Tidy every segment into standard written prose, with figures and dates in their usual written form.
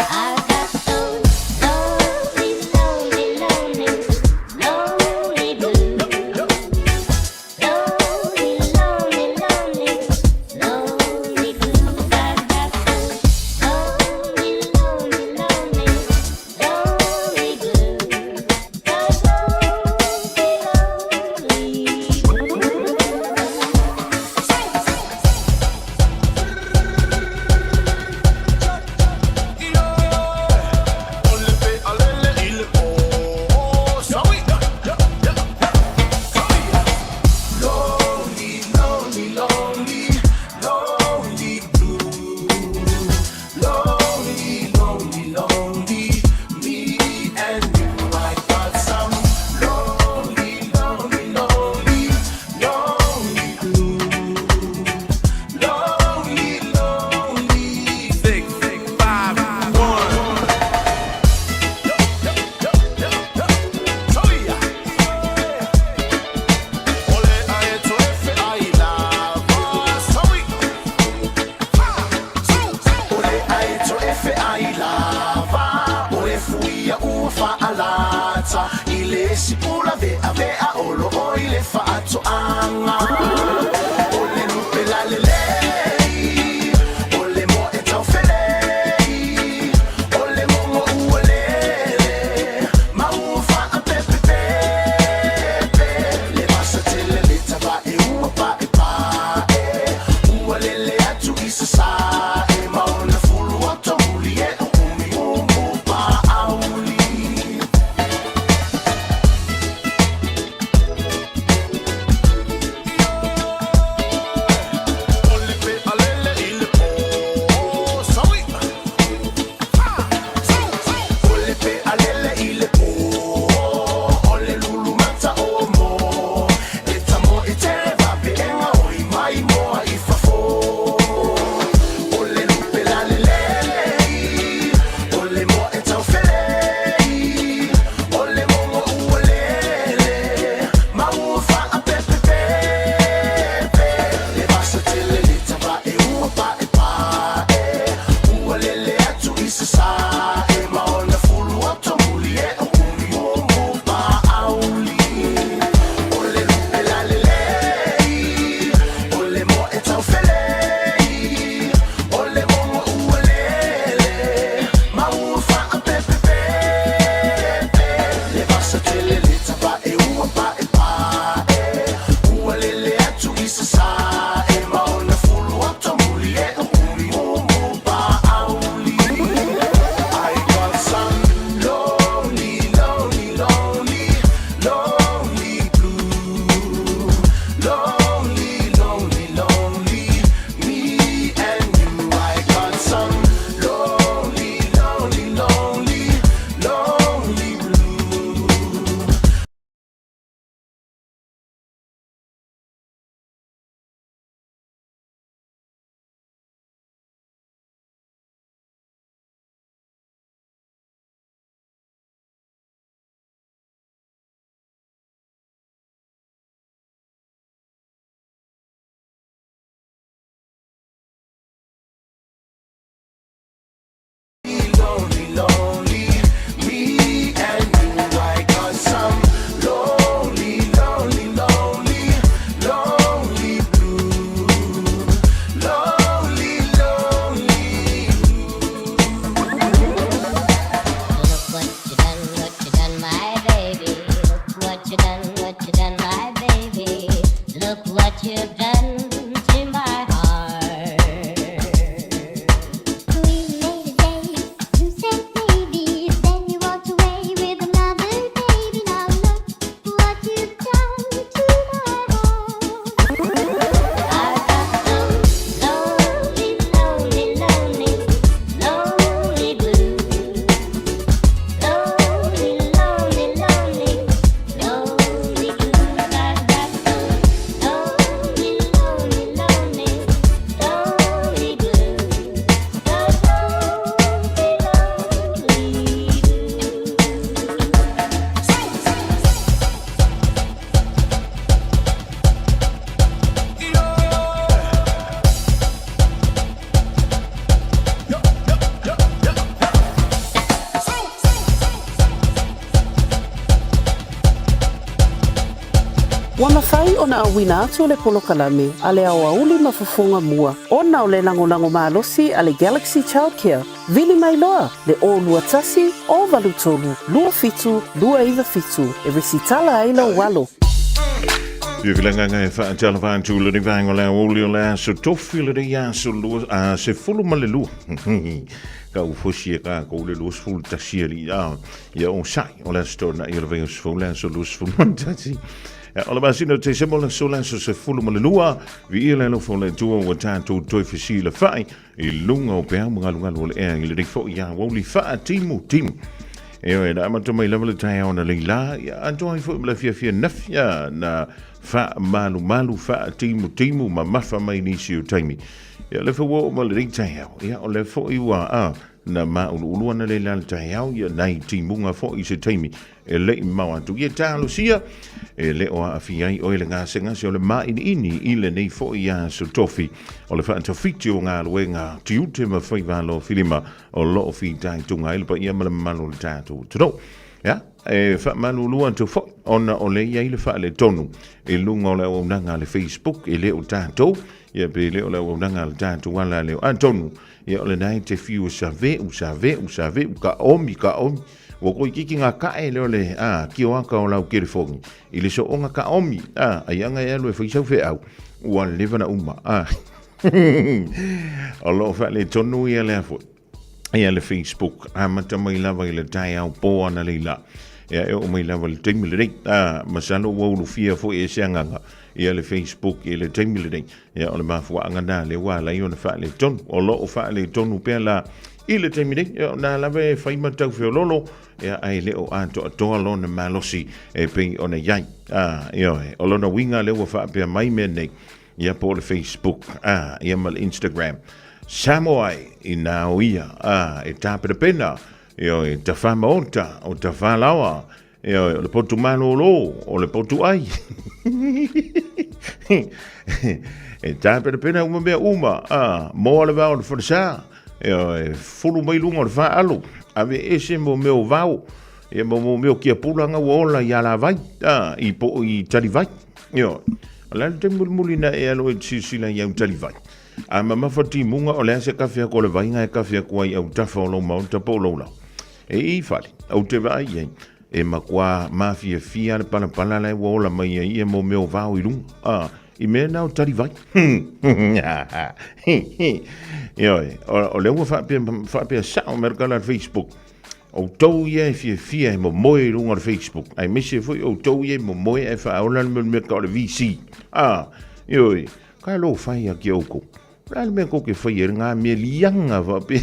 I got those lonely, lonely, lonely, lonely blues. Lonely, lonely, lonely, lonely blues. I got those lonely, lonely, lonely, lonely blues. Those lonely, lonely blues. Lonely, lonely, lonely, lonely blue. Lonely, lonely, lonely, me and you. I got some lonely, lonely, lonely, lonely blue. Lonely, lonely. 6, 5, 1. O le aeto e feai lava O e fuia ua faalata I le sipula vea vea O lo o i le faatoaga O le lupe lalelei O le moa e taufelei O le mogo ua lele Ma ua faapepepepe Le vasa tele le tavae ua paepae Ua lele atu i sasae Ma ona fulu oto muli e o umi umu paauli. Ua mafai ona auina atu le polokalame a le aoauli ma fofoga mua ona o le lagolago malosi a le Galaxy Childcare, vili mai loa le 021 083 27 297 e resitala ai lou alo. Fiafilagaga e faatalofa atu lenei vaega o le aoauli o le aso tofi lenei aso lua, a, 12. Ka ufosi e kākou le 21 alii a ia o sai o le aso toonai o le vaiaso fou le aso 21. O le masina o Tesema o le aso le aso 12, viia le alofa o le Atua ua tatou toe fesilafai i luga o peau ma galugalu o le ea i lenei foi aoauli faatimutimu. E oe, na amata mai lava le taeao na leila, ia atoa ai foi ma le afiafi ananafi, ia, na faamalumalu faatimutimu mamafa mai nisi o taimi. Ia, o lea foi ua oo mai lenei taeao, ia, o lea foi ua, a, na mauluulu ana leila le taeao, ia, nai timuga foi i se taimi e le i mamao atu. Ia talosia, e le o aafia ai oe le gasegase o le māʻiniʻini i lenei foi aso tofi o le faatafiti o galuega tiute ma faiva alofilima o lo o fitaituga ai le paia ma le mamalu o le tatou atunuu. Ia, e faamalulu atu foi ona o lea e i ai le faaletonu i luga o le auaunaga a le Facebook, e le o tatou, ia pe le o le auaunaga a le tatou ala leo. Atonu, ia o lena e te fiu e save'u, save'u, save'u, ka omi, ka omi. Ua toeitiiti ngā kae lea o le a, kioaka o lau telefoni i le sooga kaomi a, ai aga e alu e fai sau feau, ua leva na uma a. O lo o faaletonu ia lea foi ia le Facebook amata mai lava i le taeao pō analeila ia e oo mai lava i le taimi lenei a, masalo ua ulufia foi e se agaga ia le Facebook i le taimi lenei ia o le mafuaaga na lea ua ala ai ona faaletonu. O lo o faaletonu pea la i le taimi nei, ia o na lava e fai ma tau feololo, ia ae le o atoatoa lona malosi e pei ona i ai. A, ioe, o lona uiga lea ua faapea mai mea nei, ia po o le Facebook, a, ia ma le Instagram. Samoa ai, inā o ia, a, e tapenapena, ioe, tafā maota, o tafā laoa, Ioe, o le potu malōlō, o le potu ʻai. E tāpenapena uma mea uma, a, moa le vao o le falesā, ioe, fulu mai luga o le faalo, ave ese mo mea o vao, ia mo mo mea o kiapula nga ua ola i alavai, a, i po i talivai. Ioe, o le a le taimi mulimuli na e alo ai te silasila i au talivai? A mamafa timuga o le a se kafe aku o le vai nga e kafe aku ai au tafa o lou maota po o lou lao? E i fale, ou te vaai i ai, e makuā mafiafia le palapala la e ua ola mai ai ia mo mea o vao i luga, a, i mea na o talivai. Ioe, o lea ua faapea, faapea sao mai le kala Facebook, outou ia e fiafia e momoe i luga o le Facebook, aemaise foi outou ia e momoe ae faaola le mea o le VC. A, ioe, ka lo fai a ki oukou. O le a le mea kou ke faia i ngā mea lianga faapea?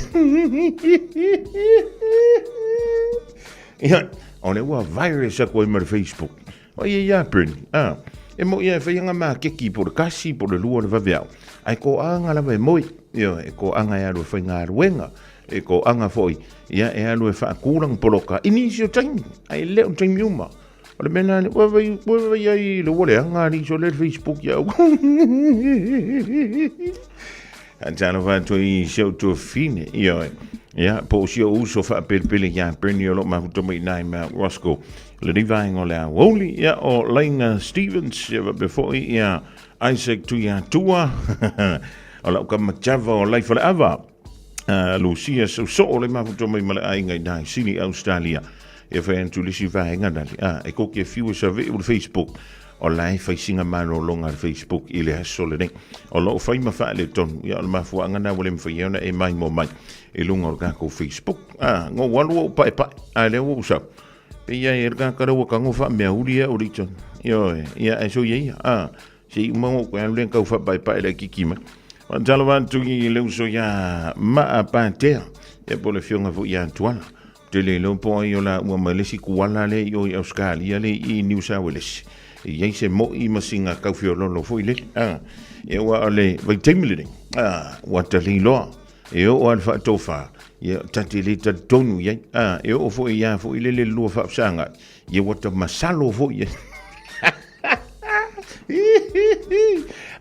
Ia, o le ua virus aku ai ma le Facebook. O ia ia Bernie, ah, e mo ia e whai anga mā keki po le kasi, po le lua le vaveao. Ai ko anga lava e moi, ia, e ko anga e alu e whai ngā ruenga, e ko anga foi, ia, e alu e whaakurang poloka. I nisi o taimi, ai leo taimi uma. O le mea lena, ua vai, ua vai ai le ua leaga alii so le Facebook iau. Talofa atu i si ou tuafafine, ioe. Ia, po o si ou uso faapelepele iā Bernie o lo o mafuta mai i nai Mount Roskill. Lenei vaega o le aoauli, ia, o Laina Stevens, ia faapea foi ia Isaac Tuiatua, o lau kama Java o Laifaleava, Lucia Sousoo le mafuta mai ma le aiga i nai Sydney, Australia. E fai atu le isi vaega nale, a, e kou ke fiu e saveʻu le Facebook, o la e fai sina malologa le Facebook i le aso lenei. O lo o fai ma faaletonu, ia o le mafuaaga na ua le mafai ai ona e maimoa mai i luga o le tatou Facebook. A, na ou alu ou paepae, a lea ua ou sau. Pei ia e le tagata lea ua tago faameauli au le itona. Ioe, ia ae soia ia, a, se i uma ou toe alu lea tau faapaepae le kiki mai. Faatalofa atu i le uso iā Maa Patea, ia po o le afioga foi ia Tuala. Te le iloa po o ai o la ua mai le isi kuala lea i o i Ausetalia lea i Niu Sauelesi. E i ai se mo'i ma sina taufeololo foi lele. A, ia aua o le vaitaimi lenei, a, ua talī loa. E oo lava i le faatofa, ia ta te le talitonu i ai. A, e oo foi ia foi lele le lua faafesagai, ia ua ta masalo foi i ai.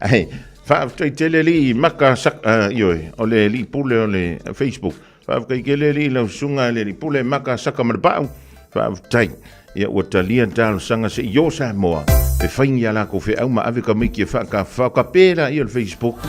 Ai, faafetai tele alii Maka Sak, ioe, o le alii pule o le Facebook. Faafetai tele alii lau susuga le alii pule Maka Saka ma le Paau. Faafetai. Ia ua talia talosaga se i o Samoa e fai ni a lakou feau ma ave tamaiti e faatafafao ka pe laia o le Facebook.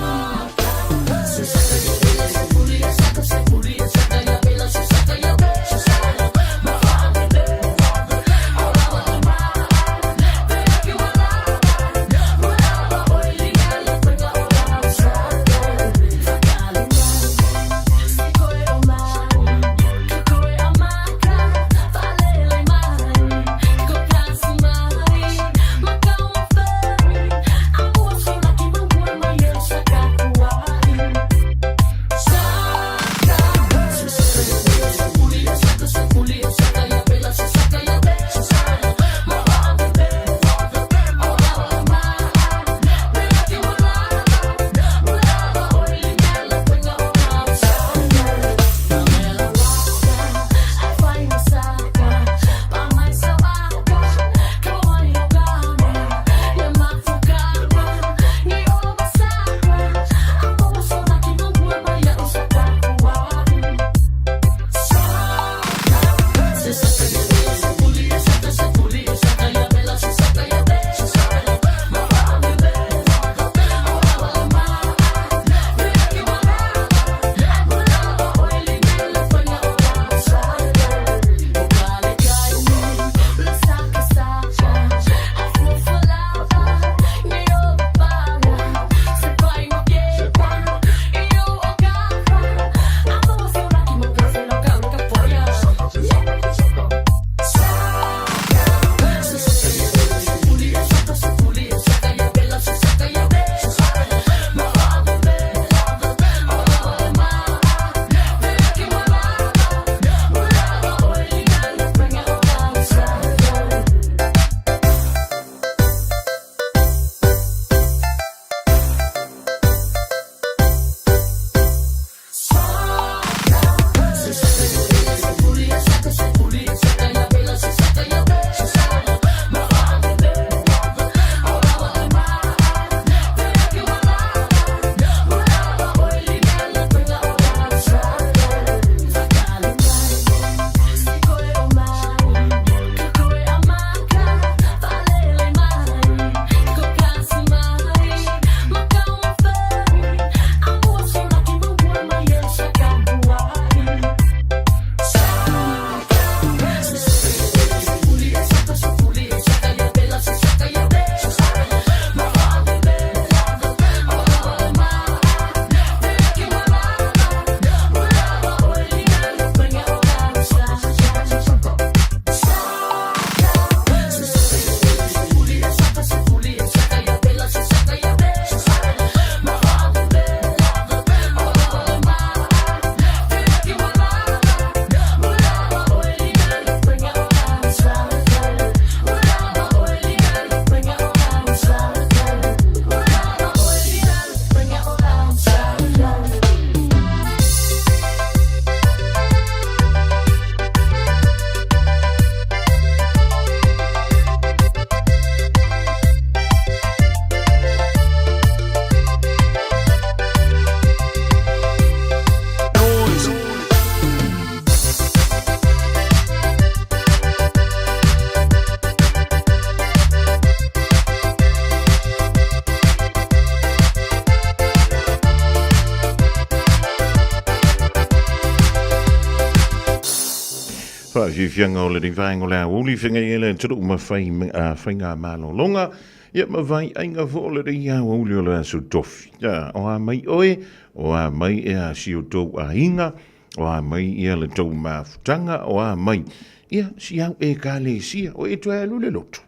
Faafiafiaga o lenei vaega o le aoauli feagai ai le atunuu ma fai, uh, faiga malologa ia ma vaiaiga foi o lenei aoauli o le aso tofi. Ia, o a mai oe, o a mai e a si o tou aiga, o a mai ia le tou mafutaga, o a mai ia si au ekalesia, o e toe alu le lotu.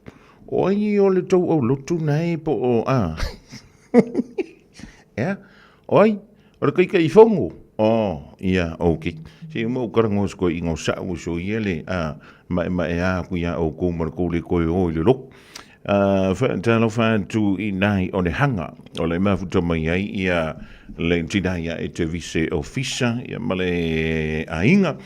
O ai o le tou au lotu nae po o a. Ea, o ai, o le kaikai fongo. Oh, ia, ok. Se uma o karango sko i ngau sa'u so ia le a mae mae a ku ia o kou ma le kou le koe o i le loku. Faatalofa atu i nai o le hanga o le mafuta mai ai ia le tina ia e te vise ofisa ia ma le aiga.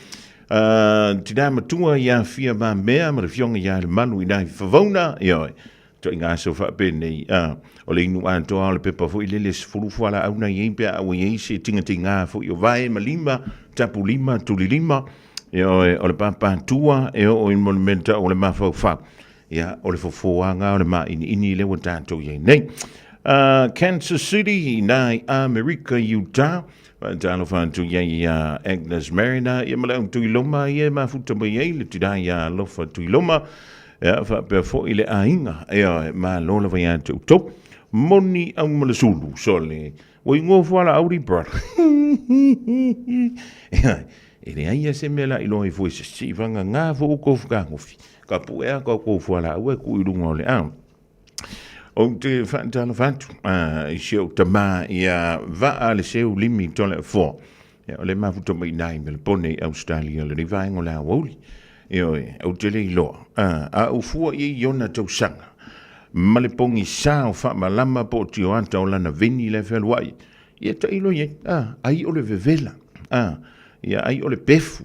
Tina matua ia fia mamea ma le fionga ia le malu i nai favauna ia oi. Toaiga aso faapenei, a, o le inu atoa o le pepa foi lele 10 fualaau na i ai pe a ua i ai se tigatigā foi o vae ma lima, tapu lima, tuli lima. Ioe, o le pāpātua e oo i mo le mea tau o le mafaufau. Ia, o le fofoaga o le māʻiniʻini lea ua tatou i ai nei. Kansas City, inā i Amerika, Utah. Faatalofa atu i ai iā Agnes Mariner, ia ma le au Tuiloma ia e mafuta mai ai le tina iā Alofa Tuiloma. Ia, faapea foi le aiga, ioe, malo lava ia te outou. Moni au ma le sulu, sole. Ua ingoa fualaau brother. Ia, e leai lava se mea la iloa ai foi se siivagagā foi outou fetagofi. Ka pue a outou fualaau e tuu i luga o le a. Ou te faatalofa atu i si ou tamā ia Vaa le Seu Limi Toleafoa. Ia, o le mafuta mai i i Melepone i Ausetalia lenei vaega o le aoauli. Ioe, ou te le iloa. A ou fua i ai i ona tausaga, ma le pogisa o faamalama po o tioata o lana veni la e fealuai, ia tailo i ai, ai o le vevela, ia ai o le pefu,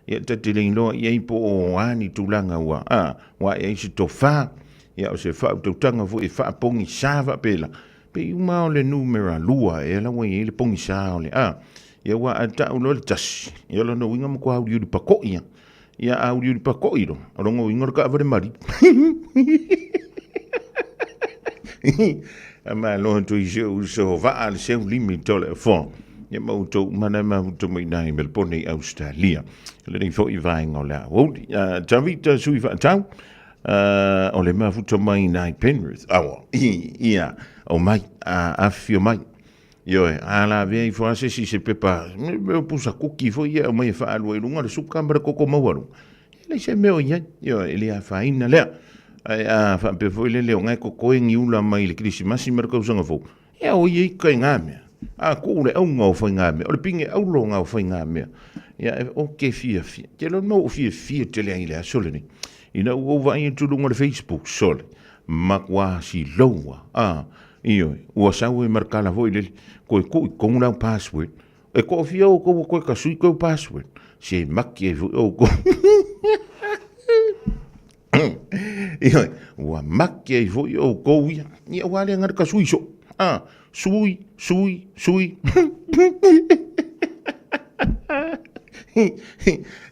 Ia ta te le iloa i ai po o a ni tulaga ua, a, ua ae ai se tofa, ia o se faautautaga foi e faapogisā faapela, pei uma o le numera lua ea la ua i ai le pogisā o le a. Ia aua a tau loa le tasi, ia o lona uiga matua uliuli pakoʻi lava. Ia a uliuli pakoʻi loa, o lona uiga o le taavale maliu. A malo atu i si ou uso vaa le seu limi tole fo. Ia ma outou uma na mafuta mai i Melbourne i Australia. Lenei foi vaega o le aoauli. Tavita sui faatau, o le mafuta mai i Penrith. Aua, ia, o mai, afifio mai. Ioe, a la avea ifo lava se isi se pepa, mea o pusa kuki foi ia e aumai e faalua i luga le suka ma le koko maualuga. E leai se mea o i ai, ioe, e le afaina lea. Ae a faapea foi lele o na e totoe ni ula mai le Kerisimasi ma le tausaga fou, ia o ia ika i ngā mea. A tuu le auga o faigamea, o le pine aulo o ngā o faigamea. Ia, o ke fiafia. Te loa mau o fiafia tele ai i le aso lenei. Ina ua ou vaai atu i luga o le Facebook, sole, matua siloua. A, ioe, ua sau ai ma le tala foi lele, toe tuu i totonu lau password. E toafia outou ua toe tasui tou password? Se maki ai foi outou. Ioe, ua maki ai foi outou ia. Ia aua le gata sui soo. Ah, sui, sui, sui.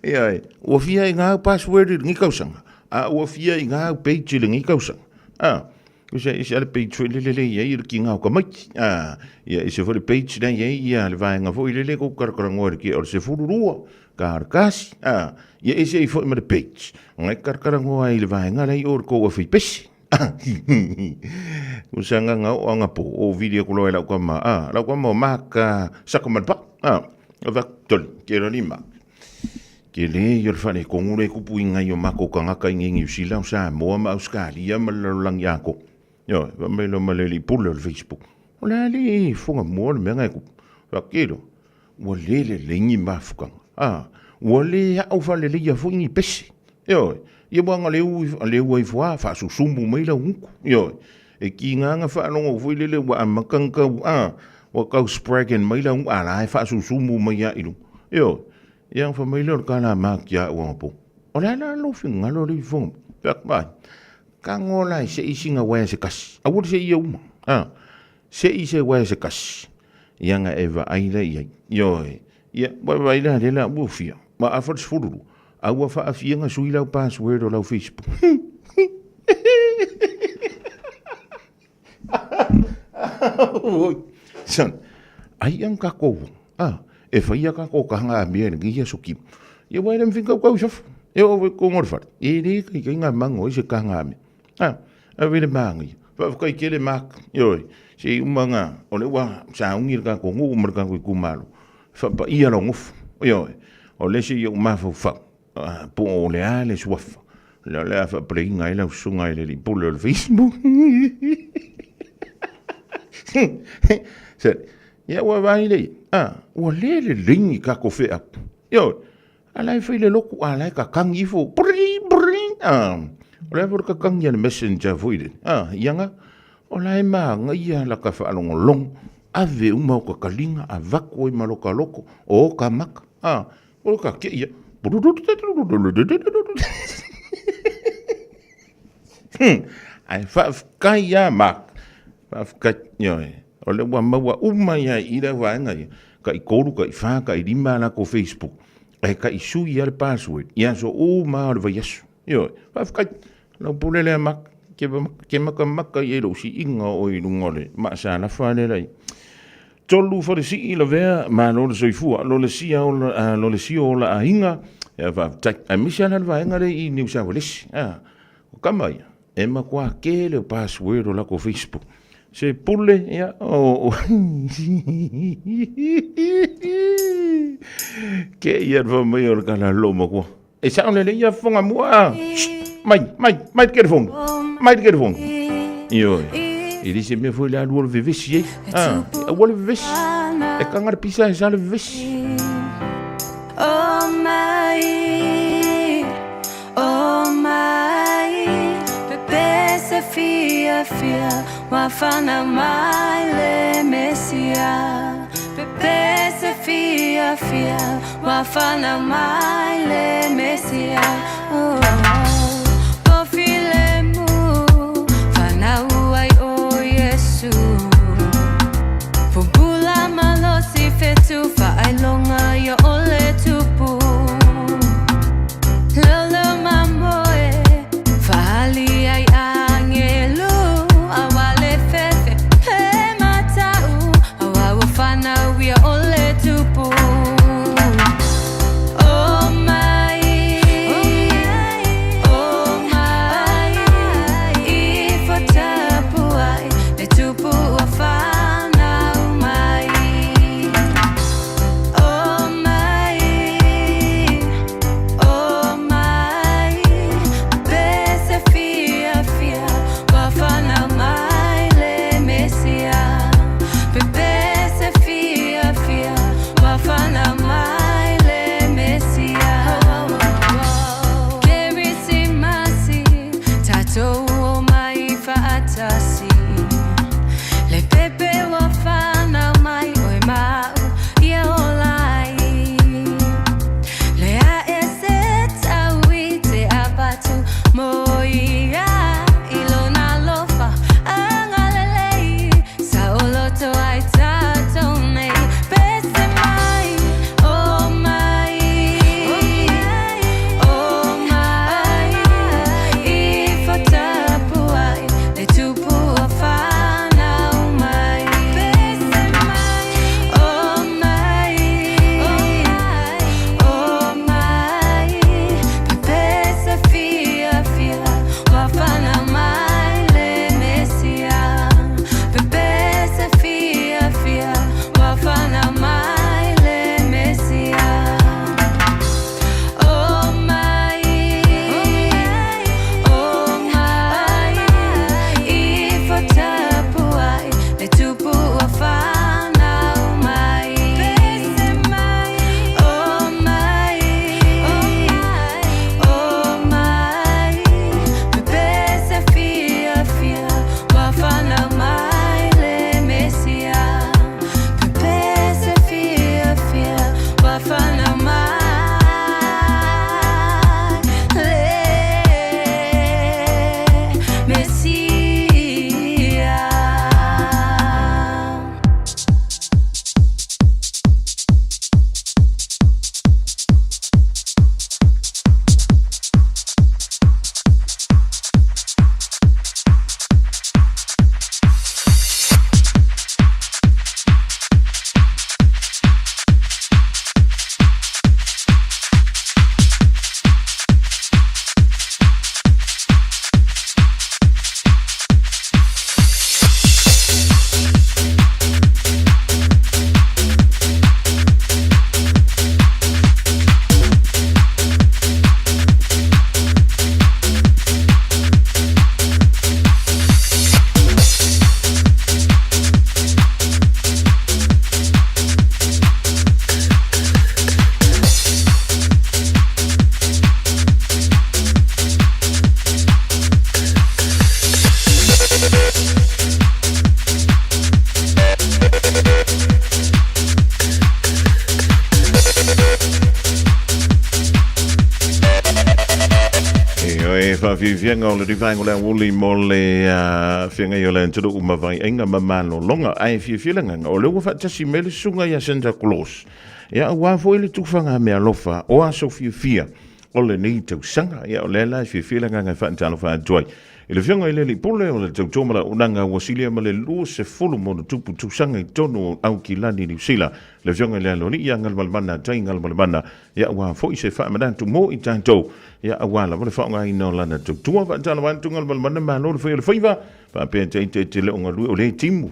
Ioe, ua fia i ngā password i lenei tausaga, a ua fia i ngā page i lenei tausaga. Ah, Ese ese ale page foi lele le i ai le kinga o tamaiti. Ah, ia ese foi le page la i ai ia le vaega foi lele ko karakarangoa le kia o le 12 ka le kasi. Ah, ia ese ai foi ma le page. Ngai karakarangoa ai le vaega la i o le kou awhi pesi. O sa nganga o anga po o video ko loa e lau kama. Ah, lau kama o maka saka malpa. Ah, o vak toli, ke rani mak. Tele ia o le faaletonu lea e tupu i nai o matou tagata i nei Niu Sila, o Samoa ma Ausetalia ma le lalolagi atoa. Ioe, fai mai loa ma le alii pule o le Facebook, O le a le fofoga mua le mea na e tupu? Faatino, ua le lelei ni mafutaga. A, ua le ao faaleleia foi ni pese. Ioe, ia aua na leu ai ifo lava faasusumu mai lau gutu. Ioe, e tiga na faalogo foi lele ua amata ona tau, a, ua tau spragging mai lau gutu, a la e faasusumu mai lava i luga. Ioe, Ia, fai mai lea o le tala ma ki a ua po. O le ala lo finagalo le ifonga. Fai atu ai, tago la i se isi na uaea se kasi. Aua le seia uma. A, se'i se uaea se kasi. Ia na e vaai lea i ai. Ioe. Ia, ua vaai lea lea la ua fia. Ma afa le 12. A ua faafia na sui lau password o lau Facebook. Son, ai ang kakou, a, e whai a kakou ka hanga mea ni ngi aso ki. Ia wai le mwhinga kau sof. E o we ko ngor whare. E re kai kai ngā mango i se ka hanga mea. A, a wele māngi. Wha whakai kele mak. Ioi, se i uma ngā, o le ua sa ungi le kakou ngu uma le kakou i kumalo. Whapa ia lo ngofu. Ioi, o le se i o mawhau whau. Po o le a le suafa. Lea o le a faapaleiga ai lau susuga i le alii pule o le Facebook. Se, ia ua vaai lea, a, ua le lelei ni kako feau. Ioe, a la e fai le loku, a la e kakangi ifo, bri, bri, a, o le a foi le kakangi a le messenger foi lele, a, ia nga, o la e magaia la ka faalogologo, ave uma o ka kaliga, avatu ai ma loka loko, o ka maka, a, O ka ke ia. Ai faafetai ia Mark. Faafetai. Ioe. O le ua maua uma ia i le vaega ia. Ka i kolu, ka i whā, ka i rima la ko Facebook. Ae taʻi sui lava le password i aso uma lava o le vaiaso. Ioe, faafetai, lau pule lea Mark, ke matamata i ai i lou siiga o oe i luga o le maasalafa lea la i Tolu Falesii Lavea, malo le soifua, lo le sia ola, lo le sio ola aiga, ia faafetai. Aemaise lava la le vaega lea i Niu Saualesi, a, o tama ia, e matua tele o password o latou Facebook. Se pule, ia, o, ke ia le fai mai o le tala a le loomatua. E sao lelei ia fofoga mua, a. Mai, mai, mai le telefoni, mai le telefoni. Ioe, e le se mea foi le alu o le vevesi ai. A, aua le vevesi. E kanga le pisa e sa le vevesi. Oh mai, oh mai, pepe se fia fia, wafana mai le Mesia. Pepe se fia fia, wafana mai le Mesia. Oh, oh. Pofilemu, fanau ai o Yesu. Pupula malosi fetu, faailonga ia o le tupu. Lolo mamoe, fahali ai angelu, awale fefe, he matau, awa ua fanau ia o le tupu. Oh mai, oh mai, i whatapuai, le tupu ua whanau mai. Oh mai, oh mai, pese fia fia, ua whanau mai le Mesia. Pese fia fia, ua whanau mai le Mesia. Kerisimasi, tatou o mai whaatasi. Le pepe ua whanau mai oe mau ia olai. Le a e se tau i te apatu mo ia i lona lofa agalelei. Sa oloto ai tatou nei pese mai, oh mai, oh mai, i whatapuai le tupu ua whanau mai. Pese mai, oh mai, oh mai, pese fia fia ua whanau mai le Mesia. Pese fia fia ua whanau mai le Mesia. Oh mai, oh mai, i whatapuai le tupu ua whanau mai. Pese mai, oh mai, oh mai, pese fia fia ua whanau mai le Mesia. Pese fia fia ua whanau mai le Mesia. E faafiafiaga o le Rivaega o le Aoauli mo le feagai o le atunuu ma vaiaiga ma malologa. Ae fiafia le agaga, o lea ua faatasi mai le susuga ia Santa Claus. Ia, aua foi le tufaga meaalofa o aso fiafia o lenei tausaga. Ia, o lea la e fiafia le agaga e faatalofa atu ai i le Afioga i le Alii Pule o le Tautua ma le Auaunaga ua silia ma le 20 ma ona tupu tausaga i totonu o Aukilani, Niu Sila, le Afioga i le Aloalii ia Galumalemana Tai Galumalemana, ia aua foi se faamanatu mo i tatou, ia aua lava le faaaogaina o lana tautua. Faatalofa atu Galumalemana, malo le fai o le faiva, faapea te ite te le o galue o le timu.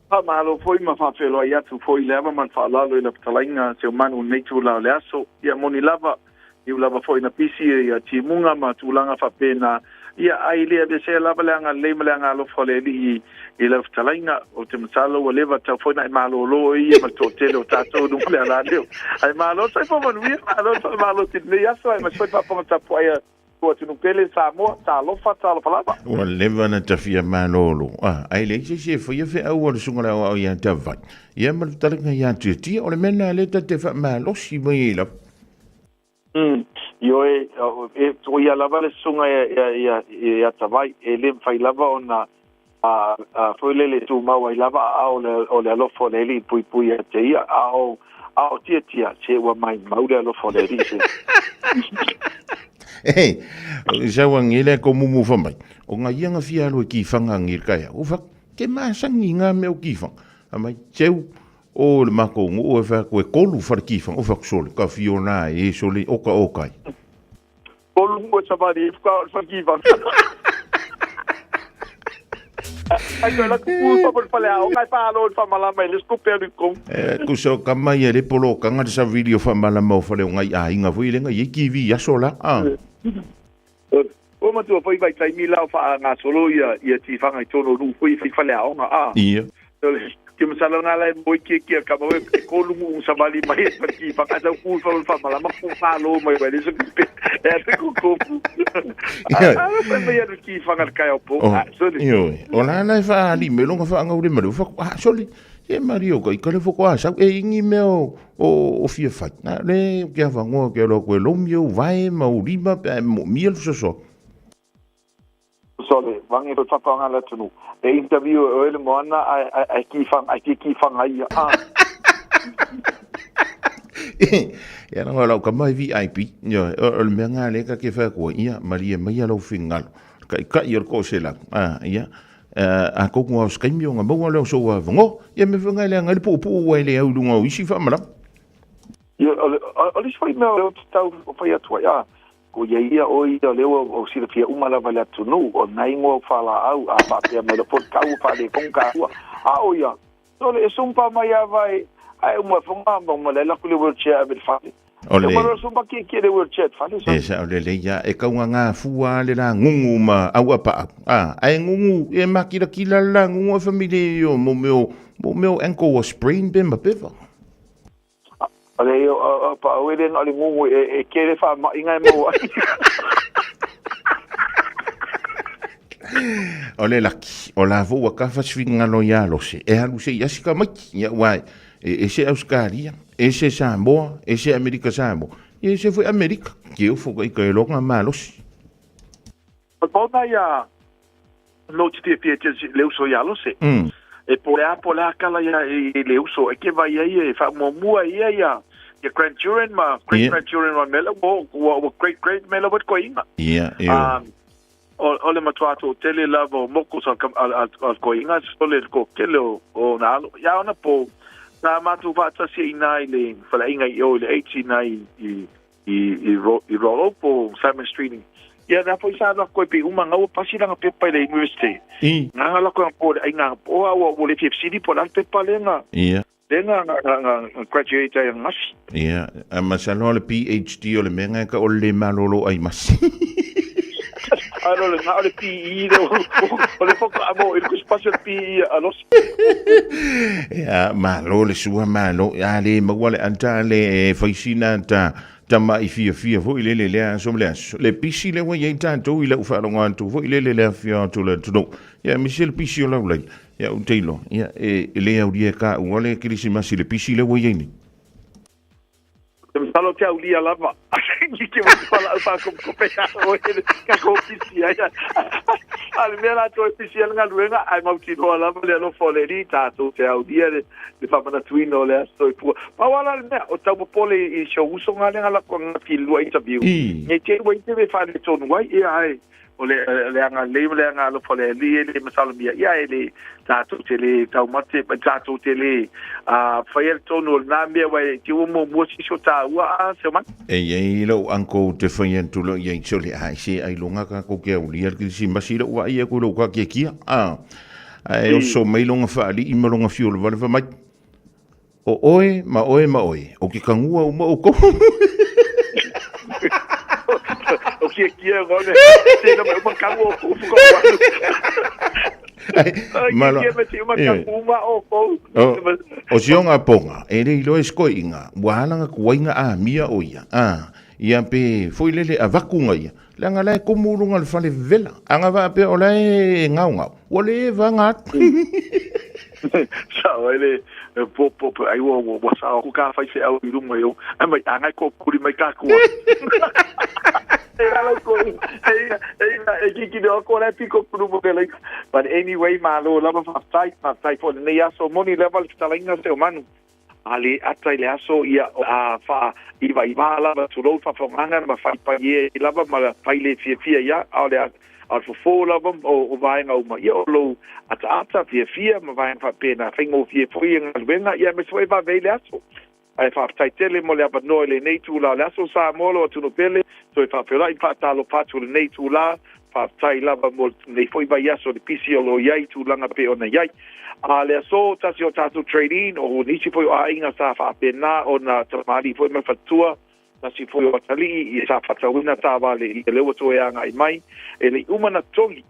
Faamalo foi ma faafeiloai atu foi i le ava ma le faaaloalo i lau fetalaiga Seumanu i lenei itula o le aso. Ia moni lava, iu lava foi ina pisi ia timuga ma tulaga faapena, ia ai le aveesea lava le agalelei ma le agaalofa o le Alii i lau fetalaiga. Ou te masalo ua leva tatau foi ona e malolo e ia ma le toatele o tatou i luga o le alaleo. Ae malo le soifua manuia, malo le faamalosi i lenei aso, aemaise foi le faafofoga tapuai a Ko atunuu pele Samoa, talofa, talofa lava. Ua leva na tafia malolo, a, ae leai se isi e faia feau a le susuga i le aoao ia Tavai, ia ma le fetalaiga ia Tiatia. O le mea lena lea ta te faamalosi mai ai lava. Umm, ioe, e, o ia lava le susuga ia, ia, ia Tavai, e le mafai lava ona, a, a, foi lele tumau ai lava aao o le, o le alofa o le Alii puipui ia te ia, a o, a o Tiatia, se ua maimau le alofa o le Alii se. Ei, sau angi le ko mumu fa mai. O nga ia nga fia alu e ki whanga angi le kai au. Fa, ke masangi ngā mea o ki whanga. A mai, teu, o le mako ngu o e wha koe kolu whare ki whanga. O wha sole, ka fio nā e sole, oka o kai. Kolu ngu e savali e whaka o le whare ki whanga. Ai koe la kuku fa mo le fale aoga ai faalo le faamalama i le scope alu i kou. Eh, kusa o kama ia le polo kanga le sa video faamalama o fale o ngai aiga foi le ngai e kiwi aso la. Ah. O matua foi vai taimi la o faagasolo ia ia tifaga i tonu o nuu foi i fale aoga a. Ia. Ke masalo nga la e moi kia kia kama we e kolu ngu savali mai e fale tifaga sau ku fa fa malama ku faalo mai vai le scope e a te ku ku. Ia. A fa mai a tifaga le kai o po. O, Ah, sole. ioe. O la la e faali me longa faangau le male. Fa ah sole. E mario ka i kale foko a sau e ingi mea o o, o fia fai. Na le ke avangoa ke alo koe lomi o vae ma o lima pe mo mia le soso. Sole, wangi to tapa nga le tunu. E interview e oele moana ai ai ai ki whanga ai ki ki whanga ia. Ah. Ia na lau ka mai VIP. Ioe, o le mea ngā le ka ke whai koe. Ia, marie mai a lau fingalo. Kai kai o le ko se lau. Ah, ia. A ko ngā o skaimi o ngā maua leo so wa vongo. Ia me whangai le ngai le puu puu wai le au lunga o isi whaamala. Ia, o le o le isi foi mea o te tau o whai atu ai, ah, ko ia ia o ia o leo o silafia uma lava le atunuu, o nā ingoa o whalaau, a whaapea mai la po tau o whale konga ua. A o ia, so le e sumpa mai a vai, ai uma whanga, ma uma le laku le wheelchair ave le fale. O le... E uma sumpa ki ki le wheelchair fale. E sa o le le ia, e kaunga ngā fua le la ngungu ma au a paa. A, ai ngungu, e makila kila la ngungu a family o mo meo, mo meo ankle o sprain pe ma pewa. O le o pa o ele no le ngungu e e kele fa ma inga e mau ai. O le laki, o la fo ka fa svinga lo ya lo se. E halu se ia ka maki, ia wai. E se Australia, e se Samoa, e se Amerika Samoa. E se foi Amerika, ke o fo ka i longa malosi. O pona ia no te fia fia te le uso ia lose. E po le a po le a kala ia i le uso e ke vai ia e fa mua ia ia ia grandchildren ma great grandchildren ma mela o o great great mela wat ko inga. Ia ia. O o le matua to tele lava o moko sa al al ko inga so le ko kele o o na alo. Ia ona po na matu fa tasi ina i le fala inga i o le 89 i i i ro i Rolo po Simon Street. Ia na foi sa la koe pe uma ngau pasi langa pepa i le university. I. Nga nga la koe po le nga po a o le FFCD po la pepa le nga. Ia. Le nga nga nga nga graduate ai ngasi. Ia, a masalo le PhD o le mea nga ka o le malolo ai masi. Ano le nga o le PE le o le foka amo il ko spatial PE a los. Ia, malo le sua malo, ia le maua le anta le faisina ta tama i fia fia foi le le le aso le aso. Le pisi le ua iai tātou i lau whaalonga atu foi le le le afia atu le atu. Ia, misi le pisi o lau lai. Ia, u teilo. Ia, e le au ria ka ua le kirisimasi le pisi le ua iai nei. Te masalo te aulia lava. Ki ke mo pala au pa ko ko pe o ele ka ko pisi ai. A o le mea latou e pisi ai le galuega, ae mautinoa lava le alofa o le Alii tatou te aulia le faamanatuina o le Aso Soifua. Pau lava la le mea, o tau popole i si ou uso lea na alu atu ananafi i le lua interview, ne i te i ua i ai se mea e faaletonu ai, ia ae o le le agalelei ma le agaalofa o le Alii e le masalomia, ia e le tatou te le taumate, tatou te le faia le tonu o lena mea, aua e te ua muamua sisi o taua a se omai. E i ai lou uncle ou te fai atu loa i ai, sole ai se ailoga tatou te aulia le kerisimasi lou vaai atu i lou takiakia, a, ae oso mai lona faalii ma lona fiulavale fai mai, o oe ma oe ma oe, ou te tagua uma outou. O kiakia ngone, se na mai uma kamu o kufu ko walu. Malo. Kia me te uma kamu uma o kou. O si onga ponga, e le iloa e se koiʻiga, ua ala na tuaiga amia o ia, a, ia pe foi lele avaku ga ia, leaga la e komu luga o le fale vevela, a na faapea o la e gaogao, ua le vaga atu. Sao ai le po po po ai ua ua ua sao ku ka fai feau i luma i o ai mai anga ko kuri mai ka kua. E ala ko e e e ki ki o ko le piko kuru mo le. But anyway, malo lava faafetai, faafetai foi lenei aso moni lava le fetalaiga o Seumanu. A le ata i le aso ia a fa iva iva lava tulou faafogaga ma faipai e lava ma fai le fiafia ia a o le a o le fofo lava o vaega uma ia o lou ataata fiafia ma vaega faapena faigofie foi e galuega ia aemaise foi e vave ai le aso. Ae faafetai tele mo le avanoa i lenei itula o le aso Samoa lou atunuu pele, toe faafeiloai ma faatalofa atu i lenei itula. Faafetai lava mo lenei foi vaiaso i le pisi o lo o i ai i tulaga pei ona i ai. A le aso, tasi o tatou trade-in, o nisi foi o aiga sa faapena ona tamalii foi ma le faletua, tasi foi o atalii i sa faatauina taavale i lea ua toe agai mai, e le i uma na togi,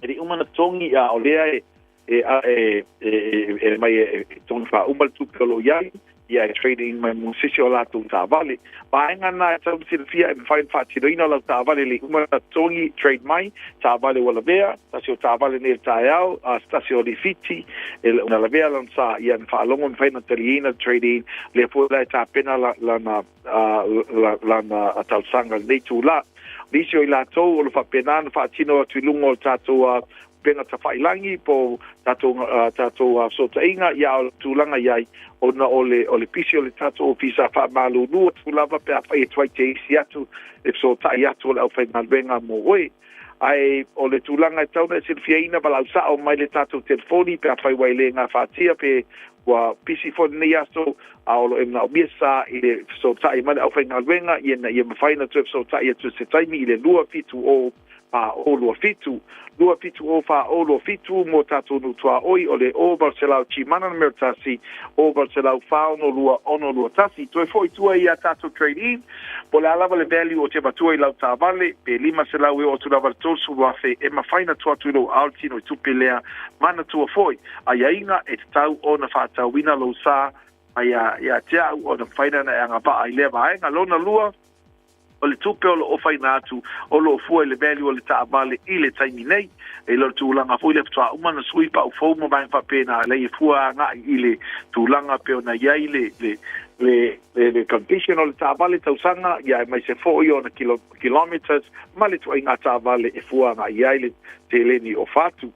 e le i uma na togi, a o lea e, e, e, e, e, e mai e, e togi faauma le tupe o lo o i ai, ia e trade in mai mo se isi o latou taavale. Vaega na e tatau ona silafia e mafai ona faatinoina lau taavale le uma na totogi trade mai, taavale ua lavea, tasi o taavale nei o le taeao, a se tasi o lifiti e na lavea lana sa, ia na faalogo e mafai ona taliaina le trade in, lea foi la e tapena lana lana talosaga i lenei itula. Nisi o i latou o lo faapena ona faatino atu i luga o le tatou upega tafailangi po o tatou tatou fesootaiga, ia a o le tulaga i ai, ona o le o le pisi o le tatou ofisa faamalulu atu lava pe afai e tuai te isi atu e fesootai atu o le aufaigaluega mo oe. Ae o le tulaga e tatau ona e silafiaina, valaau sao mai le tatou telefoni pe afai ua e le gafatia pe ua pisi foi lenei aso, a o lo o e manaomia sa i le fesootai mai le aufaigaluega ina ia mafai ona toe fesootai atu i se taimi i le 270 4027, 270 4027 mō tātou nuu tuaoi o le 0800 Chimana numera 1, 0800 462 621. Toe foi tua i a tātou trade-in, po o le a lava le value o te matua i lau taavale, pe 500 e oo atu lava le 30,000 e mafai na tua atu i lou ao le tino i tupe lea manatua foi aiaiga e tatau ona faatauina lou sa mai ia te au ona mafai lea ona e agavaa i lea vaega. Lona lua, O le tupe o lo o ofaina atu, o lo o fua i le value o le taavale i le taimi nei. E le o le tulaga foi lea faatoa uma ona sui pau fou ma vaega faapena, leai e fua agai i le tulaga pei ona i ai le, le, le, le, le condition o le taavale tausaga, ia aemaise foi ona kilo, kilometres ma le ituaiga taavale e fua agai i ai le seleni o fatu.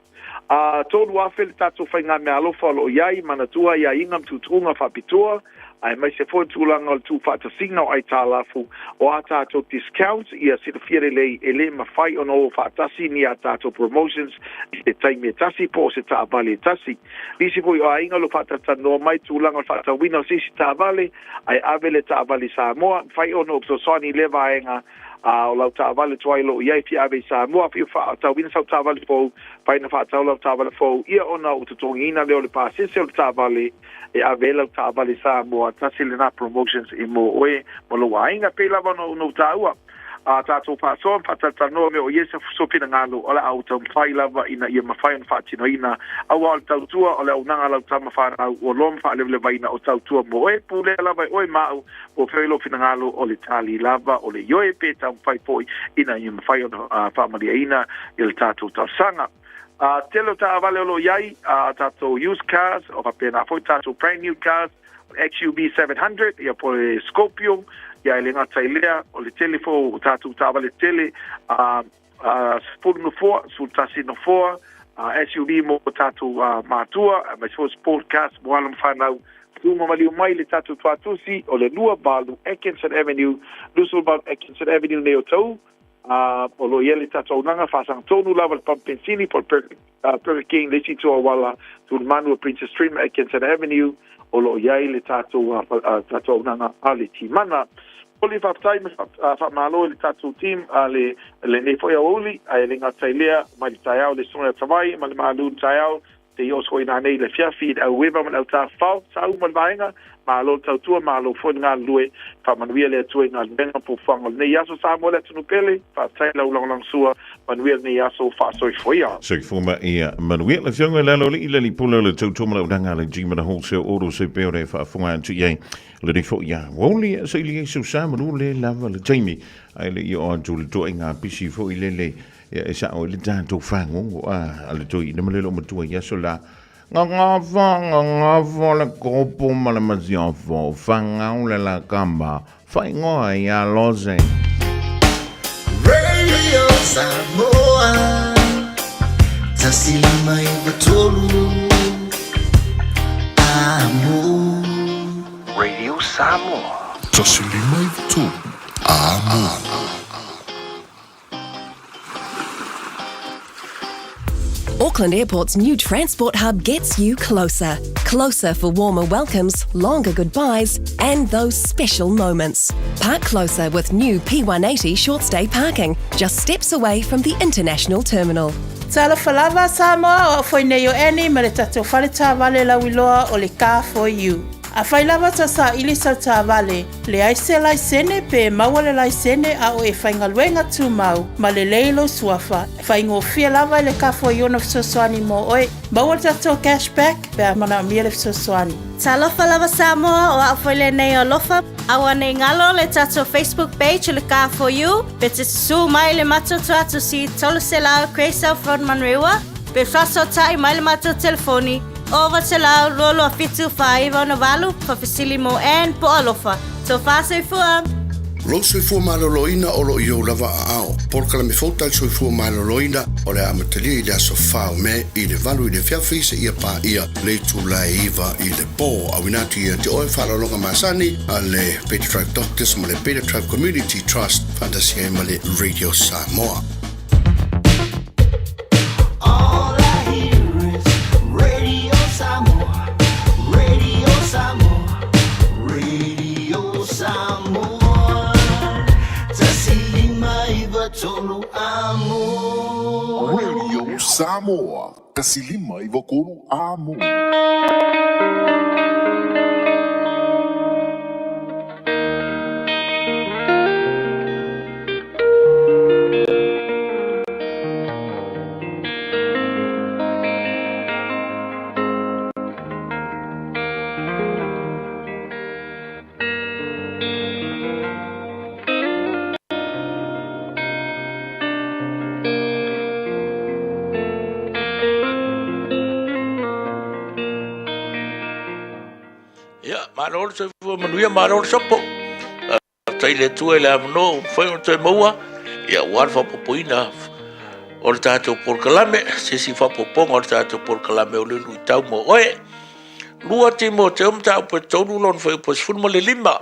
A 3,000 le tatou faigameaalofa o lo o i ai, manatua aiaiga ma tuutuuga faapitoa, aemaise foi tulaga o le tuufaatasiga o aitalafu o a tatou discounts, ia silafia lelei e le mafai ona o faatasi ni a tatou promotions i se taimi e tasi po o se taavale e tasi. Nisi foi o aiga o lo o faatalatalanoa mai tulaga o le faatauina o se isi taavale ae ave le taavale i Samoa, mafai ona o fesoasoani i lea vaega A o lau taavale tuai lo o i ai fia ave i Samoa, fia faatauina sau taavale fou, fai na faatau lau taavale fou, ia ona ou totogiina lea o le pasese o le taavale e ave ai lau taavale i Samoa, tasi lena promotions i mo oe ma lou aiga. Pei lava ona ou taua a tatou faasoa ma faatalatalanoa mea o i ai se finagalo o le a ou taumafai lava ina ia mafai ona faatinoina, aua o le tautua o le auaunaga a lau tama fanau ua loa ma faalewalewaina o tautua mo oe, pulea lava e oe ma au Po o fea lou finagalo o le tali lava o le ioe pe taumafai foi ina ia mafai ona faamaliaina i le tatou talosaga. Tele o taavale o lo o i ai, a tatou used cars, o faapena foi tatou brand new cars. XUV 700, ia po o le Scorpio, ia e le gata i lea, o le tele foi o tatou taavale tetele, a, a 10 nofoa, 11 nofoa, a SUV mo tatou matua, aemaise foi sport cars mo alo ma fanau. Tu ma maliu mai le tatou tuatusi o le 28 Atkinson Avenue, 28 Atkinson Avenue nei o Tau, a o lo o i ai le tatou auaunaga faasaga tonu lava le pamu penisini po o le Burger King, le isi itu auala Tulimanu o Princess Street ma Atkinson Avenue, o lo o i ai le tatou tatou auaunaga a le Timana. Momoli faafetai ma faamalo i le tatou team a le lenei foi aoauli, ae le gata i lea, mai le taeao le Susuga ia Tavai ma le malu i le taeao, se i oo foi nanei i le afiafi i le aueva ma le autafafao, sa uma le vaega, malo le tautua, malo foi le galulue, faamanuia le Atua i galuega ma fuafuaga o lenei aso Samoa le atunuu pele, faafetai i lau lagolagosua, manuia lenei aso, faasoifua ia. Soifua ma ia manuia. Le Afioga i le Aloalii le Alii-Pule o le Tautua ma le Auaunaga a le Gmana Wholesale Auto se pei ona e faafofoga atu i ai lenei foi aoauli e saili ai sau sa manu le lava le taimi ae le i oo atu le toaiga pisi foi lele ia e sao ai le tatou fagogo a le toeaina ma le loomatua i aso la. Gagafa, gagafa le kopo ma le masiofo, fagau le lakama, faaigoa ia Lose. Radio Samoa 153 Amo. Radio Samoa. 153 Amo. Auckland Airport's new transport hub gets you closer. Closer for warmer welcomes, longer goodbyes, and those special moments. Park closer with new P180 short stay parking, just steps away from the international terminal. Talofa lava Samoa, o au foi nei o Annie ma le tatou fale taavale lauiloa o le Car For You. Afai lava tau saili sau taavale, Leai se laisene pe maua le laisene a o e faigaluega tumau ma lelei lou suafa, faigofie lava i le kafo i ona fesoasoani mo oe. Maua le tatou cash back pe a manaomia le fesoasoani. Talofa lava Samoa, o au foi lenei o Alofa. Aua nei galo le tatou Facebook page o le Car For You, pe te susū mai i le matou tuatusi 300 Grey South Road Manurewa, pe faasootai mai le matou telefoni 900 227 498, Faafesili mo Ann po o Alofa. Tofa soifua! Lou soifua maloloina o lo o i ou lava aao. Polokalame fou tali soifua maloloina o le a amatalia i le aso 4 o Me i le 8 i le afiafi seia paia le itula e 9 i le po. Auina atu ia te oe faaaloaloga masani a le Beta Tribe Doctors ma le Beta Tribe Community Trust faatasi ai ma le Radio Samoa. All I hear is Radio Samoa, Radio Samoa, Radio Samoa. 153 amo. Radio Samoa, 153 amo. Ia, malo le soifua manuia, malo le sopo. Faafetai i le Atua i le avanoa ua mafai ona toe maua, ia, aua le faaopoopoina o le tatou polokalame, se isi faaopoopoga o le tatou polokalame o le luitau mo oe. 2 Timoteo mataupu e 3 lona fuaiupu e 15.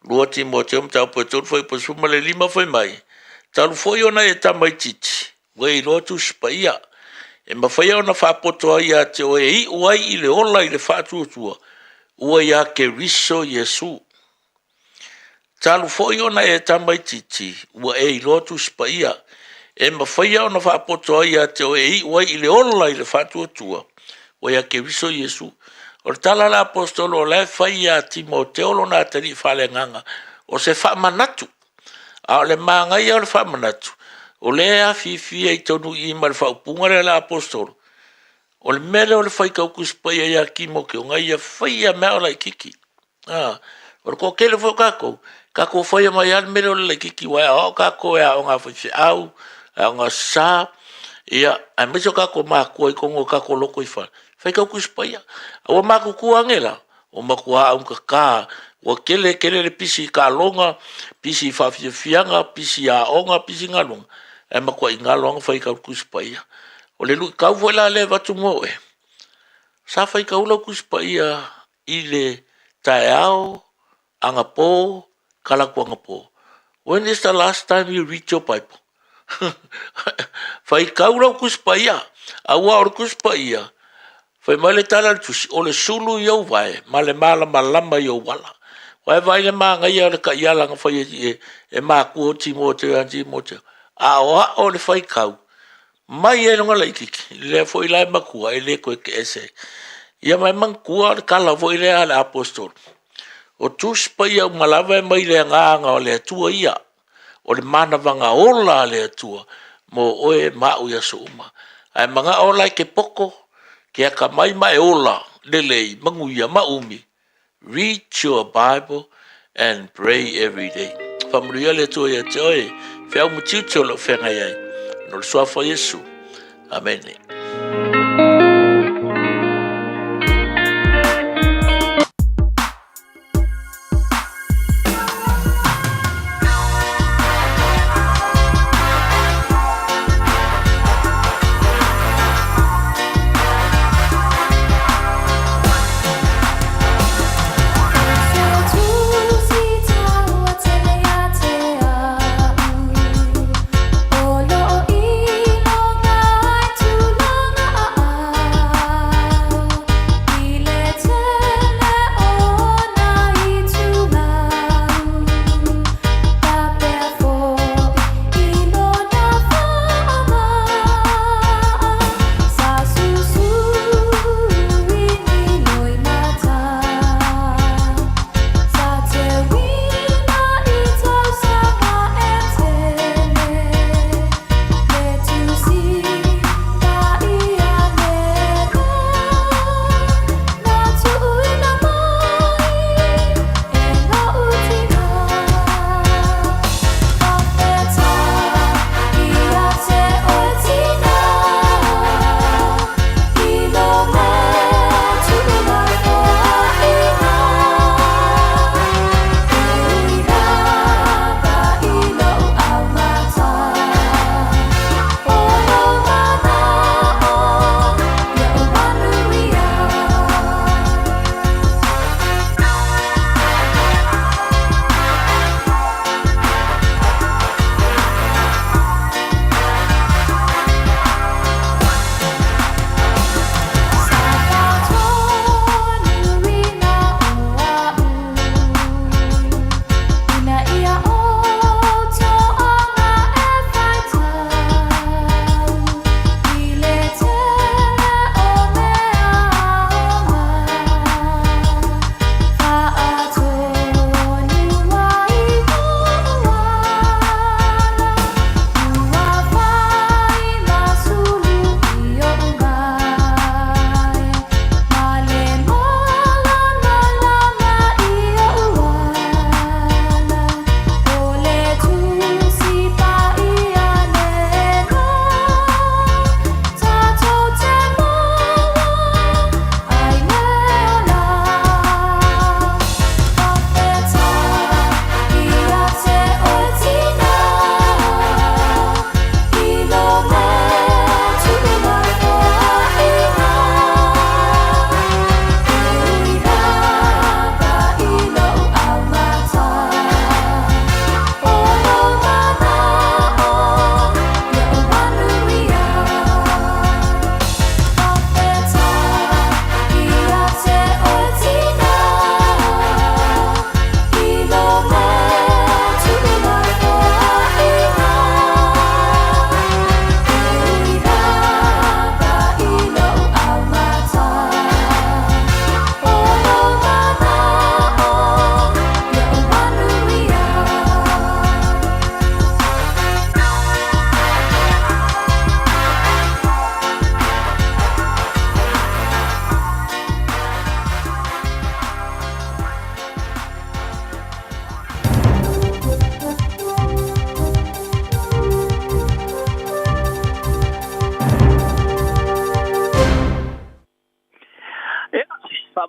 2 Timoteo mataupu e 3 fuaiupu e 15 fai mai, Talu foi ona e tamaitiiti, ua e iloa Tusi Paia, e mafai ona faapoto ai ia te oe e iu ai i le ola i le faatuatua, ua ia Keriso Iesu. Talu foi ona e tamaitiiti, ua e iloa Tusi Paia, e mafai ona faapoto ai ia te oe e iu ai i le ola i le faatuatua, ua ia Keriso Iesu. O le tala a le Aposetolo o la e fai ia Timoteo lona atalii faaleagaga, o se faamanatu. A o le manaia o le faamanatu, o lea e afifi ai tonu i i ma le faaupuga lea a le Aposetolo, o le mea lea o le faitau Tusi Paia ia Timoteo, na ia faia mea o laititi. A, o le toatele foi o tatou, tatou faia mai lava le mea lea o le laitiiti, aua e aoao tatou e aoga a faifeau, aoga sa, ia, aemaise o tatou matua i totonu o tatou lotoifale, faitau Tusi Paia. A ua matutua ane la, Ua matua augata, ua tele tele le pisi i taaloga, pisi i faafiafiaga, pisi i aoga, pisi i galuega, ae matuai galo lava ona faitau le Tusi Paia. O le luitau foi la lea e avatu mo oe, sa faitau lau Tusi Paia i le taeao, anapo, talaatu anapo. When is the last time you read your Bible? Faitau lau Tusi Paia, aua o le Tusi Paia, fai mai le tala a le Tusi, o le sulu i ou vae ma le malamalama i ou ala. Ua e vaai i le manaia o le taiala na fai e, e matua o Timoteo ia Timoteo, aoao le faitau mai ai lona laititi, lea foi la e matua e le toe tee ese ai. Ia ma e manatua le tala foi lea a le Aposetolo, o Tusi Paia uma lava e mai le Agaga o le Atua ia, o le manavaga ola a le Atua mo oe ma au i aso uma. Ae manao la e te poto, te atamai ma e ola lelei, manuia ma umi, read your Bible and pray every day. Faamanuia le Atua ia te oe, feau ma tiute o lo o feagai ai. No le suafa o Iesu. Amene.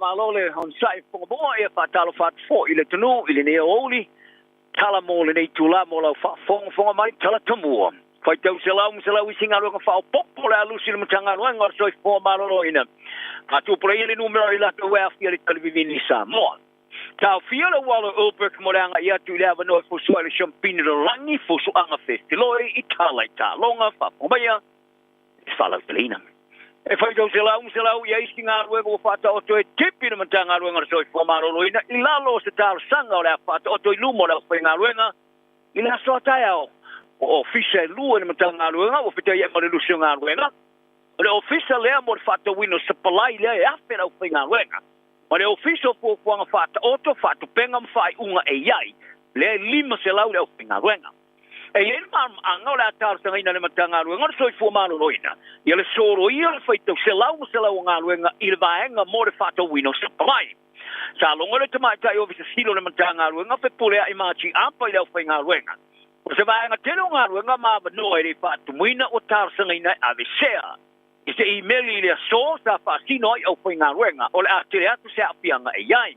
Malo le onosai fofoga ia faatalofa atu foi i le atunuu i lenei aoauli. Tala mo lenei itulā mo lau faafogafoga mai tala tomua. Faitau selau ma selau isi galuega faaopoopo o le a lusi i le Matagaluega o le Soifua Maloloina. Faatupulaia le numera o i latou e aafia i le talivivini i Samoa. Taofia le uala o Ulbrich mo le agai atu i le avanoa e fusu ai le Siampini Lalolagi, Fusuaga Fesiloi, i Tala i Taaloga, faafofoga maia, e faalauteleina. E faitau selau ma selau ia isi galuega ua faataoto e tipi le Matagaluega o le Soifua Maloloina i lalo o se talosaga o le a faataoto i luma o le aufaigaluega i le aso a taeao. O ofisa e lua i le Matagaluega ua fetaiai ma le lusi o galuega. O le ofisa lea mo le faatauina o sapalai lea e afe le aufaigaluega ma le ofisa o fuafuaga faataoto, faatupega ma faaiuga e i ai lea e 500 le aufaigaluega. E i ai le malamalamaaga o le a talosagaina e le Matagaluega o le Soifua Maloloina ia le soloia o le faitau selau ma selau o galuega i le vaega mo le faatauina o sapalai. Sa logo le Tamaitai Ofisa Sili o le Matagaluega fepuleai ma atiaapa i le aufaigaluega. O se vaega tele o galuega ma avanoa e le i faatumuina ua talosagaina e aveesea. I se imeli i le aso sa faasino ai aufaigaluega o le a tele atu se aafiaga e i ai.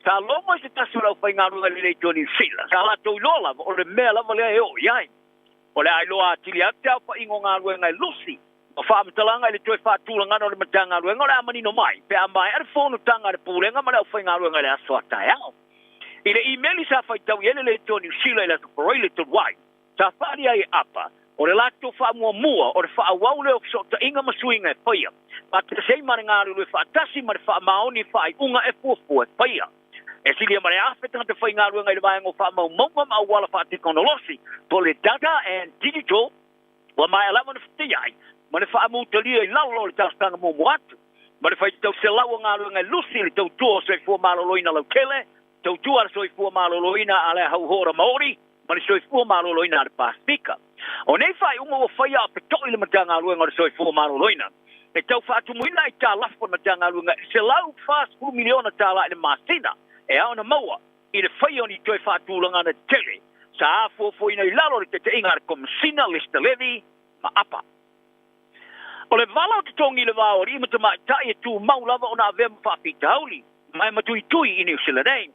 Sa logo i se tasi o le aufaigaluega lelei i Niu Sila, sa latou iloa lava o le mea lava lea e oo i ai. O le a iloa atili atu se aofaiga o galuega e lusi ma faamatalaga i le toe faatulagana o le Matagaluega o le a manino mai pe a maea le fonotaga a le Pulega ma le aufaigaluega i le aso a taeao. I le imeli sa faitau i ai le Leitoa Niu Sila i le Aso Faraile talu ai, Sa faaali ai e Apa, o le latou faamuamua o le faaauau lea o fesootaiga ma suiga e faia, faatasi ai ma le galulue faatasi ma le faamaoni i faaiuga e fuafua e faia. E silia ma le 1,000 tagata faigaluega i le vaega o faamaumauga ma auala faatekonolosi po o le Data and Digital ua maea lava ona fetaiai ma le faamutalia i lalo o le talosaga muamua atu ma le faitau selau o galuega e lusi i le tautua o soifua maloloina lautele, tautua a le soifua maloloina a le Hauora Maori ma le soifua maloloina a le Pasefika. O nei faaiuga ua faia a feto'i le Matagaluega o le Soifua Maloloina e tau faatumuina aitalafu a le Matagaluega e $140 miliona tala i le masina e ao ona maua i le faia o ni toe faatulagana tele sa fuafuaina i lalo o le taitaiga a le Komesina Lester Levy ma Apa. O le vala o totogi i le va o alii ma tamaitai e tumau lava ona avea ma faafitauli ma e matuitui i Niu Sila nei.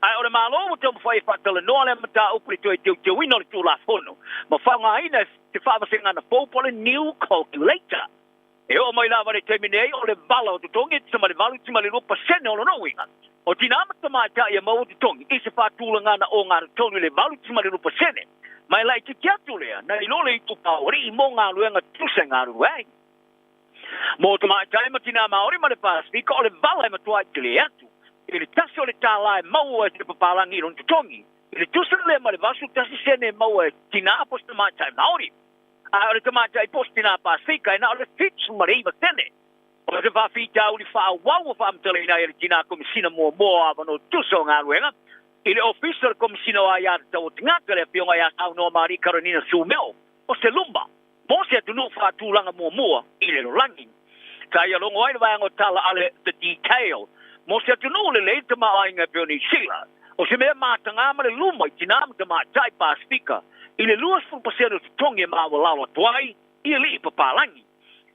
Ae o le Malo ua taumafai e faatalanoa lea mataupu i le toe teuteuina o le Tulafono ma faaaogaina se faavasegana fou po o le new calculator. E oo mai lava i le taimi nei o le vala o totogi e tusa ma le 8.2% o lona uiga, o tinā ma tamaitai e maua totogi i se faatulagana ogatotonu i le 8.2%, ma e laitiiti atu lea nai lo le itupa o alii mo galuega tutusa e galulue ai. Mo tamaitai ma tinā Māori ma le Pasefika, o le vala e matuai tele atu i le tasi o le tālā e maua e se papalagi i lona totogi, i le tusa lea ma le 81 sene e maua e tinā po o se tamaitai Māori. A o le tamaitai po o se tinā Pasefika e na o le 79 sene. O se faafitauli faaauau ua faamatalaina ai e le tinā Komesina muamua o Avanoa Tutusa o Galuega i le Ofisa o le Komesina o Aia Tatau a Tagata, le Afioga ia Saunoa Marie Karanina Sumeo, o se luma mo se atunuu faatulaga muamua i le lalolagi. Sa ia logo ai le vaega o tala a le The Detail mo se atunuu lelei le tamaoaiga e pei o Niu Sila. O se mea matagā ma le luma i tinā ma tamaitai Pasefika i le 20% o totogi e maualalo atu ai i alii papalagi.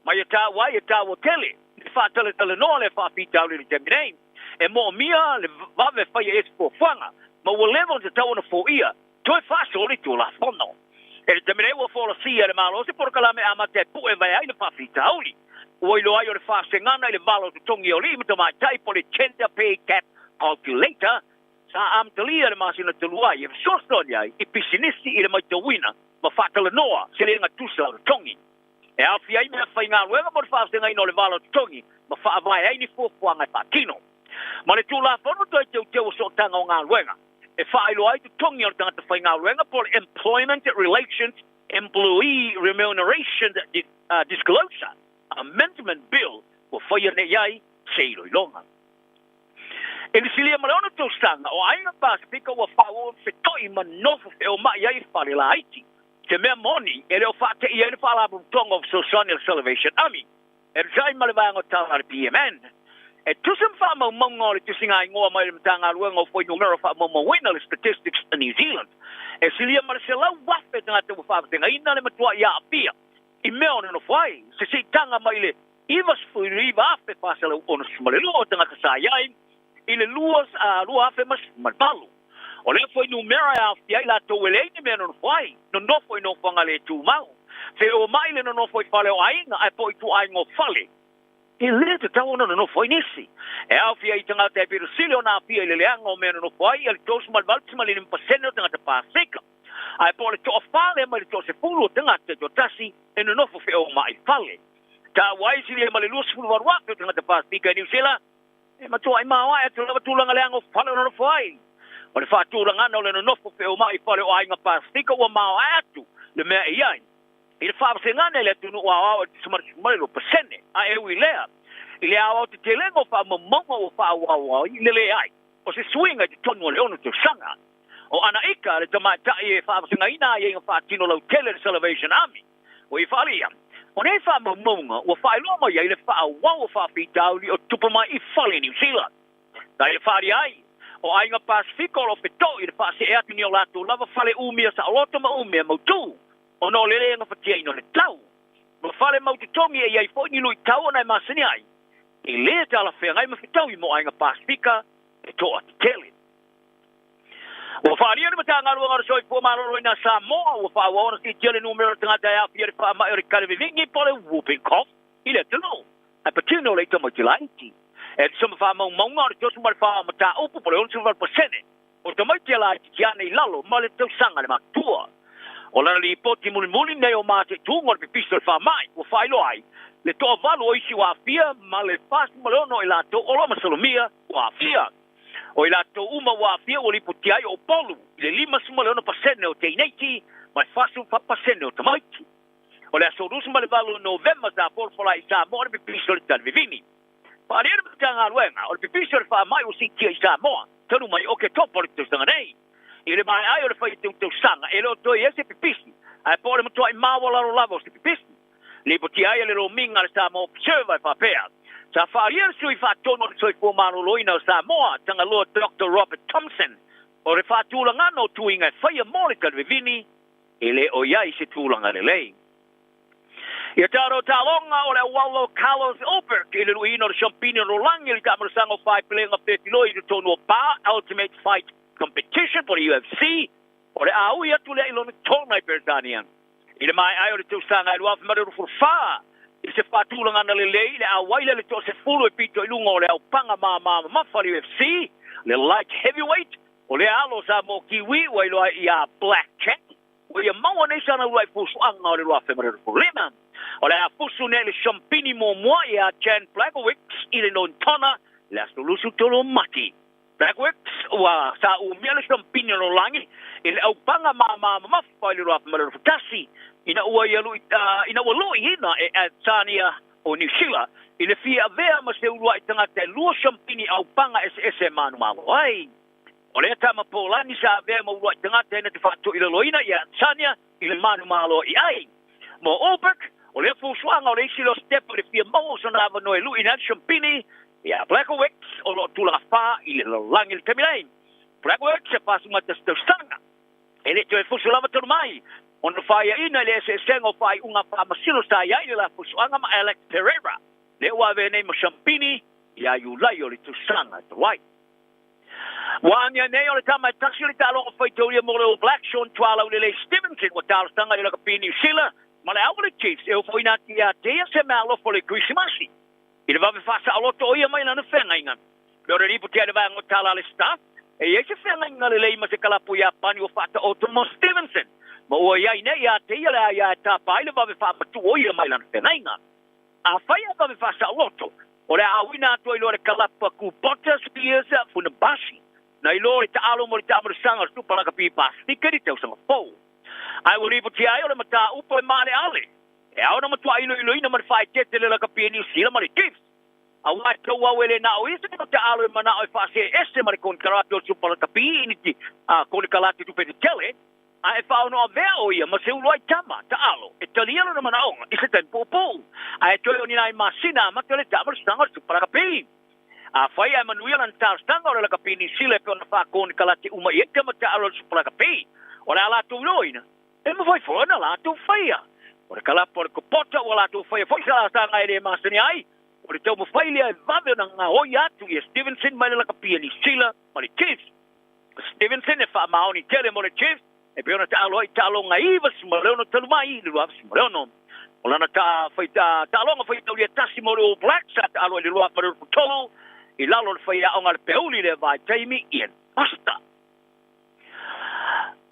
Ma ia taua ai e taua tele le faataletalenoa lea faafitauli i le taimi nei. E moomia le vave faia i ai se fuafuaga ma ua leva ona tatau ona foia toe faasoa le Tulafono. E le taimi nei ua folasia e le Malo se polokalame amata e pu'e vae ai le faafitauli. Ua iloa ai o le faasegana i le vala o totogi o alii ma tamaitai po o le Gender Pay Gap Calculator sa amatalia i le masina talu ai e fesoasoani ai i pisinisi i le maitauina ma faatalanoa seleaga tusa o totogi. E aofia ai mea faigaluega mo le faasegaina o le vala o totogi ma faavae ai ni fuafuaga e faatino. Ma le Tulafono toe teuteu o sootaga o galuega e faailoa ai totogi o le tagata faigaluega po o le Employment Relations Employee Remuneration Disclosure Amendment Bill ua faia nei ai se iloiloga. I le silia ma le ono tausaga, o Aiga Pasefika ua faaauau ona feto'i ma nofo feoma'i ai i fale laiti. Se mea moni, e le o faateia ai le Faalapotopotoga o Fesoasoani a le Salvation Army, e tusa ai ma le vaega o tala a le PMN. E tusa ma faamaumauga o le tusigaigoa mai le Matagaluega o Fuainumera Faamaumauina le Statistics New Zealand, e silia ma le 100,000 tagata ua faavasegaina le matua'i aafia i mea o nonofo ai, se siitaga mai le 99,462 o tagata sa i ai i le 2018. O lea fuainumera e aofia ai latou e leai ni mea e nonofo ai, nonofo i nofoaga le tumau, feoma'i le nonofo i fale o aiga ae po o ituaiga o fale e le tatau ona nonofo ai nisi. E aofia ai tagata e pito sili ona aafia i le leaga o mea e nonofo ai ia le 38.5% o tagata Pasefika, ae po o le toafa lea mai le toasefulu o tagata e toatasi e nonofo feoma'i i fale. Taua ai silia ma le 28,000 o tagata Pasefika i Niu Sila e matua'i maoae atu lava tulaga leaga o fale o nonofo ai. O le faatulagana o le nonofo feoma'i i fale o aiga Pasefika ua maoae atu le mea e i ai i le faavasegana i le atunuu aoao e tusa ma le 2%, a e ui lea i le aoaotetelega o faamaumauga ua faaauau ai le leai o se suiga i totonu o le ono tausaga. O Anaika, le tamaitai e faavasegaina aiaiga faatino lautele i le Salvation Army, ua ia faaalia, o nei faamaumauga ua faailoa mai ai le faaauau o faafitauli o tupu mai i fale i Niu Sila. Na ia faaalia ai, o aiga Pasefika o lo o feto'i i le faasee atu i ni o latou lava fale umia saoloto ma umia mautū, ona o le le gafatiaina o le tau. Ma fale mau totogi e i ai foi ni luitau ona e masani ai, e le talafeagai ma fetaui mo aiga Pasefika e toatetele. Ua faaalia le Matagaluega o le Soifua Maloloina a Samoa ua faaauau ona siitia le numera o tagata e aafia i le faamai o le kalevevigi po o le whooping cough i le atunuu, ae patino le tamaiti laiti. E tusa ma faamaumauga o le 34 o mataupu po o le 68% o tamaiti a laitiiti ane i lalo ma le tausaga le matua. O lana lipoti mulimuli nei o mataituga o le pipisi o le faamai ua faailoa ai le toavalu o isi ua aafia ma le 46 o i latou o lo o masalomia ua aafia. O i latou uma ua aafia ua lipotia ai o Upolu i le 56% o teineiti ma le 44% o tamaiti. O le aso 28 o Novema sa folafola ai i Samoa le pipisi o le talivivini. Faaalia le Matagaluega o le pipisi o le faamai ua siitia i Samoa talu mai Oketopa o le tausaga nei. I le maea ai o le fai tausaga e le o toe i ai se pipisi, ae po o le matuai maualalo lava o se pipisi. Lipotia ai e le lomiga a le Samoa Observer e faapea, sa faaalia le sui faatonu o le Soifua Maloloina o Samoa, Tagaloa Doctor Robert Thompson, o le faatulagana o tuiga e faia mo le talivivini e le o i ai se tulaga lelei. Ia tatou taaloga o le auala o Carlos Ulberg i le luiina o le Siampini o Lolagi i le taamalosaga o Faepelega Fefiloi i totonu o Pa Ultimate Fight Competition po o le UFC, o le a ui atu lea i lona tona i Peretania. I le maea ai o le tausaga e 2024, i se faatulagana lelei, le auai lea le toasefulu e pito i luga o le aupaga māmā mamafa a le UFC, le light heavyweight, o lea alo o Samoa Kiwi ua iloa ai ia Black Cat, Ua ia maua nei sana uluai fusuaga o le 2025. O le a fusu nei le siampini muamua ia Jan Blachowicz i le Nontona i le aso 23 o Mati. Blachowicz ua sa umia le siampini o Lolagi i le aupaga māmā mamafa i le 2021 ina ua ia lui, ina ua luiina e Adesanya o Niu Sila i le fia avea ma se uluai tagata e lua siampini aupaga eseese e manumalo ai. O lea tama Pōlani sa avea ma uluai tagata ina te faatoilaloina ia Tania i le manumalo i ai. Mo Ulberg, o lea fuafuaga o le isi lea o sitepa i le fia maua o sona avanoa e luʻina ai le siampini ia Blachowicz o lo o tulaga fa i le lalolagi i le taimi nei. Blachowicz e 41 tausaga. E le toe fusu lava talu mai ona faiaina i le eseesega o faaiuga faamasino sa i ai i le la fusuaga ma Alex Pereira, lea ua avea nei ma siampini ia Iulai o le tausaga talu ai. Ua agia nei o le tama e tasi o le taaloga faitaulia mo le All Blacks, Sean Tualaulelei Stevenson, ua talosaga i le lakapi Niu Sila ma le Auala Chiefs e ofoina atu ia te ia se meaalofa o le Kerisimasi i le vave faasaoloto o ia mai lana feagaiga. Me o le lipoti a le vaega o tala a le Star, e i ai se feagaiga lelei ma se kalapu Iapani ua faataoto mo Stevenson, ma ua i ai nei ia te ia le aia e tapa ai le vave faamatuu o ia mai lana feagaiga. Afai e vave faasaoloto, o le a auina atu ai loa le kalapa Kubota Spears Funabashi, nai lo le taalo mo le taamalosaga o le Supa Lakapi Pasifika i le tausaga fou. Ae ua lipotia ai o le mataupu e maaleale, e ao ona matuai iloiloina ma le faaeteete le lakapi e Niu Sila ma le Chiefs. Aua e tauau e le na o ia se taalo e manao e faasee ese ma le konekarate o le Supa Lakapi i ni konekarate tupe tetele, A e faaono-avea ʻo ia ma se uluai tama, taalo, e talia lona manaʻoga i se taimi puupuu, a e toe o ni nai masina amata o le taamalosaga o le Supa Lakapi. Afai ae manuia lana talosaga o le lakapi Niu Sila e pei ona faakonekalate uma i ai tama taalo o le Supa Lakapi, o le a latou iloaina, e mafai foi ona latou faia. O le kalapa o le Kopota ua latou faia foi se laasaga e le masani ai, o le taumafai lea e vave ona gaoia atu ia Stevenson mai le lakapi a Niu Sila ma le Chiefs. O Stevenson e faamaoni tele mo le Chiefs e pei ona taalo ai i taaloga 96 talu mai i le 2016. O lana taaloga faitaulia tasi mo le All Blacks sa taalo ai i le 2023 i lalo o le faiaoga a le peuli i lea vaitaimi, Ian Foster.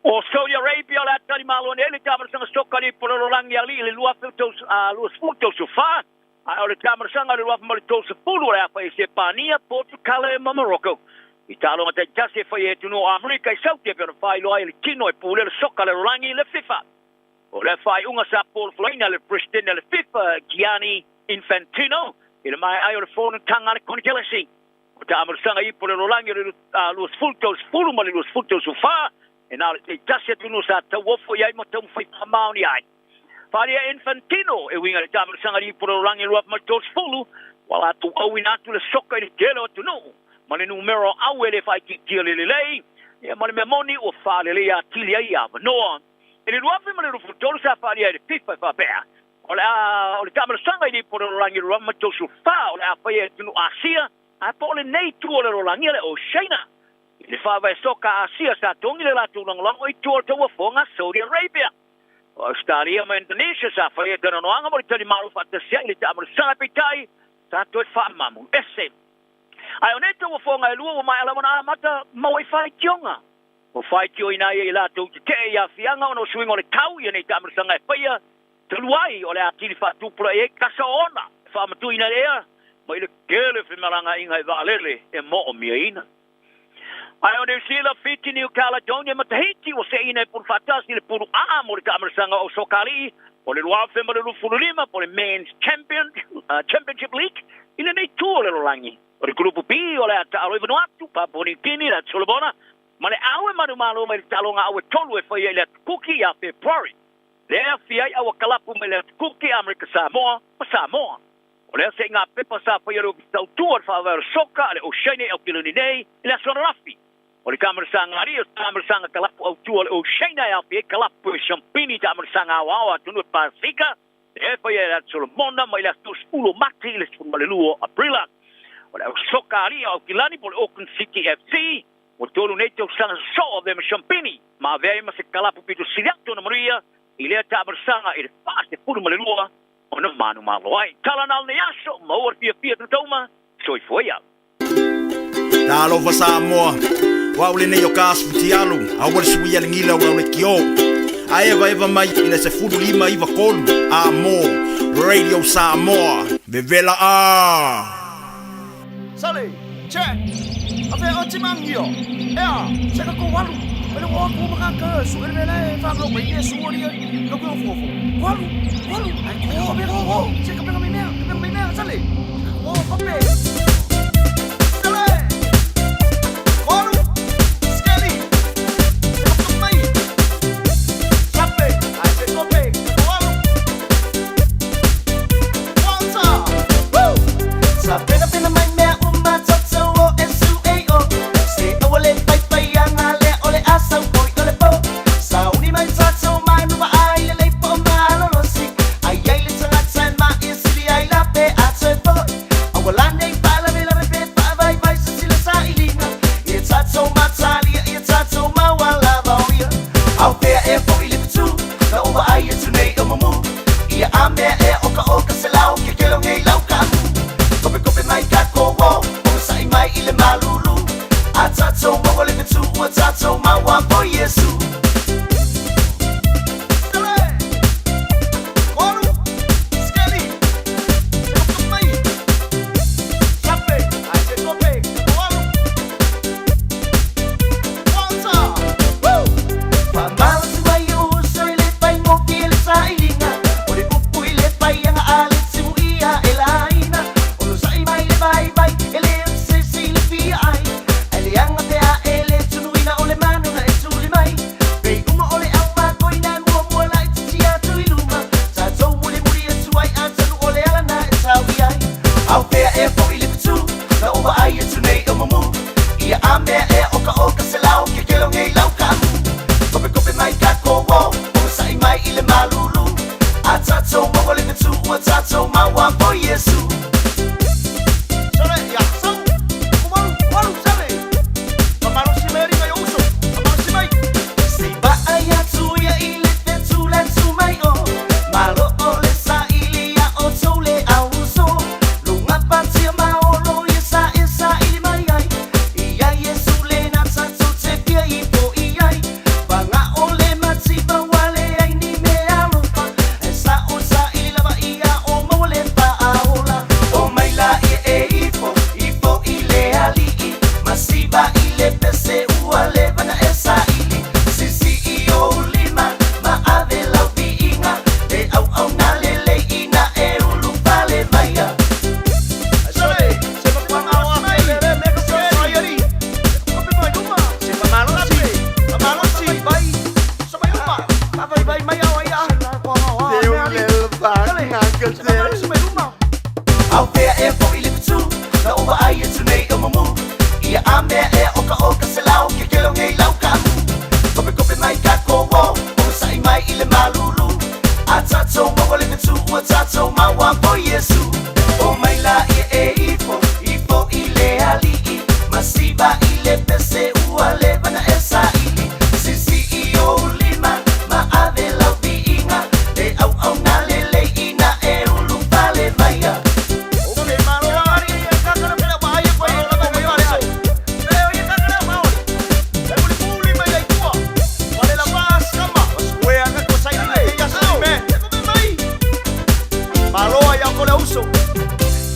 O Saudi Arabia o le a tali malo nei i le taamalasaga soka i le Ipu o le Lalolagi Alii i le 2024, ae o le taamalasaga i le 2030 o le a fai e Sepania, Portucale ma Morocco. I taaloga taitasi e fai e atunuu o Amerika i Saute e pei ona faailoa ai e le tino e pulea le soka a le lalolagi, le FIFA. O lea faaiuga sa polofolaina e le Peresetene a le FIFA, Gianni Infantino, i le maea ai o le fonotaga a le Konekelesi. O taamalasaga i Ipu o le Lalolagi o le 2030 ma le 2034, e na o le taitasi atunuu sa tauofo i ai ma taumafai faamaoni ai. Faaalia e Infantino e uiga i le taamalasaga i Ipu o le Lalolagi 2030, ua latou auina atu le soka i le tele o atunuu ma le numera o au e le faaitiitia le lelei, ia ma le mea moni ua faaleleia atili ai avanoa. I le 2023 sa faaalia ai le FIFA e faapea, O le a o le taamalasaga i le Ipu o le Lalolagi 2034 o le a faia e atunuu Asia, ae po o lenei itu o le lalolagi le Oceania. I le faavae soka a Asia sa togi le latou lagolago i tua o le tauafoga a Saudi Arabia. O Ausetalia ma Indonesia sa faia talanoaga mo le talimalo faatasi ai i le taamalasaga peitai sa toe faamamu ese. Ae o nei tauafoga e lua ua maea lava ona amata maua i faitioga. Ua faitioina ai e i latou tetee i aafiaga ona o suiga o le tau ia nei taamalasaga e faia Talu ai, o le atili faatupulaia ai kasa ona e faamatuina le ea mai le tele o femalagaaiga i vaalele e moomiaina. Ae o Niu Sila, Fiti, New Caledonia ma Tahiti ua seina e pulu faatasi le pulu A mo le taamalasaga o Sokalii o le 2025 po le Men's Champion, Championship League i lenei tu o le lalolagi. O le Kulupu B o le a taalo i Vanuatu, Papua New Guinea, le Atu Solomona ma le Au e manumalo mai le taaloga au e tolu e faia i le Atu Kuki ia February. Lea afi ai aua kalapu mai le Atu Kuki, Amerika Samoa ma Samoa. O lea seiga pepa sa faia le Ofisa Tautua o le Faavae o le Soka a le Oceania i Aukilani nei i le aso ananafi. O le taamalasaga alii o taamalasaga kalapu autua o le Oceania e afi ai kalapu e siampini taamalasaga aoao a atunuu e Pasefika lea e faia e le Atu Solomona mai le aso 30 o Mati i le 12 o Aperila. O le au soka alii o Aukilani po o le Auckland City FC Ua tolu nei tausaga sosoo avea ma Champini ma avea ai ma se kalapu pito sili atu ona manuia i lea taamalasaga i le 42 ona manumalo ai. Tala na o lenei aso, maua le fiafia tutauma, soifua ia. Talofa Samoa, o au lenei o Kas Futialu, aua le suia le gila o au le kio. A evaeva mai i le 15 iva kolu, a mo, Radio Samoa, vevela a! Sale, Check! Afea oe Timangio? Ea, se ka kou alu. Mai le oa kou makaka, su ele mea e whangau mai e su ori ai. Ka koe ofo ofo. Ko alu, ko alu, ai ko ko ko ko. Se ka penga mai mea, ka penga mai mea, sale. Se ka ko pape. Sale! Ko alu, Skelly. Se ka mai. Sape, ai se kope, ko alu.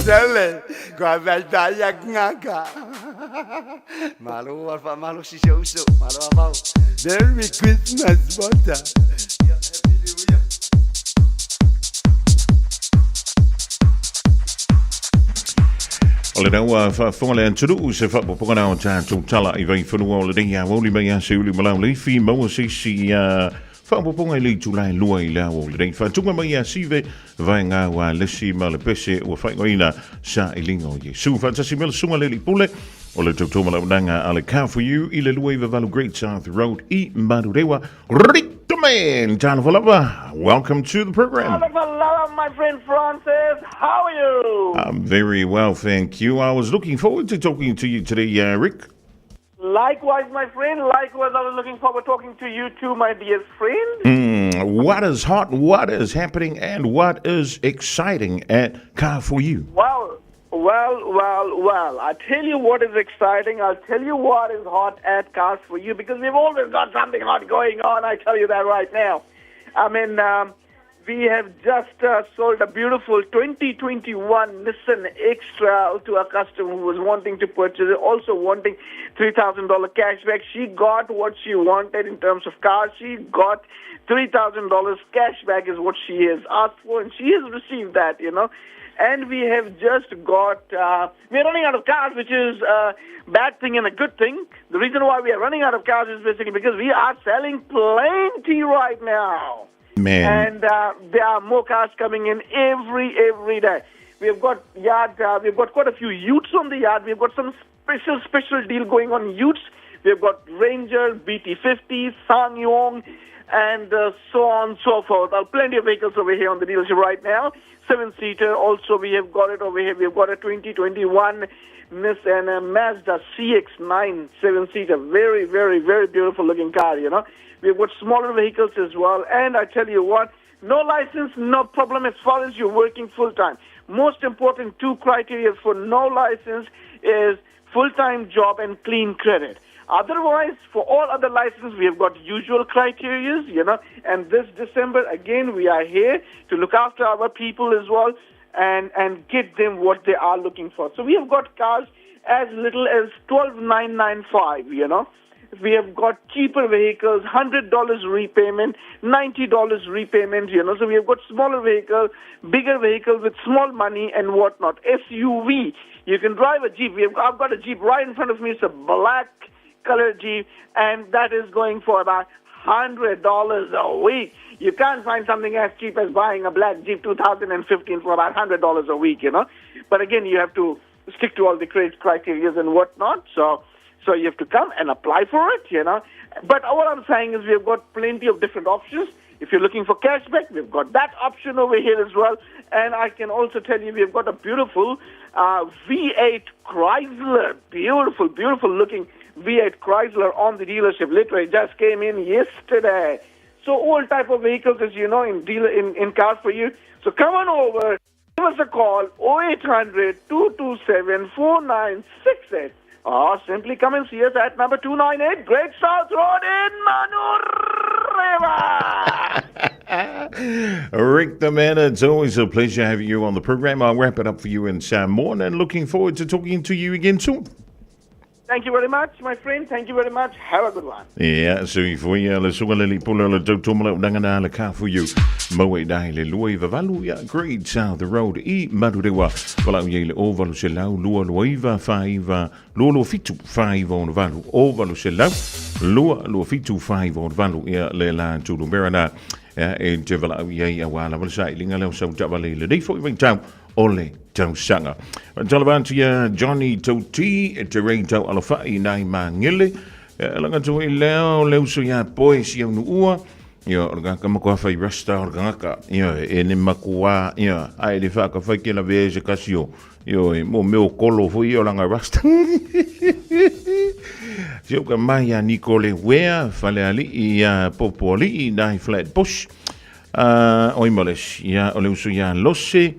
Sele, kua vai vai ngaka. Malo al faamalosi si ou uso, malo a vau. Merry Christmas, Bota. O le naua faafofoga le atunuu se faapopoga na o tatou tala i vaifanua o lenei aoauli mai ia Seuli ma Lauleifi maua se isi faapopoga i le itula e lua i le ao o lenei faatuga mai ia Sive vaega ua lesi ma le pese ua faaigoaina Sailiga o Iesu faatasi me le susuga le Alii Pule o le tautua malaunaga a le Car for You i le 28 Great South Road i Manurewa. Rick the man, talofa lava. Welcome to the program. Talofa lava, my friend Francis. How are you? I'm very well, thank you. I was looking forward to talking to you today, Rick. Likewise, my friend. Likewise, I was looking forward to talking to you too, my dear friend. What is hot, what is happening, and what is exciting at Car For You? Well, well, well, well. I tell you what is exciting. I'll tell you what is hot at Cars For You because we've always got something hot going on. I tell you that right now. I mean, we have just sold a beautiful 2021 Nissan X-Trail to a customer who was wanting to purchase it, also wanting $3,000 cash back. She got what she wanted in terms of car. She got $3,000 cash back is what she has asked for, and she has received that, you know. And we have just got, we are running out of cars, which is a bad thing and a good thing. The reason why we are running out of cars is basically because we are selling plenty right now. Man. And there are more cars coming in every day. We've got yard, we've got quite a few utes on the yard. We've got some special deal going on utes. We've got Ranger, BT50, SsangYong, and so on and so forth. Plenty of vehicles over here on the dealership right now. 7-seater also we have got it over here. We've got a 2021 Nissan Mazda CX-9 7-seater. Very, very, very beautiful looking car, you know. We've got smaller vehicles as well. And I tell you what, no license, no problem as far as you're working full-time. Most important two criteria for no license is full-time job and clean credit. Otherwise, for all other licenses, we have got usual criteria, you know. And this December, again, we are here to look after our people as well and get them what they are looking for. So we have got cars as little as $12,995, you know. We have got cheaper vehicles, $100 repayment, $90 repayment, you know. So we have got smaller vehicle, bigger vehicle with small money and whatnot. SUV, you can drive a Jeep. I've got a Jeep right in front of me. It's a black color Jeep, and that is going for about $100 a week. You can't find something as cheap as buying a black Jeep 2015 for about $100 a week, you know. But again, you have to stick to all the criteria and whatnot. So you have to come and apply for it, you know. But all I'm saying is we've got plenty of different options. If you're looking for cashback, we've got that option over here as well. And I can also tell you we've got a beautiful V8 Chrysler, beautiful, beautiful looking V8 Chrysler on the dealership. Literally just came in yesterday. So all type of vehicles, as you know, in Cars For You. So come on over, give us a call, 0800 227 4968. Or simply come and see us at number 298 Great South Road in Manurewa. Rick the man, it's always a pleasure having you on the program. I'll wrap it up for you in Samoan and looking forward to talking to you again soon. Thank you very much, my friend. Thank you very much. Have a good one. Ia, so i foi ia le suga le lipula le tautomo le unanga na le ka for you. Maua i dai le lua i vavalu ia Great South Road i Manurewa. Walau ia i le o valu se lau lua lua iva wha iva lua lua fitu wha iva ono valu o valu se lau lua lua fitu wha iva ono valu ia le la tulu mera na ia e te walau ia i awa la wala sa i linga leo sau tawale le nei foi vai tau o le tausaga. Tala atu ia Johnny Tauti e te rei tau alawhai nai mangele. Langa tu i leo leo so ia poe si au nuua. Ia, o le ngaka makoa whai rasta o le ngaka. Ia, e ne makoa, ia, ai le whaka whai ke la vea se kasio. Ia, e mo meo kolo fo ia o langa rasta. Si au ka mai a Nicole Wea, whale ali i a popo ali i nai Flat Bush. O i males, ia, o le uso ia Lose,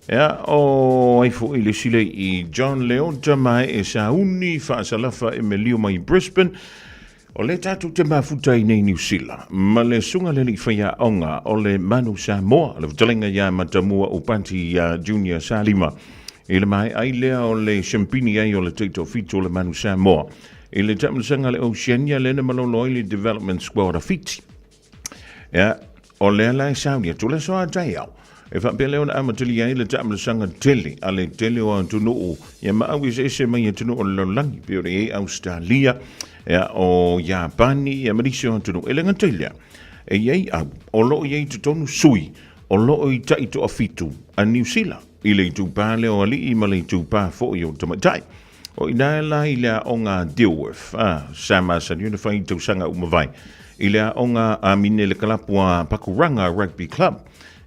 ia, o ai fo i le sile i John Leonta mai e sa uni whaasalafa e me lio mai Brisbane. O le tātou te mafuta i nei New Zealand, ma le sunga le li whaia onga o le Manu Samoa, le vutalenga ia Matamua o Panti Junior Salima. I le maea ai lea o le siampini ai o le Taitoafitu o le Manu Samoa i le taamilosaga a le Oceania lea na malolo ai le Development Squad a Fiti. Ia, o lea la e sauni atu le aso a taeao. E faapea lea ona amatalia ai le taamilosaga tele a le tele o atunuu ia ma au eseese mai atunuu o le lalolagi pei ona i ai Ausetalia, ia, o Iapani ia ma nisi o atunuu. E le gata i lea, e i ai au o lo o i ai i totonu sui o lo o i taitoafitu a Niu Sila i le itupa lea o alii ma le itupa foi o tamaitai. O i ina la i le aoga a Dilworth, a, sa masani ona fai i tausaga ua mavae, i le aoga a Mine le kalapu a Pakuranga Rugby Club.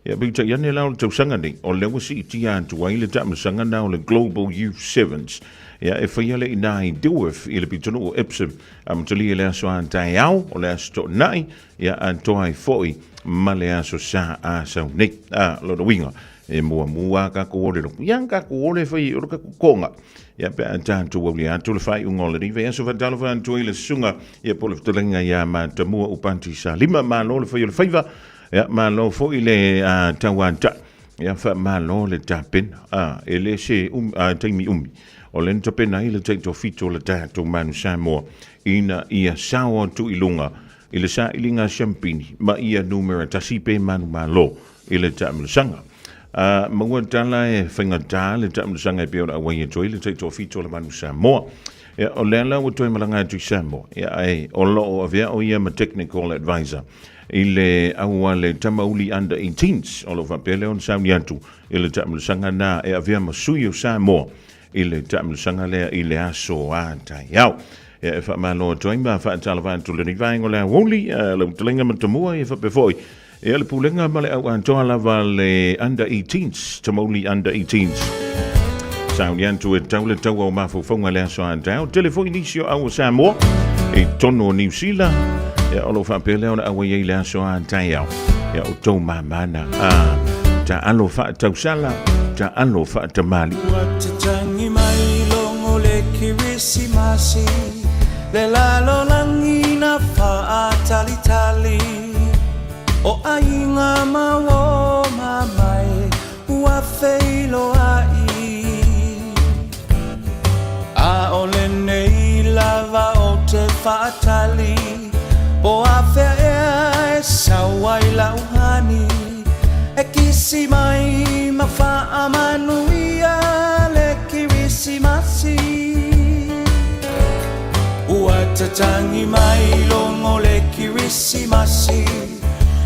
Ia, peitai ane la o le tausaga nei, o lea ua siitia atu ai le taamilosaga na o le Global Youth Sevens. Ia, e faia lea i ina i Dilworth i le pitonuu o Epsom, amatalia i le aso a taeao, o le aso Toonai, ia atoa ai foi ma le aso Sa a sau nei. A, lona uiga, e muamua a kākou ōlelo. Ia, kākou ōle whai o le kakou konga. Ia, pe a tātou au le atu le whaiunga o le rive. Aso whātalo whāntua i le sunga. Ia, po le whatalenga ia Mātamua Upanti Salima. Malo le whai o le whaiva. Ia, malo foi le tauātaʻi. Ia, faamalo le tapena. A, e le se umi, a, taimi umi. O le na tapena ai le taitoafitu o le tatou Manu Samoa ina ia sao atu i luga i le sailiga siampini ma ia numera tasi pe manumalo i le taamilosaga. A, maua tala e faigata le taamilosaga e pei ona auai atu ai le taitoafitu o le Manu Samoa. Ia, o lea la ua toe malaga atu i Samoa, ia, ae o lo o avea o ia ma Technical Advisor i le au a le Tamauli Under 18s. O lo o faapea lea ona sauni atu i le taamilosaga na e avea ma sui o Samoa i le taamilosaga lea i le aso a taeao. Ia, e faamalo atu ai ma faatalofa atu lenei vaega o le aoauli, lau fetalaiga Matamua, ia faapea foi ia le pulega ma le au atoa lava le Under 18s, Tamauli Under 18s. Sauni atu e tau le taua o mafaufauga le aso a taeao. Tele foi nisi o au o Samoa i totonu o Niu Sila. Ia, o lo o faapea lea ona auai ai le aso a taeao. Ia, o tou mamana. A, taalo faatausala, taalo faatamalii. Ua tatagi mai logo le Kerisimasi, Le lalolagi na faatalitali, O aiga ma o mamae ua feiloai. Aole nei lava o te faatali, Po afea ea e sau ai lau hani, E kisi mai ma faamanuia le Kerisimasi. Ua tatagi mai logo le Kerisimasi,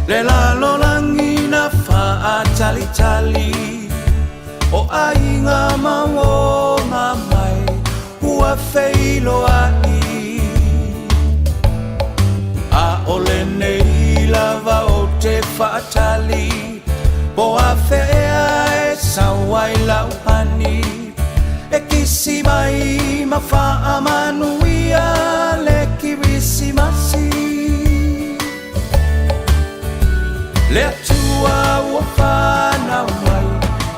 Le lalolagi na faatalitali, O aiga ma o mamae ua feiloai. Aole nei lava o te faatali, Po afea ea e sau ai lau hani, E kisi mai ma faamanuia le Kerisimasi. Le Atua ua fanau mai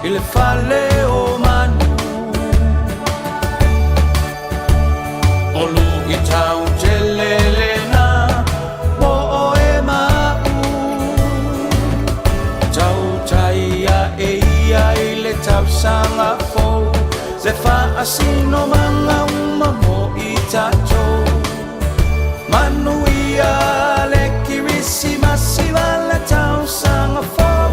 i le fale o manu. O luitau tele lena mo oe ma aʻu. Tautai aʻe ia i le tausaga fou, Le faasinomaga uma mo i tatou. Manuia le Kerisimasi ma le tausaga fou.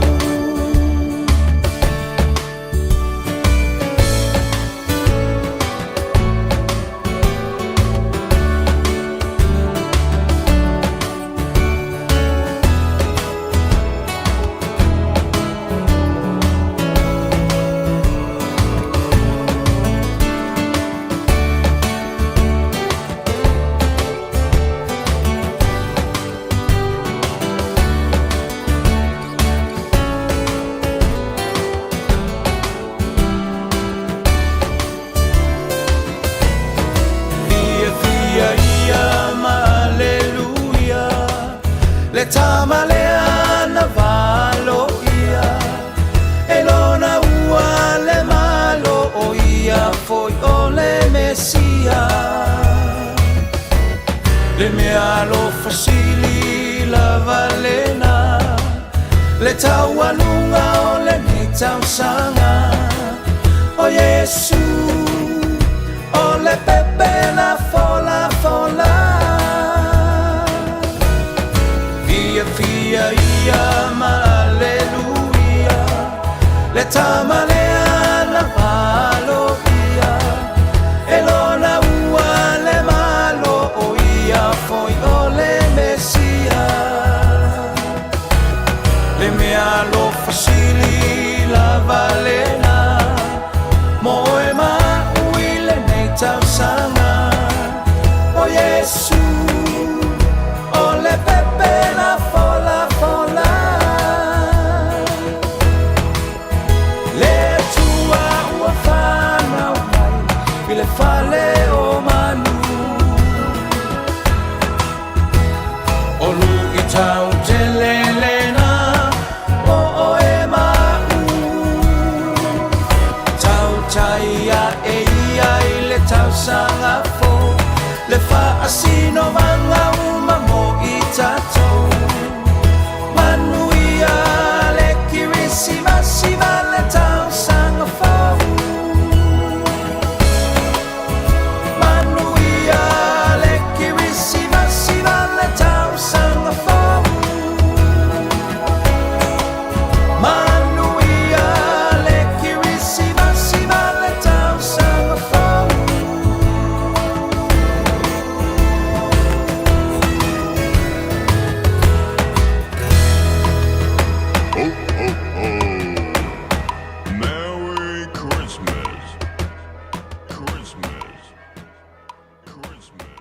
Fiafia ia ma aleluia, Le tama lea na valoia, E lona ua le malo o ia foi o le Mesia. Le mea alofa sili lava lena, Le taualuga o lenei tausaga. O Iesu o le pepe na fola fola Fia fia ia ma aleluia Le tama lea na aloia E lona ua le malo o ia foi o le Mesia Le mea alofa sili lava lena Mo oe ma a'u i lenei tausaga O Iesu o le pepe na folafola Le Atua ua fanau mai I le fale o manu O luitau tele lena mo oe ma a'u Tautai a'e ia i le tausaga fou Le faasinomaga uma mo i tatou Manuia le Kerisimasi ma le tausaga fou Manuia le Kerisimasi ma le tausaga fou Manuia le Kerisimasi ma le tausaga fou Ho, ho, ho. Merry Christmas. Christmas. Christmas.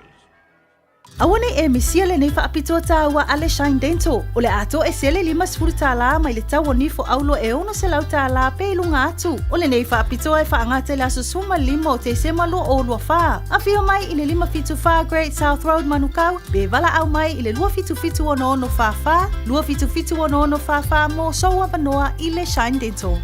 Aua nei e misia lenei faapitoa tāua a le Shine Dental. O le atoa e sele $50 mai le tau o nifo aulo e $600 pe i luga atu. O lenei faapitoa e faagata i le aso 15 o Tesema 2024. Afio mai i le 574 Great South Road Manukau pe valaau mai i le 277 6644, 277 6644 mo sou avanoa i le Shine Dental.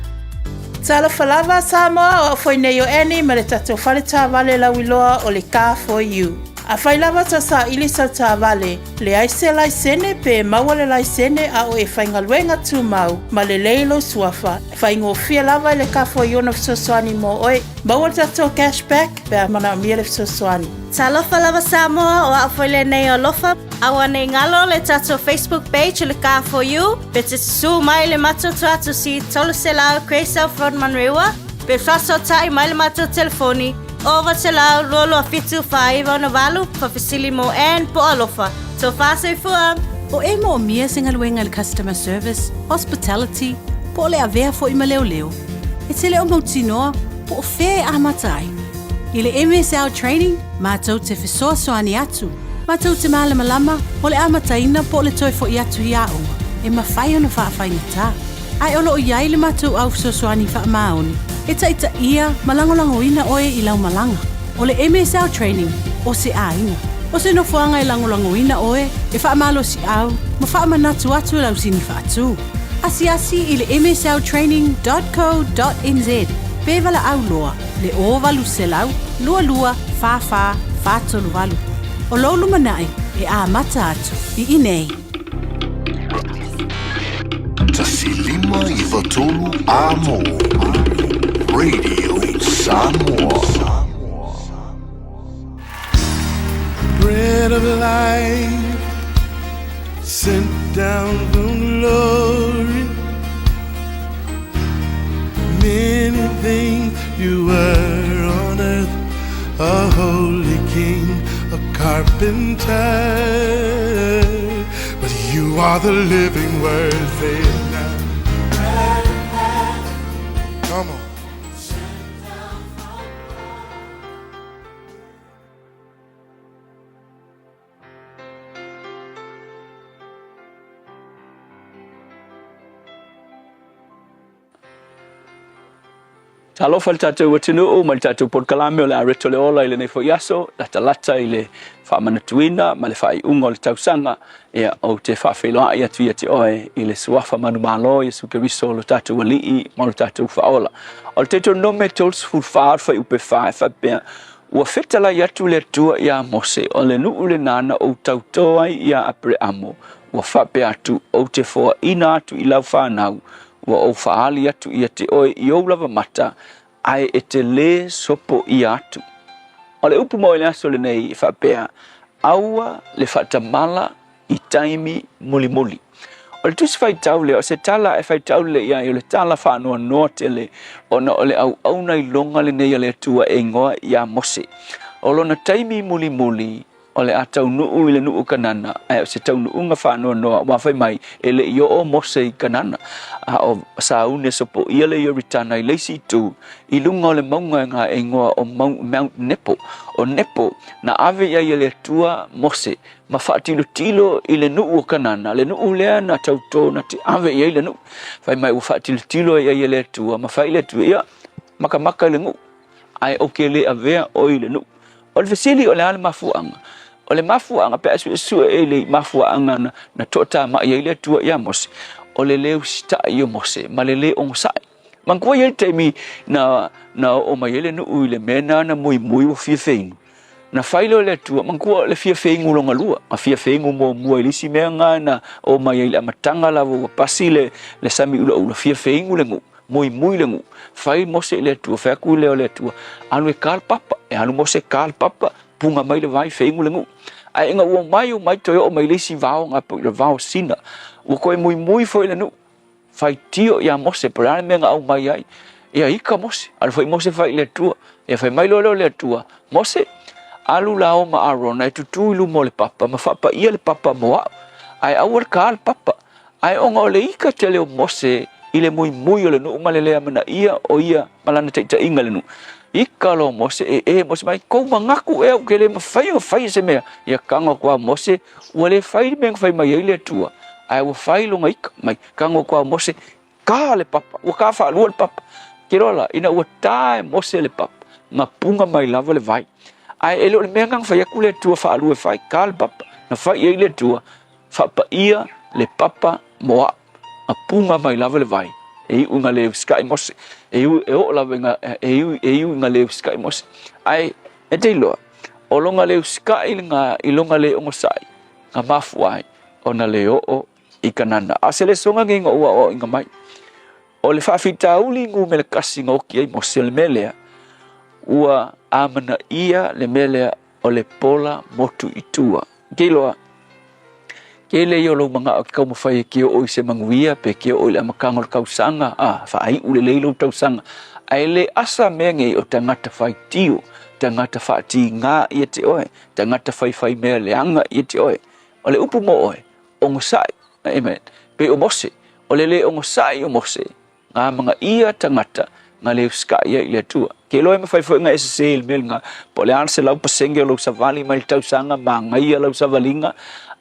Talofa lava Samoa, o au foi nei o Annie ma le tatou fale taavale lauiloa o le Car For You. Afai lava tau saili sau taavale, leai se laisene pe maua le laisene a o e faigaluega tumau ma lelei lou suafa, faigofie lava i le Car For You ona fesoasoani mo oe. Maua le tatou cash back pe a manaomia le fesoasoani. Talofa lava Samoa, o au foi lenei o Alofa. Aua nei galo le tatou Facebook page o le Car For You, pe te susū mai le matou tuatusi 300 Grey South Road Manurewa, pe faasootai mai le matou telefoni 900 227 4968, faafesili mo Ann po o Alofa. Tofa soifua! O e moomia se galuega i le customer service, hospitality, po o le avea foi ma leoleo, e te le o mautinoa po o fea e amata ai. I le MSL Training, matou te fesoasoani atu, matou te malamalama o le amataina po o le toe foi atu i aoga e mafai ona faafaigata. Ae o lo o i ai le matou au fesoasoani faamaoni e taitaia ma lagolagoina oe i lau malaga. O le MSL Training, o se aiga. O se nofoaga e lagolagoina oe, e faamalosiau ma faamanatu atu lau sini faatu. Asiasi i le msltraining dot co dot nz pe valaau loa le 0800 22 44 438. O lou lumanai e amata atu i inei. 1593 Amo Radio Samoa. Bread of life sent down from glory. Many things you were on earth, a holy king, a carpenter. But you are the living word, say it now. Come on. Talofa i le tatou atunuu ma le tatou polokalame o le a reto le ola i lenei foi aso, latalata i le faamanatuina ma le faaiuga o le tausaga, ia ou te faafeiloai atu ia te oe i le suafa manumalo Iesu Keriso lo tatou Alii ma lo tatou Faaola. O le Deuteronome 34 o le fuaiupe 4 e faapea, Ua fetalai atu le Atua iā Mose, o le nuu lenā na ou tautō ai iā Apereamo, ua faapea atu, Ou te foaina atu i lau fanau, ua ou faaali atu ia te oe i ou lava mata, Ae e te lē sopoia atu. O le upu mo i le aso lenei e faapea, Aua le faatamala i taimi mulimuli. O le tusi faitau lea, o se tala e faitau lelei i ai, o le tala faanoanoa tele, ona o le auauna iloga lenei a le Atua e igoa ia Mose. O lona taimi mulimuli, o le a taunuu i le nuu o Kanana, ae o se taunuuga faanoanoa, aua fai mai, e le i oo Mose i Kanana, a o sauni e sopoia le Ioritana i le isi itu, i luga o le mauga e ga e igoa o Mount Nepo. O Nepo, na ave i ai e le Atua Mose, ma faatilotilo i le nuu o Kanana, le nuu lea na tautō na te ave i ai le nuu. Fai mai ua faatilotilo i ai e le Atua, ma fai i le Atua, ia, makamaka i le nuu, ae ou te le avea oe i le nuu. O le fesili o le a le mafuaaga? O le mafuaaga pe a suesue i le mafuaaga na, na toatamai ai le Atua ia Mose, o le le usitai o Mose ma le le onosai. Manatua i ai le taimi na, na oo mai ai le nuu i le mea na na muimui ua fia feinu. Na fai lea o le Atua, manatua o le fia feigu longa lua, na fia feigu muamua i le isi mea na na oo mai ai i le amataga lava ua pasi le, le sami ulaula, fia feigu le nuu. Muimui le nuu, fai Mose i le Atua, fai atu lea o le Atua, alu e ka le papa, e alu Mose ka le papa, puga mai le vai, feigu le nuu. Ae ina ua omai omai toe oo mai le isi vao na po i le vao Sina, ua toe muimui foi le nuu, faitio ia Mose, po o le a le mea na aumai ai. Ia ika Mose, alu foi Mose fai i le Atua. Ia fai mai loa lea o le Atua, Mose, alu la o ma Arona e tutū i luma o le papa ma faapaia le papa mo au, ae aua le ka le papa. Ae ona o le ika tele o Mose i le muimui o le nuu ma le le amanaia o ia ma lana taitaiga i le nuu, ika loa o Mose, e e Mose mai, Kou mangaku ea ou ke le mafai ona faia se mea. Ia kago aku a Mose, ua le fai le mea na fai mai ai le Atua, ae ua fai lona ika mai. Kago aku a Mose, Ka le papa, ua ka faalua le papa. Ke loa la, ina ua ta e Mose le papa, na puga mai lava le vai. Ae e le o le mea na na fai atu le Atua faalua e fai, ka le papa, na fai i ai le Atua, Faapaia le papa mo a'u, na puga mai lava le vai, e iu ina le usikai Mose, e iu, e oo lava ina, e iu, e iu ina le usikai Mose. Ae, e te iloa, o lona le usikai lena i lona le onosai, na mafua ai ona le oo i Kanana. A o se lesoga nei na ou aoaoina mai, o le faafitauli numera tasi na oti ai Mose, o le mea lea, ua amanaia le mea lea o le pola motu i tua. Ke iloa, tele ia o lou manao e te taumafai e te oo i se manuia pe te oo i le amataga o le tausaga, a, faaiu lelei lou tausaga. Ae le asa mea nei o tagata faitio, tagata faatiga ia te oe, tagata faifai mea leaga ia te oe. O le upu mo oe, onosai, amen. Pei o Mose, o le le onosai o Mose, Ngā manaia tagata nga le usikai ai i le Atua. Ke iloa e mafai foi ona e sese i le mea lena, po o le a le 100% o lou savali mai le tausaga, manaia lau savaliga,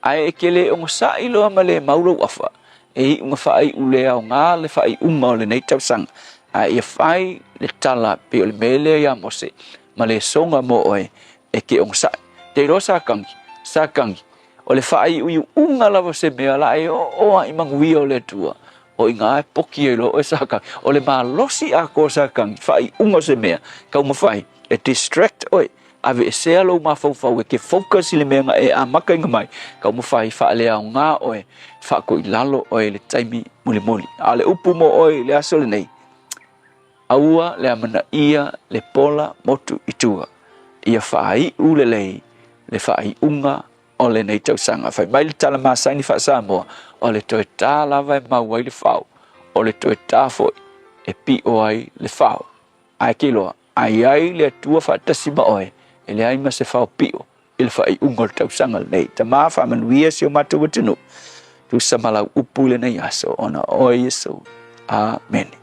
ae e te le onosai loa ma le mau lou afa, e iu na faaiu le aoga le faaiuga o lenei tausaga. Ae ia fai le tala pei o le mea lea ia Mose ma le soga mo oe e te onosai. Te iloa Satani, Satani, o le faaiuiuga lava o se mea la e oo lava i manuia o le Atua, O i ina e poki ai loa oe Satani. O le malosi atoa o Satani, faaiuga o se mea, taumafai e distract oe, aveesea lou mafaufau e te focus i le mea na e amataina mai, taumafai faaleaoga oe, faatoilalo oe i le taimi mulimuli. A o le upu mo oe i le aso lenei, aua le amanaia le pola motu i tua, ia faaiu lelei le faaiuga o lenei tausaga. Fai mai le tala masani faa-Samoa, o le toe tā lava e mau ai le fao, o le toe tā foi e piʻo ai le fao. Ae ke iloa, a i ai le Atua faatasi ma oe, e leai ma se fao piʻo i le faaiuga o le tausaga lenei. Tama, faamanuia si o matou atunuu, tusa ma lau upu i lenei aso, ona o oe Iesu. Amene.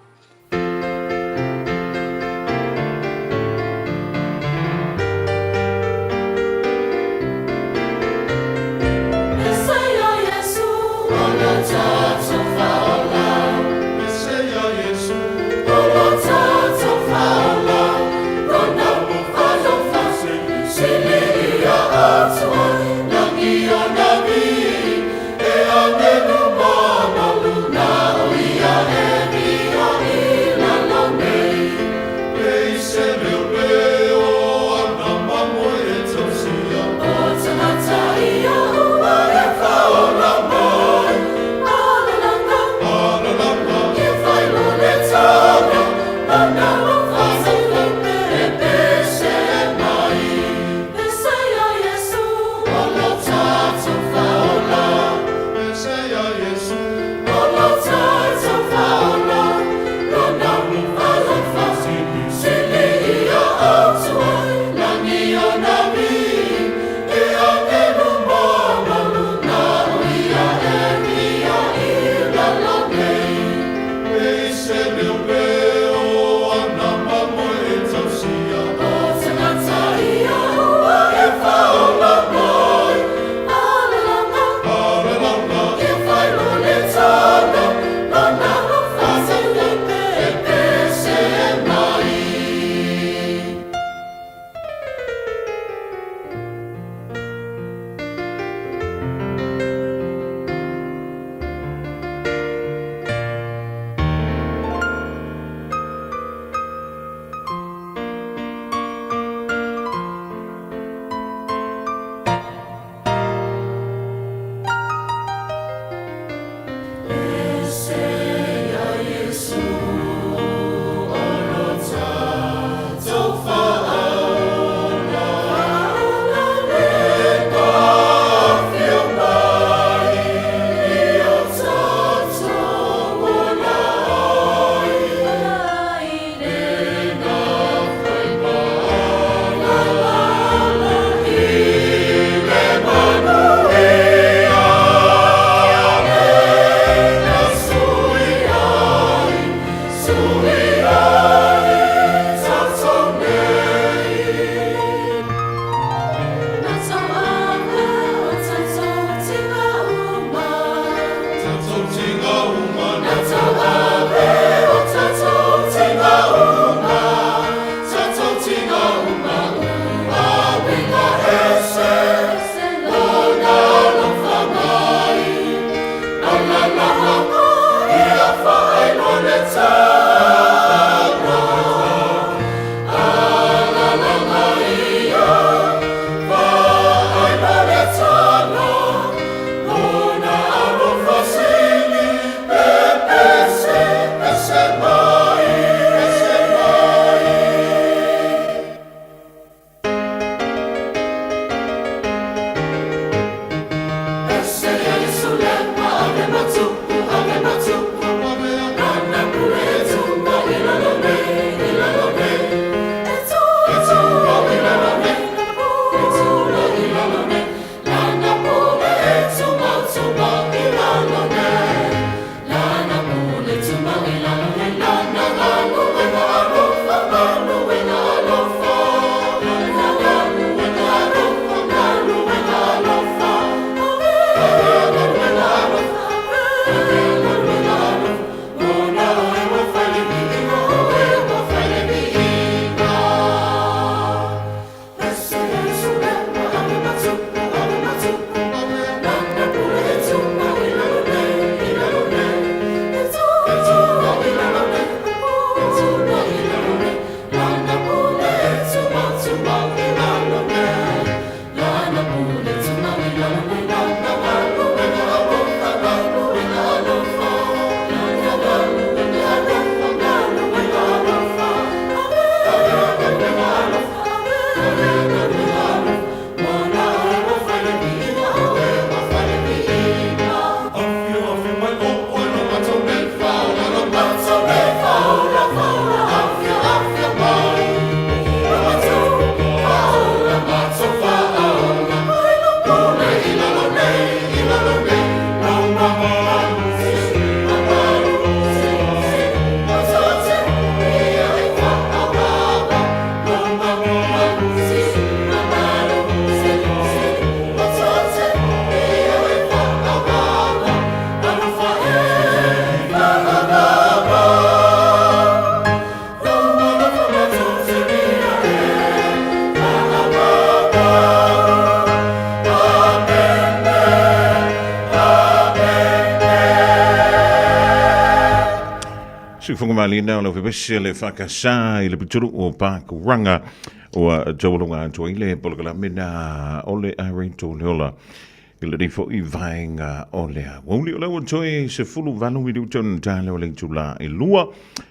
Suifoga malina o lau fepesi le whakasā i le pituru o Pākuranga ua taualoga atu ai le polokalame na o le Arento Leola i le rifo i vaenga o le aoauli. O lau toe 18 minuta na tāleo le itula e lua.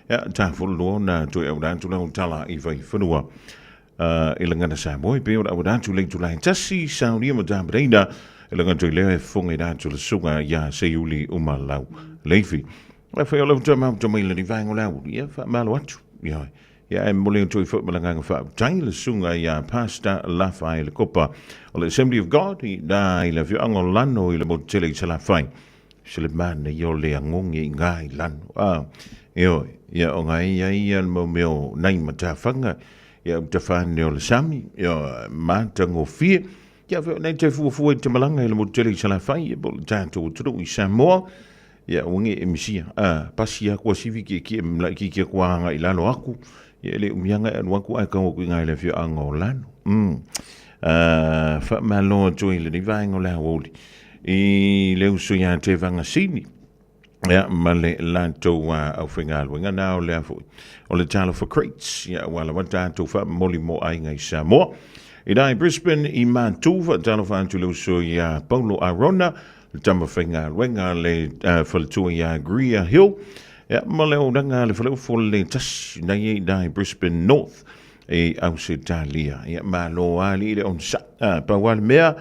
Ia, tā fulu na toe aura atu lau tala i vaiwhanua. I le gana Samoa e pei o le auina atu le itula e tasi saunia ma tapenaina i le gana lea e fofoga ina atu le susuga ia Seiuli Umalau Leifi. E whai o lau tau mau mai le vaenga o le auli, ia whaamalo atu. Ia, ia e mole atu i fo malanganga whaautai le susuga ia Pastor Lafai le Kopa o le Assembly of God i nā i le afioaga o Lano i le motu tele i Salafai. Se le mana ia o le agoge i ngā i lano. Ah, e oe, ia o ngā ia ia le mau mea o nai matawhanga, ia u tawhane o le sami, ia mātangofie, ia whio nei te fuafua i te malanga i le motu tele i Salafai, ia po le tātou tunu i Samoa, ia uange e misia, ah, pasi aku a sivi ki ki e mlai ki ki aku anga i lalo aku, ia le umianga e anu aku ai kau aku i ngā i le whio anga o lano. Wha malo atu i le ni vaenga o le aoli. I le uso ia te Vangasini, ia, ma le latou aufaigaluega na o lea foi. O le Talofa Crates, ia, ua lava tatou faamomoli mo aiga i Samoa. I i Brisbane i Matuva, talofa atu le uso ia Paulo Arona, le tama faigaluega le faletua ia Greer Hill, ia, ma le olaga le faleufo le tasi nei i i Brisbane North. E Ausetalia. Ia, malo ali i le onsa. Ah, pau a le mea,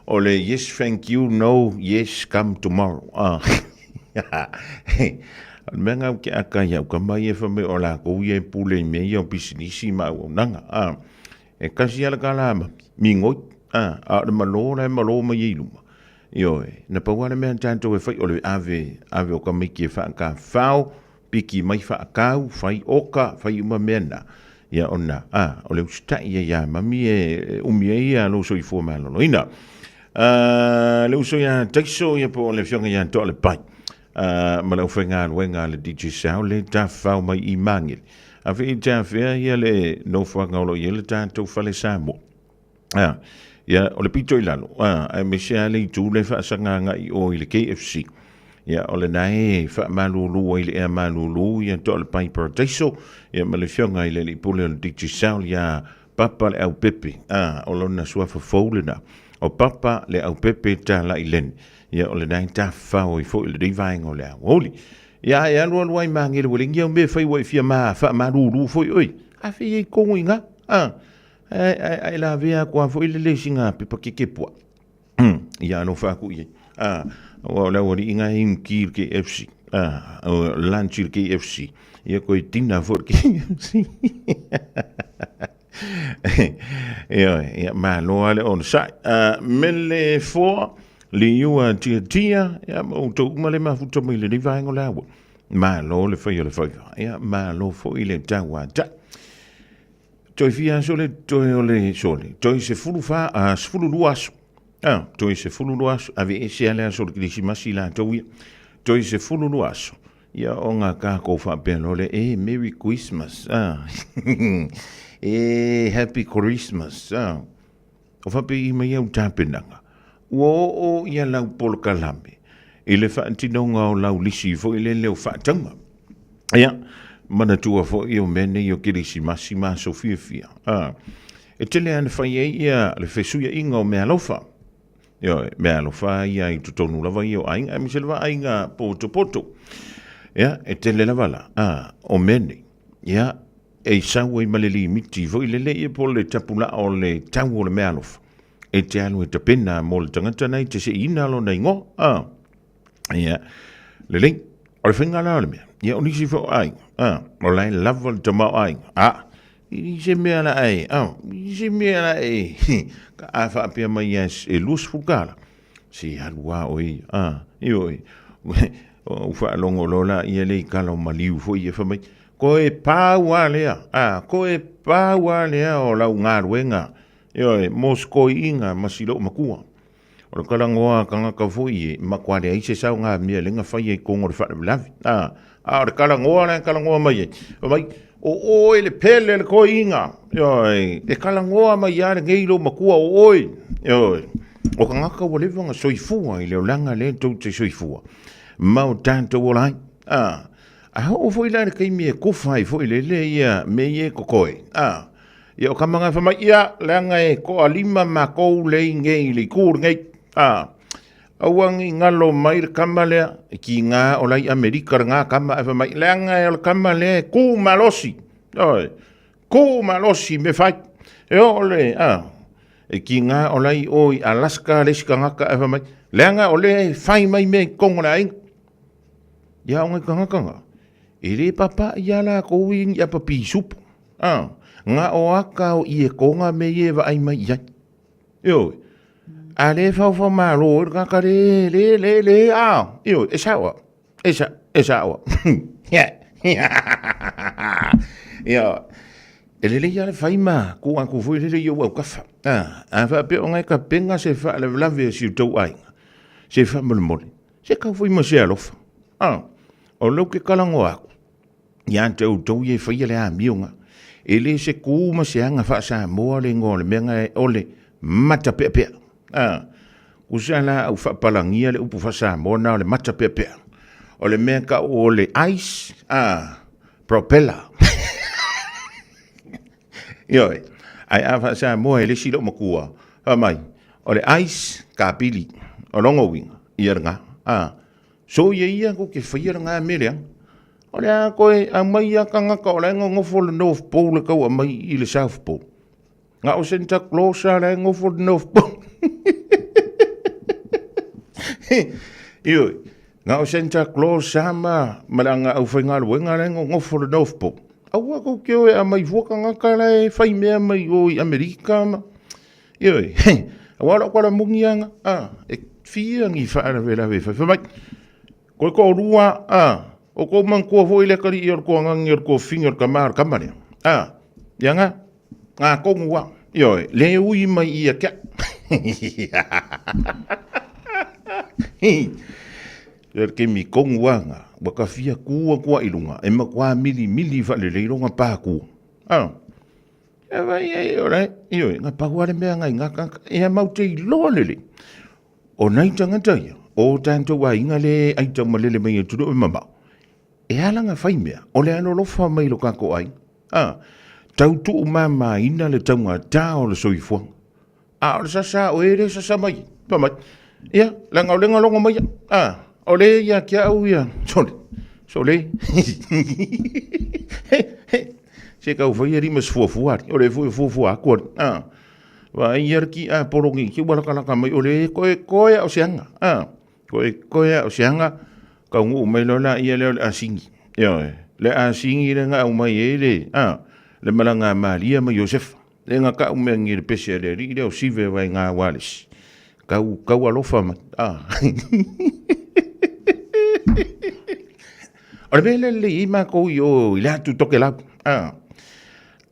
o le yes, thank you, no, yes, come tomorrow. Ah. O le mea ngau ke aka ia uka mai e whame o la kou ia e pule i mea ia o pisinisi ma au nanga. Ah. E kasi ala ka la ma, mi ngoi. Ah, a o le malo la e malo mai e iluma. Ioe, na pau a le mea tātou e whai o le ave, ave o ka maiki e whaaka whao, Piki mai whaakau, whai oka, whai uma mea na. Ia ona, a, o le usitai ia ia mami e umi ai ia lo soifua maloloina. A, le uso ia Taiso ia po o le afioga ia Toa le Pai. A, ma le aufaigaluega a le DJ Sao le tafafao mai i Magele. A fe i tafea ia le nofoaga o lo o i ai le tatou fale Samoa. A, ia, o le pito i lalo, a, aemaise lava le itu lea e faasagaga i o i le KFC. Ia, o lena e faamalulu ai le ea malulu ia toa le pai Paradaiso, ia ma le afioga i le alii pule o le Digicel ia Papa le Aupepe, a, o lona suafa fou lena, o Papa le Aupepe Talai Leni. Ia, o lena e tafafao ai foi lenei vaega o le aoauli. Ia, e alualu ai magele ua leai ni au mea e fai ua e fia ma faamalulu foi oe. A fei ai kogo i ngā, a. Ae lavea aku a foi le le singa pepa keke pua. Ia alofa aku i ai. Ah, o le aualii nga e ki le KFC. Ah, o lunch i le KFC. Ia koe tina foi le KFC. Ia, ia, malo a le onosai. Ah, mele foa, le iua tia tia, ia, ma outou uma le mafuta mai lenei vaega o le aua. Malo le fai o le faiva. Ia, malo foi le tauatai. Toe fia aso le toe o le sole. Toe 14, a 12 aso. A, toe 12 aso. Ave ese a le aso o le Kerisimasi i latou ia. Toe 12 aso. Ia o ngā kākou whaapea loa le, e, Merry Christmas. A, e, Happy Christmas. A, o whape i mai au tāpenanga. Ua oo ia lau polokalame i le whaatinoga o lau lisi foi le leo whaataunga. Ia, manatua foi o mea nei o Kerisimasi ma aso fiafia. A, e tele ana whai ai ia le fesuiaiga o meaalofa. Ioe, meaalofa ia i totonu lava ia o aiga, aemaise lava aiga potopoto. Ia, e tele lava la, a, o mea nei. Ia, e sau ai ma le limiti foi lele ia po o le tapulaa o le tau o le meaalofa. E te alu e tapena mo le tagata nei te seiina lona igoa. A, Ia, lelei, o le faiga la o le mea, ia o nisi foi o aiga, a, o la e lava le tamaoaiga, a, i se mea la e, a, i se mea la e, ka a faapea mai ia e 20 tala, se alu a oe ia, a, ioe, ua faalogo loa la ia le i kala o maliu foi ia fai mai, koe pau a lea, a, koe pau a lea o lau galuega, ioe, mo se koiiga ma si lou makua. O le kalangoa a kangaka foi e makuā leai se sao ngā mea lenga fai ai kongo le faalavelave. A, a o le kalangoa la e kalangoa mai ai. Fai mai, o oe le pele le koiiga. Ioe, e kalangoa mai ia lenei lou makua o oe. Ioe, o kangaka ua leva ona soifua i le olaga lea tou te soifua. Ma o tatou ola ai. A, A oo foi la i le taimi e kofa ai foi lele ia mea ia e totoe, a, ia o tama na fai mai, ia, leaga e toalima matou lea i inei i le itu lenei, a, aua ne i galo mai le tama lea, e tiga o la i Amerika lena tama, ae fai mai, leaga o le tama lea e tu malosi, ioe, tu malosi i mea fai, e oo le, a, e tiga o la i o i Alaska le isi tagata, ae fai mai, leaga o lea e fai mai mea i totonu o le aiga. Ia o ngai tagata nga, e le papaʻi a lakou i ni apa pisupo, a, na o aka o iekoga me ia e vaai mai i ai. Ioe, a le faofao malo ai le tagata le, le, le, le, a, ioe, e sao au, e sa, e sao au. Ia, e lelei lava le fai ma tuu atu foi lele i ou autafa. A, a faapea o ngai tapena se faalavelave a si outou aiga, se faamolemole, Se kau foi ma se alofa. Ah, o leu ke talanoa atu, ia te outou ia e faia le amioga. E le se kū ma se aga faa-Samoa le igoa o le mea na o le matapeapea. Ah, kusa la au faapalagia le upu faa-Samoa na o le matapeapea. O le mea tau o le ice, ah, propeller. Ioe, ae a faa-Samoa e le isi lou matua, fai mai, o le ice kapili, o lona uiga, ia lena. A, so ia ia kou te faia lena mea leaga. O le a koe aumai ia tagata o la e nonofo i le North Pole e tau aumai i le South Pole. Na o Santa Claus lava la e nofo i le North Pole. Ioe, na o Santa Claus lava ma, ma le aga aufaigaluega la e nonofo i le North Pole. Aua kou te o e aumai fua tagata la e fai mea mai o i Amerika ma... Ioe, aua o lau tala moni lava lena, a, e fia ni faalavelave e fai. Fai mai, koe toalua, a, o kou manatua foi le atalii o le tuagani o le tuafafine o le tama o le tama lea, a, ia na, na tonu lava, ioe, le ui mai ia te au. Ia le taimi tonu lava lena, ua ta fia tu atu lava i luga, e matua milimili faalelei lona patu. A, e vaai ai o la e, ioe, na pau lava le mea na i na tagata, ia matou te iloa lelei, o nai tagata ia, o tatou aiga lea e aitaumalele mai atunuu e mamao, e ala ona fai mea, o le alolofa mai i lo tatou aiga. A, tau tuumamaina le taugata o le soifuaga. A o le sasa o e le sasa mai, fai mai, ia, leaga o lea na logo mai au, a, o lea ia te au ia, sole, sole, se tau fai alii ma se fuafua alii, o lea foi e fuafua atu alii, a, vaai ia le ki'a pologi ki ua latalata mai, o lea e toe toe a o se aga, a, toe toe a o se aga, taunuu mai loa laia lea o le asigi, ioe, le asigi lea na aumai ai le, a, le malaga a Maria ma Iosefa. Le na kau mea ngi le pese a le alii lea o sive vai ngā walesi. Kau, kau alofa mai. Ah. o le mea lea lelei ai mākou i o i le atu Tokelau. Ah.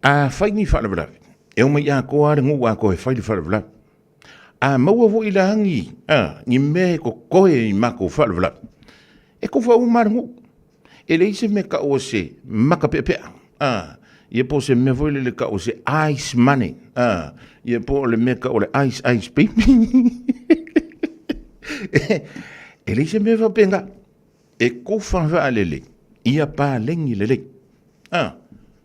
A fai ni faalavelave, e omai atoa lava le nuu atoa e fai le faalavelave. A maua foi la ni, ah, ni mea e totoe i mākou faalavelave, e kofa uma lava le nuu. E leai se mea tau o se maka peapea, a, ia po o se mea foi lele tau o se ice money, a, ia po o le mea tau o le ice ice baby. E leai se mea faapena, e kofa faalelei, ia paleni lelei. A,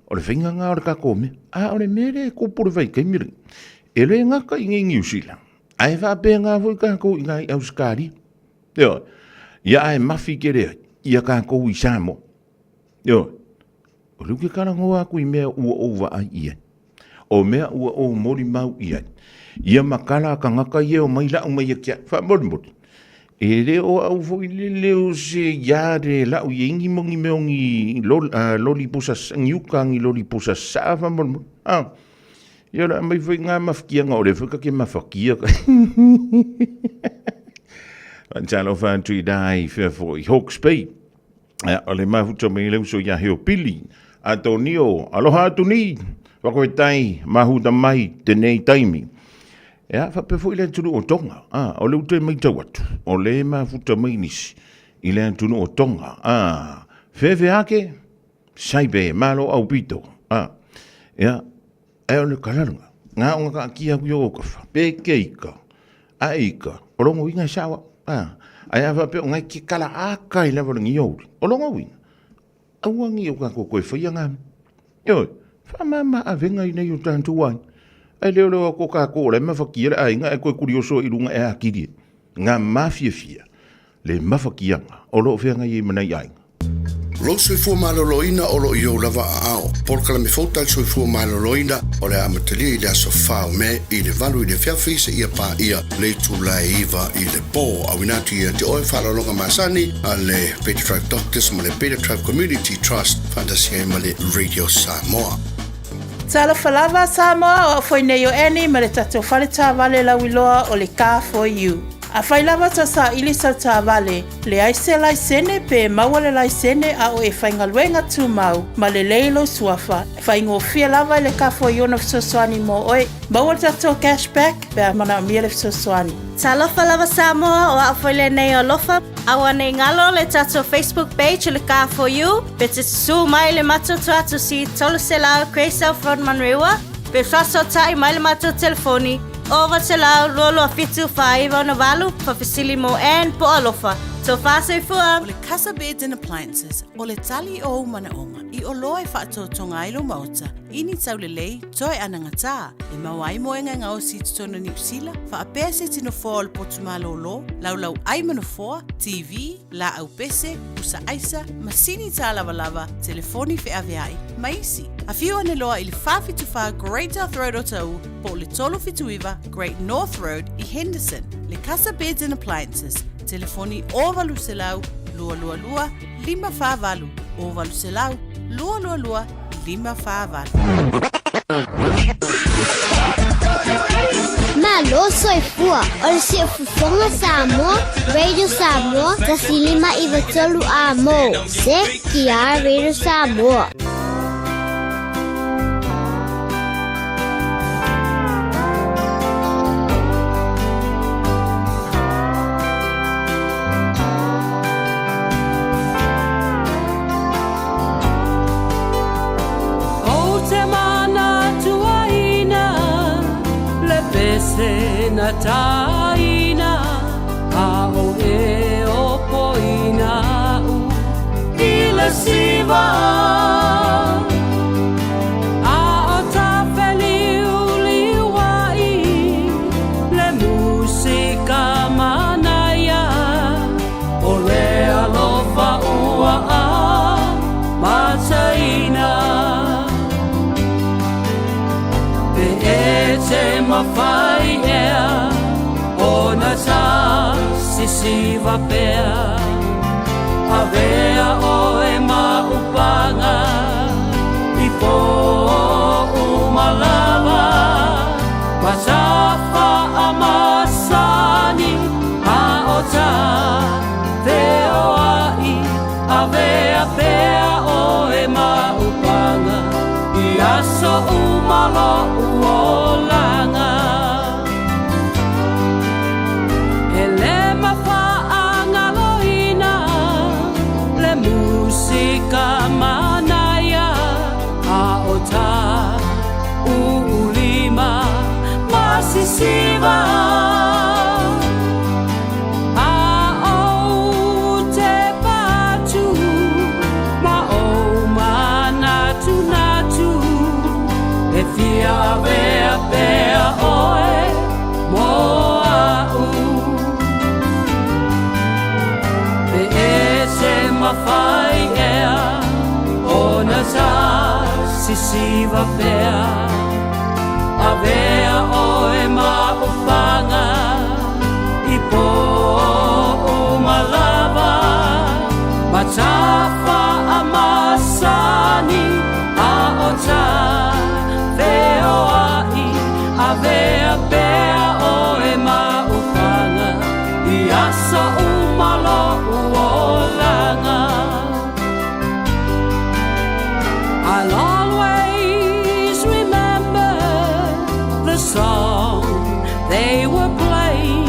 o le faiga lena o le tatou mea. A o le mea lea e tupu i le vaitaimi lenei, e le gata i inei i Niu Sila, ae faapena foi tatou i ina i Ausetalia. Ioe. Ia ae mafi tele ai ia tatou i Samoa. Ioe. O lea ou te talanoa atu i mea ua ou vaai i ai. O mea ua ou molimau i ai. Ia ma tala a tagata ia e omai lau mai ia te au. Faamolemole, e le o au foi lele o se iā le lau i ai ni mo ni mea o ni loli pusa, ni uka ni loli pusa saa faamolemole. Ah. Ia o le a aumai foi ngā mafatiaga o lea foi ka ke mafatia ka. Talofa atu i dai fea foi Hawke's Bay. O le mafuta mai le uso ia Heo Pili. Antonio, aloha atu ni. Whakoetai, mahuta mai tenei taimi. Ea, whapea foi le atunuu o Tonga. Ah, o le ute mai tau atu. O le mafuta mai nisi i le atunuu o Tonga. Ah, whewhe ake, Saibe, malo au pito. Ah, ea, Ae o le kalaluga, ngā o ngā ki au i o kafa, pe ke ika, a ika, o longo inga e sawa, a, ai a whape o ngai ki kala a kai lava le ngi ouri, o longo inga. Aua nei o tatou toe faia na mea. Ioe, faamama avega i nei o tatou aiga. Ae le o le o atu o tatou o la e mafatia le aiga ae toe tulioso i luga e atili ai. Ngā mafiafia le mafatiaga o lo o feagai ai ma nai aiga. Lou soifua maloloina o lo o i ou lava aao. Polokalame fou tali soifua maloloina o le a amatalia i le aso 4 o Me i le 8 i le afiafi seia paia le itula e 9 i le po. Auina atu ia te oe faaaloaloga masani a le Beta Tribe Doctors ma le Beta Tribe Community Trust faatasi ai ma le Radio Samoa. Talofa lava Samoa, o au foi nei o Annie ma le tatou fale taavale lauiloa o le Car For You. Afai lava tou saili sau taavale, leai se laisene pe maua le laisene a o e faigaluega tumau ma lelei lou suafa, faigofie lava i le Car For You ona fesoasoani mo oe. Maua le tatou cash back pe a manaomia le fesoasoani. Talofa lava Samoa, o au foi lenei o Alofa. Aua nei galo le tatou Facebook page o le Car For You, pe te susu mai le matou tuatusi 300 Grey South Road Manurewa, pe faasootai mai le matou telefoni 0800 227 4968, faafesili mo Ann po o Alofa. Tofa soifua! O le Casa Beds and Appliances, o le tali o ou manaoga i oloa e faatotoga ai lou maota i ni taulelei toe anagatā e maua ai moega e gaosi i totonu o Niu Sila, faapea se tino foa o le potu malōlō, laulau ʻai ma nofoa, TV, lāʻau pese, pusa ʻaisa, masini tālavalava, telefoni feʻaveaʻi, ma isi. Afio ane loa i le 474 Great South Road Otahuhu po o le 379 Great North Road i Henderson. Le Casa Beds and Appliances, telefoni 0800 222 548, 0800 222 548. Malo soifua, o le siufofoga Samoa, Radio Samoa, 105 93 A mo, CTR Radio Samoa. Ou te manatuaina le pese na taina a o e o poina u i le siva. A o ta feliuliuai le musika manaia O le alofa ua amataina Pe e te mawhai ea Ona ta sisiva pea Avea oe ma upanga I po umalava Ma ta whaamasani A o ta feoai Avea pea oe ma upanga I aso uma lo'u olaga E le mafaagaloina Le musika manaia A o ta uulima ma sisiva A ou te patu ma ou manatunatu E fia avea pea oe mo a'u Pe e te mawhai ea Ona ta sisiva pea Avea oe ma upanga I po uma lava Ma ta whaamasani A o ta feoai Avea pea oe ma upanga I aso uma lo'u olaga I'll always remember the song they were playing.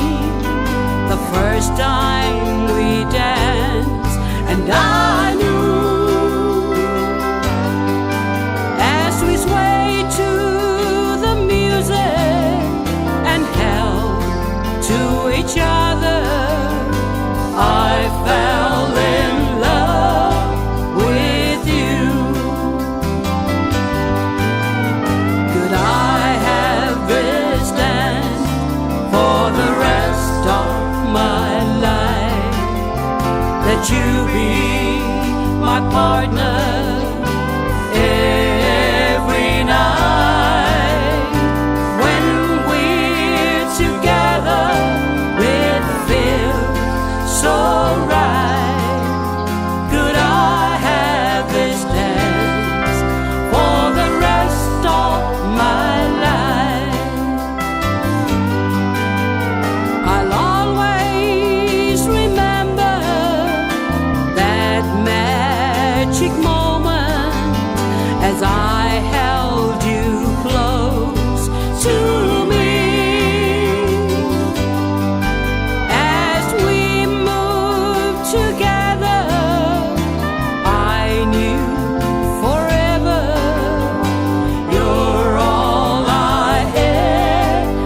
That you be my partner every night. When we're together, it feels so right. Could I have this dance for the rest of my life? I'll always remember that magic moment as I held you close to me. As we moved together, I knew forever you're all I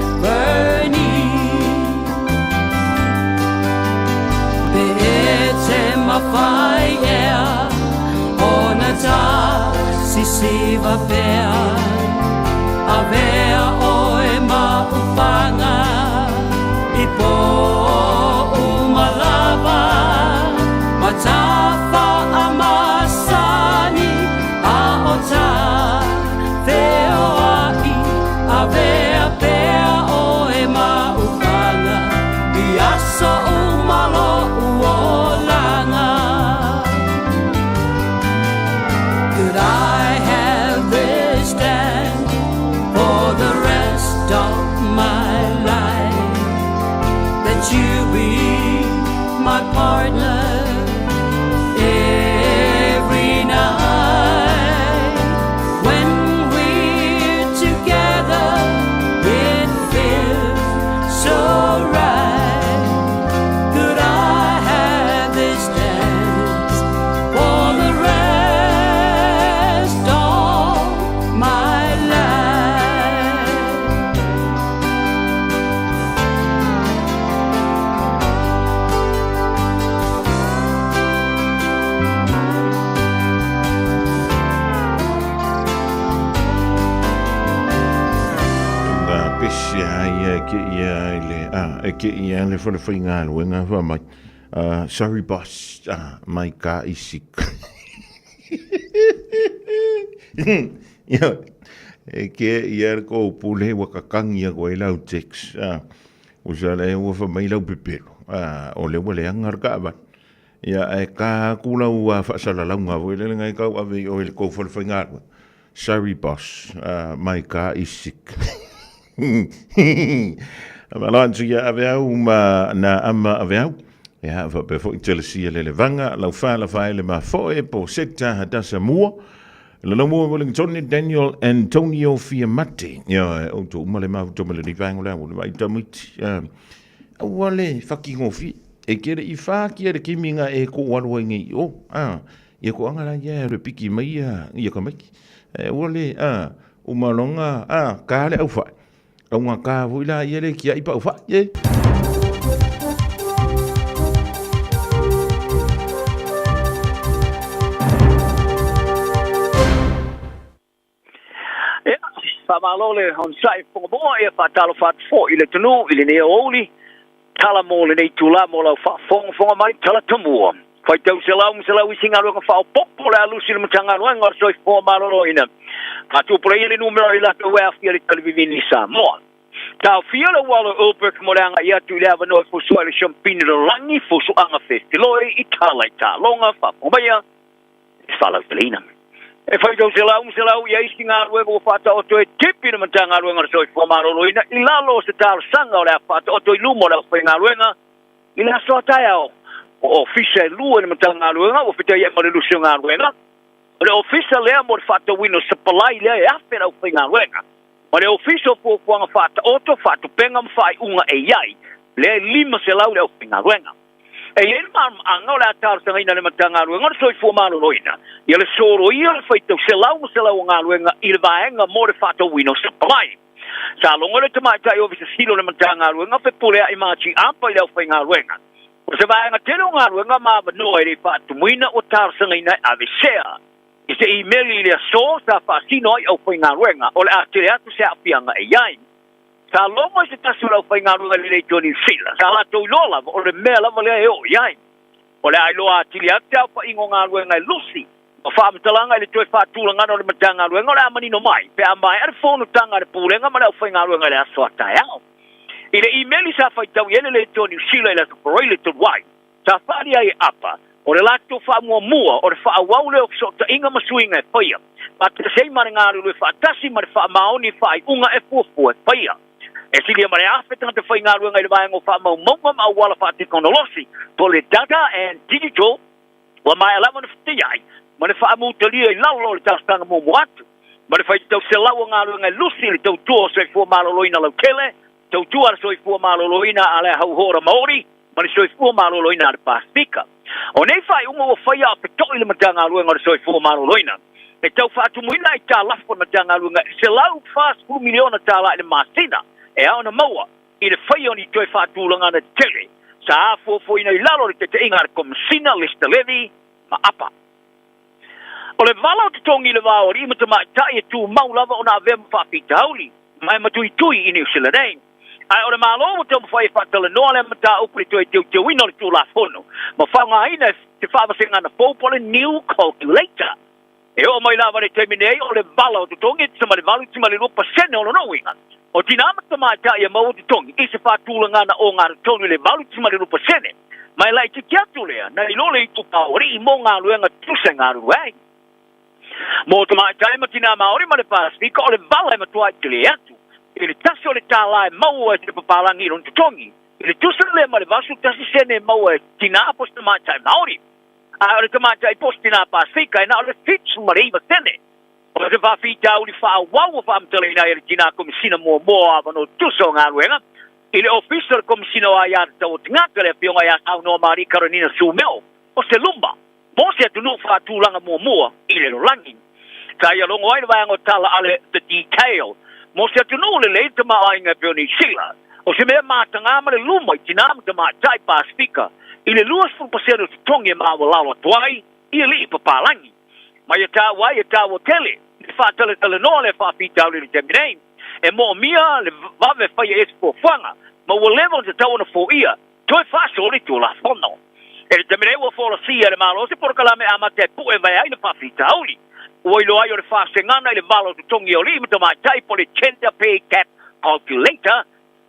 ever need. Pe e te mawhai ea ona tā sisiva pea Avea oe ma upanga i po umalava Ma tafa a masani a o tā feoai Avea pea oe ma upanga i aso umalo uolanga. Could I have this dance for the rest of my life? That you be my partner every night. When we're together, it feels so right. Could I have this dance for the rest of my life? Nga pesi ai e ke ia i le, a, e ke ia le whare whaingaluenga wha mai. Sorry boss, my car is sick. Ia, e ke ia le kou pule ua kakangi a koe lau text. Ua sa le ua wha mai lau pepelo. O le ua leanga le kaavale. Ia, e ka aku lau whaasalalauga foi lele ngai kau ave i oe le kou whare whaingaluenga. Sorry boss, my car is sick. Malo atu ia ave au ma na ama ave au. Ia, whapea foi telesia le levaga, lau wha la whaele ma foe po seta hadasa mua. La lau mua Wellington Daniel Antonio Fiamate. Ia, o tō uma le mahu tō mele ni whango le au, le vai tamiti. Aua le whakingowhi, e kere i whākia le kimi ngā e ko aloa i ngei o. Ia ko anga la ia e piki mai ia, ia ka maiki. E ua le, a, umalonga, a, ka le au whae. Au ngā kā vui la ia le kia i pau whae, ye. Ia, faamalo le onosai fogamoa, ia faatalofa atu foi i le atunuu i lenei aoauli, tala mo lenei itulā mo lau faafogafoga mai, tala tomua. Faitau 100% isi galuega faaopoopo o le a lusi i le Matagaluega o le Soifua Maloloina. Faatupulaia le numera i latou e aafia i le talivivini i Samoa. Taofia le ualo o Ulbrich mo le agai atu i le avanoa e fusu ai le Siampini Lalolagi, Fusuaga Fesiloi, i Tala i Taaloga, faafofoga maia, e faalauteleina. E faitau 100% ia isi galuega ua faataoto e tipi le Matagaluega o le Soifua Maloloina i lalo o se talosaga o le a faataoto i luma o le aufaigaluega i le aso a taeao. O ofisa e lua i le Matagaluega ua fetaiai ma le lusi o galuega. O le ofisa lea mo le faatauina o sapalai lea e afe le aufaigaluega ma le ofisa o fuafuaga faataoto, faatupega ma faaiuga e i ai lea e 500 le aufaigaluega. E i ai le malamalamaaga o le a talosagaina e le Matagaluega o le Soifua Maloloina ia le soloia o le faitau 100% o galuega i le vaega mo le faatauina o sapalai. Sa logo le Tamaitai Ofisa Sili o le Matagaluega Fepuleai Margie Apa i le aufaigaluega. O se vaega tele o galuega ma avanoa e le i faatumuina ua talosagaina e aveesea i se imeli i le aso sa faasino ai aufaigaluega o le a tele atu se aafiaga e i ai. Sa logo i se tasi o le aufaigaluega lelei i Tony Fila, sa latou iloa lava o le mea lava lea e oo i ai. O le a iloa atili atu te aofaiga o galuega e lusi ma faamatalaga i le toe faatulagana o le Matagaluega o le a manino mai pe a maea le fonotaga a le Pulega ma le aufaigaluega i le aso a taeao. I le imeli sa faitau i ai le Leitio a Niu Sila i le Aso Faraile talu ai, sa faaali ai e apa, o le latou faamuamua o le faaauau lea o fesootaiga ma suiga e faia, faatasi ai ma le galulue faatasi ma le faamaoni i faaiuga e fuafua e faia. E silia ma le 1,000 tagata faigaluega i le vaega o faamaumauga ma auala faatekonolosi po o le Data and Digital ua maea lava ona fetaiai ma le faamutalia i lalo o le talosaga muamua atu ma le faitau selau o galuega e lusi i le tautua o soifua maloloina lautele, tautua a le soifua maloloina a le Hauhora Maori ma le soifua maloloina a le Pasefika. O nei faaiuga ua faia a o feto'i le Matagaluega o le Soifua Maloloina e tau faatumuina aitalafu a le Matagaluega e $140 miliona tala i le masina e ao ona maua i le faia o ni toe faatulagana tetele sa afuafuaina i lalo o le taitaiga a le Komesina Lester Levy ma apa. O le vala o totogi i le va o alii ma tamaitai e tumau lava ona avea ma faafitauli ma e matuitui i Niu Sila nei. Ae o le Malo ua taumafai e faatalanoa lea mataupu i le toe teuteuina o le Tulafono ma faaaogaina se faavasegana fou po o le new calculator. E oo mai lava i le taimi nei, o le vala o totogi e tusa ma le 8.2% o lona uiga, o tinā ma tamaitai e maua totogi i se faatulagana ogatotonu i le 8.2%, ma e laitiiti atu lea nai lo le itupa o alii mo galuega tusa e galulue ai. Mō tamaitai ma tinā Māori ma le Pasifika, o le vala e matua tele atu i le tasi o le tālā e maua e te papālagi i lona totogi, i le tusa lea ma le 81 sene e maua e tinā po o se tamaitai Māori. A o le tamaitai po o se tinā Pasifika, e na o le 79 sene. O se faafitauli faaauau ua faamatalaina ai e le tinā Komesina muamua o avanoa tusa o galuega i le Ofisa o le Komesina o Aia Tatau o Tagata, le Afioga ia Saunoa Marie Karenina Sumeo, o se luma mo se atunuu faatulaga muamua i le lalolagi. Sa ia logo ai le vaega o tala a le The Detail mo se atunuu lelei le tamaoaiga e pei o Niu Sila, o se mea matagā ma le luma i tinā ma tamaitai Pasefika i le 20% o totogi e maualalo atu ai i alii papalagi. Ma ia taua ai e taua tele le faataletalenoa lea faafitauli i le taimi nei. E moomia le vave faia i ai se fuafuaga ma ua leva ona tatau ona foia Toe faaso le Tulafono. E le taimi nei ua folasia e le Malo se polokalame amata e pu'e vae ai le faafitauli. Ua iloa ai o le faasegana i le vala o totogi o alii ma tamaitai po o le Gender Pay Gap Calculator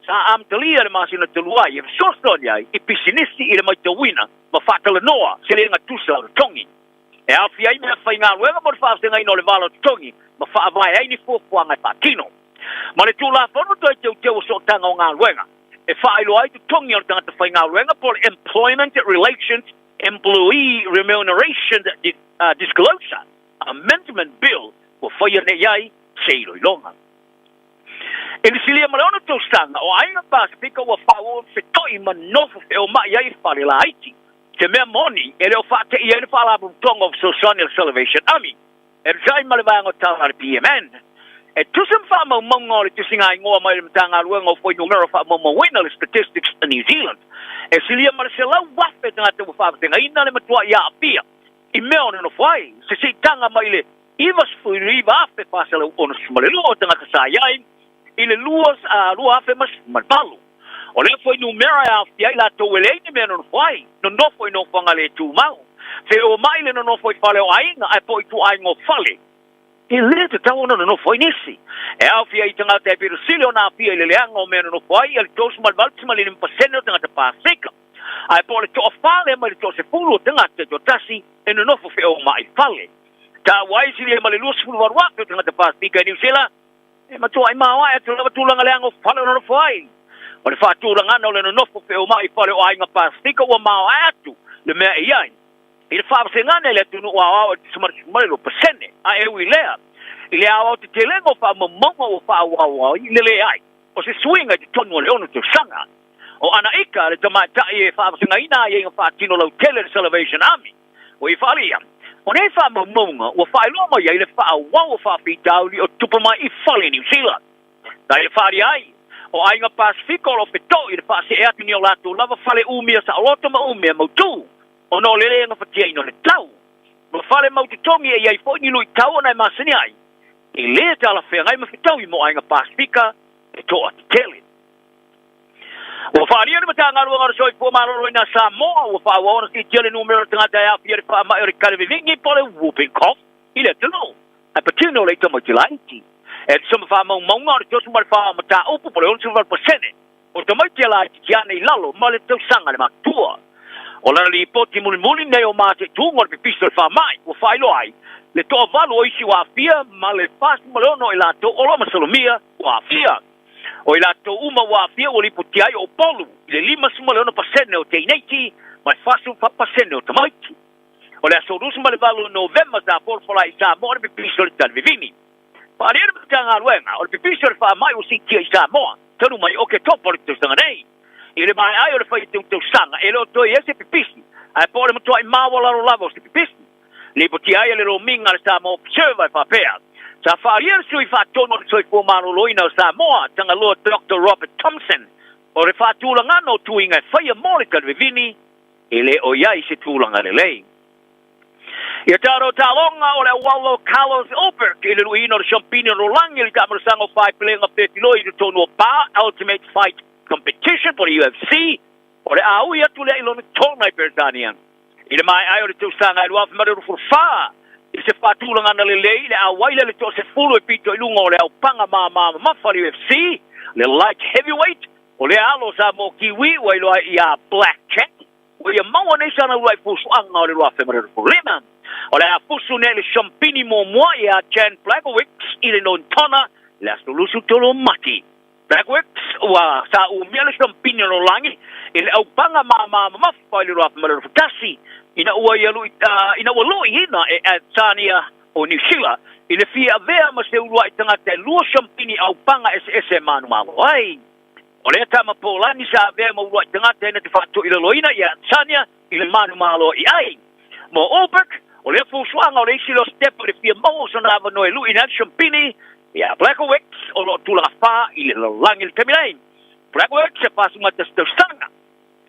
sa amatalia i le masina talu ai e fesoasoani ai i pisinisi i le maitauina ma faatalanoa se le gatusa o totogi. E aofia ai mea faigaluega mo le faasegaina o le vala o totogi ma faavae ai ni fuafuaga e faatino. Ma le Tulafono toe teuteu o sootaga o galuega e faailoa ai totogi o le tagata faigaluega po o le Employment Relations Employee Remuneration Disclosure Amendment Bill ua faia nei ai se iloiloga. I le silia ma le ono tausaga, o Aiga Pasefika ua faaauau feto'i ma nofo feoma'i ai i fale laiti. Se mea moni, e le o faateia ai le Faalapotopotoga o Fesoasoani a le Salvation Army, e tusa ai ma le vaega o tala a le PMN. E tusa ma faamaumauga o le tusiga-igoa mai le Matagaluega o Fuainumera Faamaumauina, le Statistics New Zealand, e silia ma le 100,000 tagata ua faavasegaina le matuai aafia i mea o nonofo ai, se siitaga mai le 99,462 o tagata sa i ai i le 2018. O lea fuainumera e aofia ai latou e leai ni mea nonofo ai, nonofo i nofoaga le tumau, feoai le nonofo i fale o aiga ae po i ituaiga o fale e le tatau ona nonofo ai nisi. E aofia ai tagata e pito sili ona aafia i le leaga o mea nonofo ai e le 38.5% o tagata Pasefika, ae po o le toafa lea mai le toasefulu o tagata e toatasi e nonofo feoai fale. Taua ai silia ma le 28,000 o tagata Pasefika i Niu Sila E matuai maoae atu lava tulaga leaga o fale o nonofo ai. O le faatulagana o le nonofo feoma'i i fale o aiga Pasefika ua maoae atu le mea e i ai. I le faavasegana i le atunuu aoao e tusa ma le 12%, a e ui lea i le aoaotetelega o faamaumauga ua faaauau ai le leai o se suiga i totonu o le ono tausaga. O Anaika le tamaitai e faavasegaina aiaiga faatino lautele i le Salvation Army. Ua i faaalia, o nei faamaumauga ua faailoa mai ai le faaauau o faafitauli o tupu mai i fale i Niu Sila. Na ia faaalia ai, o aiga Pasefika o lo o feto'i i le faasee atu ni o latou lava fale umia saoloto ma umia mautū ona o le le gafatiaina o le tau ma fale mautotogi e i ai foi ni luitau ona e masani ai e le talafeagai ma fetaui mo aiga Pasefika e toatetele. Ua faaalia le Matagaluega o le Soifua Maloloina a Samoa ua faaauau ona siitia le numera o tagata e aafia i le faamai o le kalevevigi po o le whooping cough i le atunuu, ae patino le tamaiti laiti. E tusa ma faamaumauga o le 34 o mataupu po o le 68% o tamaiti a laitiiti ane i lalo ma le tausaga le matutua. O lana lipoti mulimuli nei o mataituga o le pipisi o le faamai ua faailoa ai le toavalu o isi ua aafia ma le 46 o i latou o lo o masalomia ua aafia. O i latou uma ua aafia ua lipotia ai o Upolu i le 56% o teineiti ma le 44% o tamaiti. O le aso 28 o Novema sa folafola ai i Samoa le pipisi o le talivivini. Faaalia le Matagaluega o le pipisi o le faamai ua siitia i Samoa talu mai Oketopa o le tausaga nei. I le maea ai o le fai tausaga e le o toe i ai se pipisi, ae po o le matuai maualalo lava o se pipisi. Lipotia ai e le lomiga a le Samoa Observer e faapea, Sa faaalia le sui faatonu o le Soifua Maloloina o Samoa, Tagaloa Doctor Robert Thomson, o le faatulagana o tuiga e faia mo le talivivini, e le o i ai se tulaga lelei. Ia tatou taaloga o le auala o Carlos Ulberg i le luiina o le Siampini o Lolagi i le taamalosaga o Faepelega Pefiloi i totonu o Pa Ultimate Fight Competition po o le UFC, o le a ui atu lea i lona tona i Peretania. I le maea ai o le tausaga e 2024, i se faatulagana lelei, le auai lea le toasefulu e pito i luga o le aupaga māmā mamafa a le UFC, le light heavyweight, o lea alo sa mo Kiwi ua iloa ai ia Black Jack, ua ia maua nei sana uluai fusuaga o le 2025. O le a fusu nei le siampini muamua ia Jan Blachowicz i le Nontona i le aso 23 o Mati. Blachowicz ua sa umia le siampini o Lolagi i le aupaga māmā mamafa i le 2021 ina ua ia lui, ina ua luiina e Adesanya o Niu Sila i le fia avea ma se uluai tagata e lua siampini aupaga eseese e manumalo ai. O lea tama Polani sa avea ma uluai tagata ina te faatoilaloina ia Adesanya i le manumalo i ai. Mo Ulberg, o lea fuafuaga o le isi lea o sitepu i le fia maua o sona avanoa e luʻi ai le siampini ia Blachowicz o lo o tulaga fa i le lalolagi i le taimi nei. Blachowicz e 41 tausaga.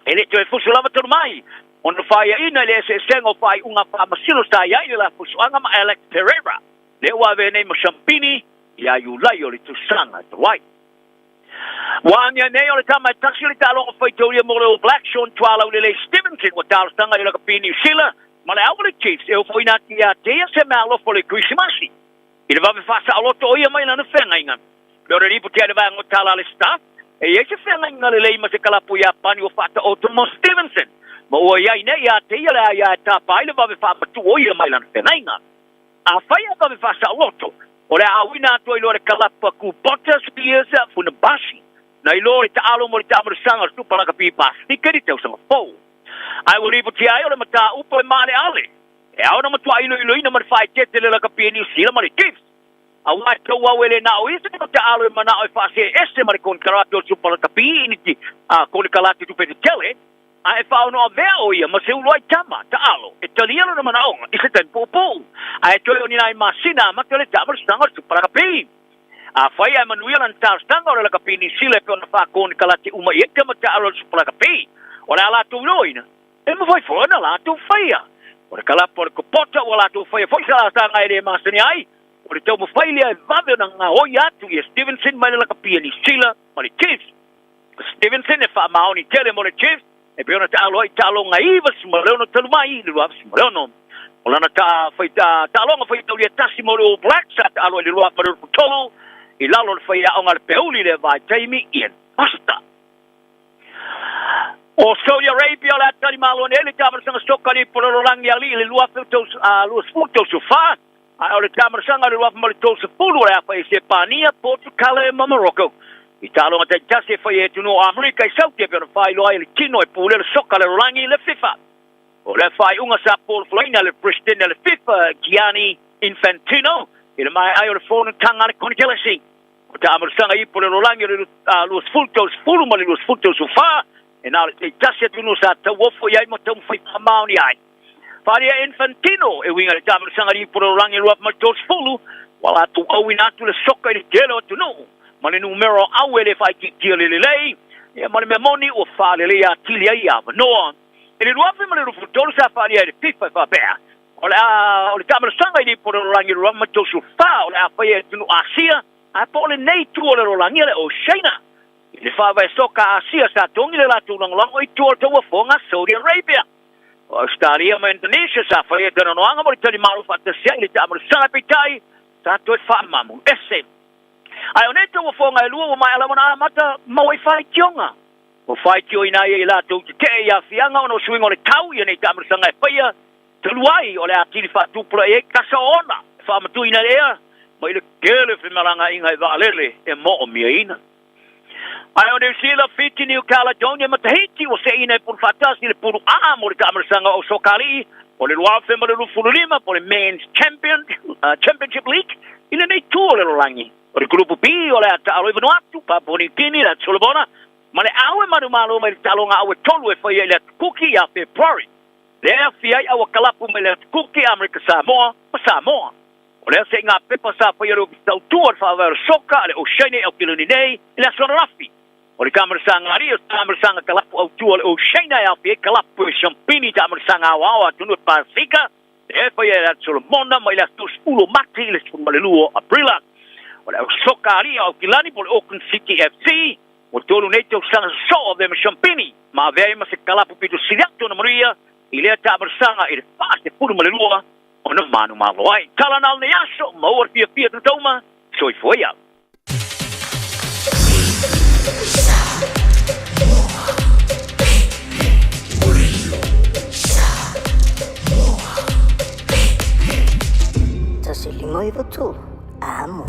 E le toe fusu lava talu mai ona faiaina i le eseesega o faaiuga faamasino sa i ai i le la fusuaga ma Alex Pereira, lea ua avea nei ma siampini ia Iulai o le tausaga talu ai. Ua agia nei o le tama e tasi o le taaloga faitaulia mo le All Blacks, Sean Tualaulelei Stevenson, ua talosaga i le lakapi Niu Sila ma le Auala Chiefs e ofoina atu ia te ia se meaalofa o le Kerisimasi. I le vave faasaoloto o ia mai lana feagaiga, pei ona lipotia e le vaega o tala a le Star, e i ai se feagaiga lelei ma se kalapu Iapani ua faataoto mo Stevenson, ma ua i ai nei ia te ia le aia e tapa ai le vave faamatuu o ia mai lana feagaiga. Afai a vave faasaoloto, o le a auina atu ai loa le kalapa Kubota Spears Funabashi, nai lo le taalo mo le taamalosaga o le Supa Lakapi Pasifika i le tausaga fou. Ae ua lipotia ai o le mataupu e maaleale, e ao ona matua iloiloina ma le faaeteete le lakapi e Niu Sila ma le Chiefs. Aua e tauau e le na o ia se taalo e manao e faasee ese ma le konekarate o le Supa Lakapi i ni konekarate tupe tetele, A e faaono-avea ʻo ia ma se uluai tama, taalo, e talia lona manaoga i se taimi puupuu, a e toe o ni nai masina amata le taamalosaga o le Supa Lakapi. Afai ae manuia lana talosaga o le lakapi Niu Sila e pei ona faakonekalate uma i ai tama taalo a le Supa Lakapi, o le a latou iloaina, e mafai foi ona latou faia. O le kalapa o le kopota ua latou faia foi se laasaga e le masani ai, o le taumafai lea e vave ona gaoi atu ia Stevenson mai le lakapi a Niu Sila ma le Chiefs. Stevenson e faamaoni tele mo le Chiefs e pei ona taalo ai i taaloga 96 talu mai i le 2006. O lana taaloga faitaulia tasi mo le All Blacks sa taalo ai i le 2023 i lalo o le faiaoga a le Peuli i lea vaitaimi Ian Foster. O Saudi Arabia o le a talimalo nei le taamalosaga soka i le Polololagi Alii i le 2024, Ae o le taamalosaga o le 2030 o le a fai e Sepania, Portucale ma Morocco. I taaloga taitasi e fai e atunuu o Amerika i Sauti e pei ona faailoa ai e le tino e pulea le soka lalolagi le FIFA. O lea faaiuga sa polofolaina e le Peresetene a le FIFA, Gianni Infantino, i le maea ai o le fonotaga a le Konekelesi. O taamalosaga ipu o le lalolagi o le 2030 ma le 2034, e na o le taitasi atunuu sa tauofo i ai ma taumafai faamaoni ai. Faaalia Infantino e uiga i le taamalosaga lipu o le lalolagi 2030, ua latou auina atu le soka i le tele o atunuu ma le numera o au e le faaitiitia le lelei, ia ma le mea moni ua faaleleia atili ai ia avanoa. I le 2023 sa faaalia ai le FIFA e faapea, o le a o le taamalosaga i lipu o le lalolagi 2034 o le a faia e atunuu Asia, ae po o lenei itu o le lalolagi o le Oceania. I le faavae soka a Asia sa togi le latou lagolago i tua o le tauofoga a Saudi Arabia. O Ausetalia ma Indonesia sa faia talanoaga mo le talimalo faatasi ai i le taamalosaga peitai sa toe faamamu ese. Ae o nei tauofoga e lua ua maea lava ona amata maua i faitioga. Ua faitioina ai e i latou tetee i aafiaga ona o suiga o le tau ia nei taamalosaga e faia talu ai o le atili faatupulaia ai kasa ona e faamatuuina i le ea mai le tele o femalagaaiga i vaalele e moomiaina. Ae o Niu Sila, Fiti, Niu Caledonia ma Tahiti ua seeina e pulu faatasi le pulu A mo le taamalosaga o Sokali'i o le 2025 po o le Men's Champion, Championship League i lenei itu o le lalolagi. O le Kulupu B o le a taalo i Vanuatu, Papua Niu Kini, le Atu Solomona ma le Au e manumalo mai le taaloga au e tolu e faia i le Atu Kuki ia Fepuari. Lea e aofia ai aua kalapu mai le Atu Kuki, Amerika Samoa ma Samoa. O lea seiga pepa sa faia le Ofisa Tautua o le Faavae o le Soka a le Oceania i Aukilani nei i le aso ananafi. O le taamalosaga alii o le taamalosaga kalapu autu a le Oceania e aofia ai kalapu e siampini taamalosaga aoao a atunuu e Pasefika lea e faia i le Atu Solomona mai le aso 30 o Mati i le 12 o Aperila. O le au soka alii o Aukilani po o le Auckland City FC ua tolu nei tausaga sosoo avea ma siampini ma avea ai ma se kalapu pito sili atu ona manuia i lea taamalosaga i le 42 ona manumalo ai. Tala na o lenei aso, maua le fiafia tutauma, soifua ia. Tasi lima iwa tolu. Amo.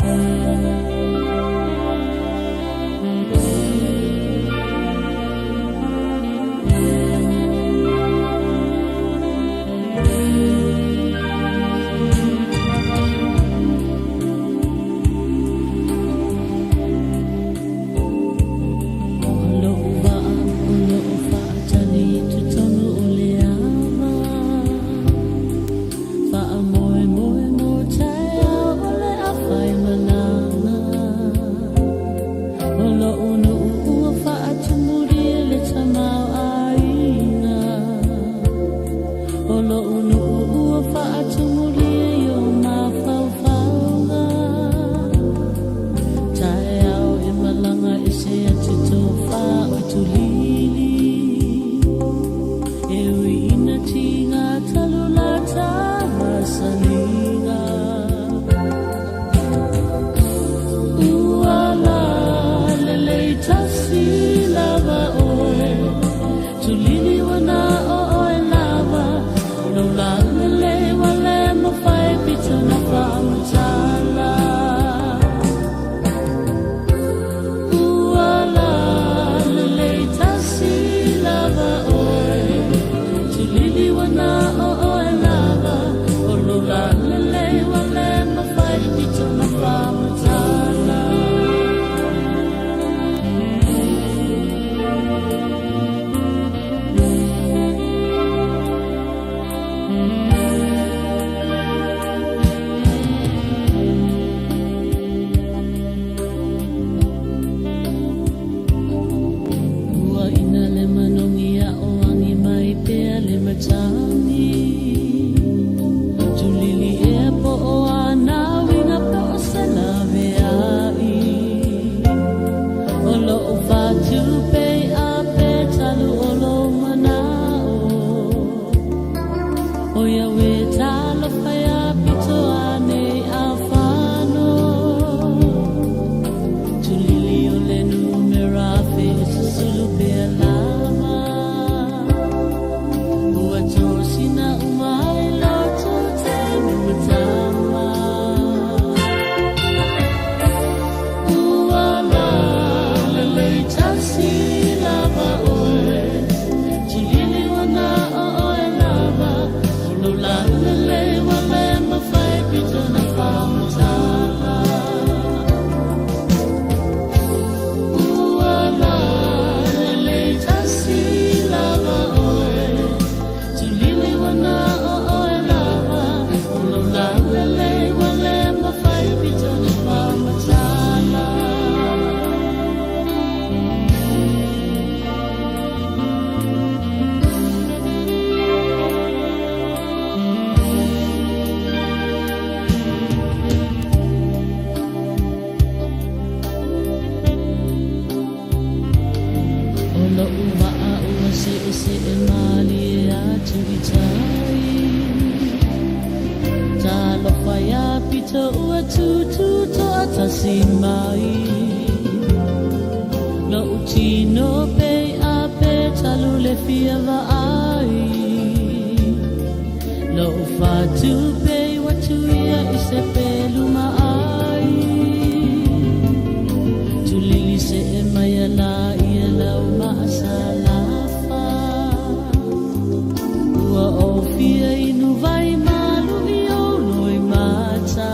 pito ua tūtū toʻatasi mai Loʻu tino pei a pe talu le fia vaai Loʻu fatu pei ua tuia i se pelu maʻai Tulili seʻe mai ala ia lau maʻasalafa Ua ʻo fia inu wai malu i ou loimata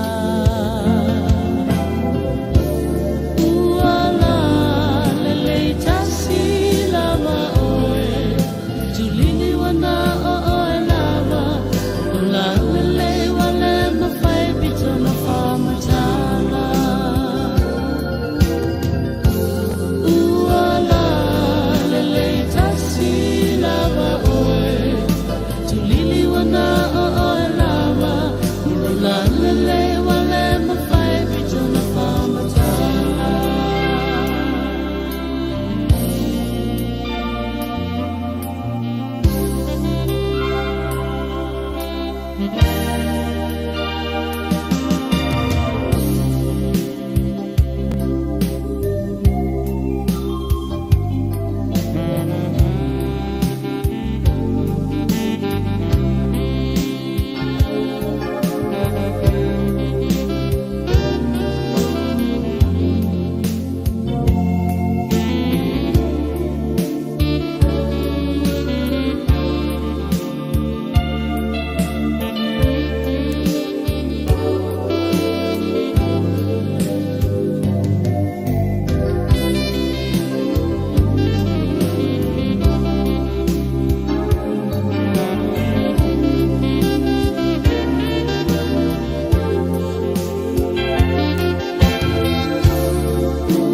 Ua lalelei tasi lava ʻoe Tulili ua na o ʻoe lava Ua lalelei ua le mafai pito na faamatala Ua lalelei tasi lava ʻoe Tulili ua na o ʻoe lava Ua lalelei ua le mafai pito na faamatala.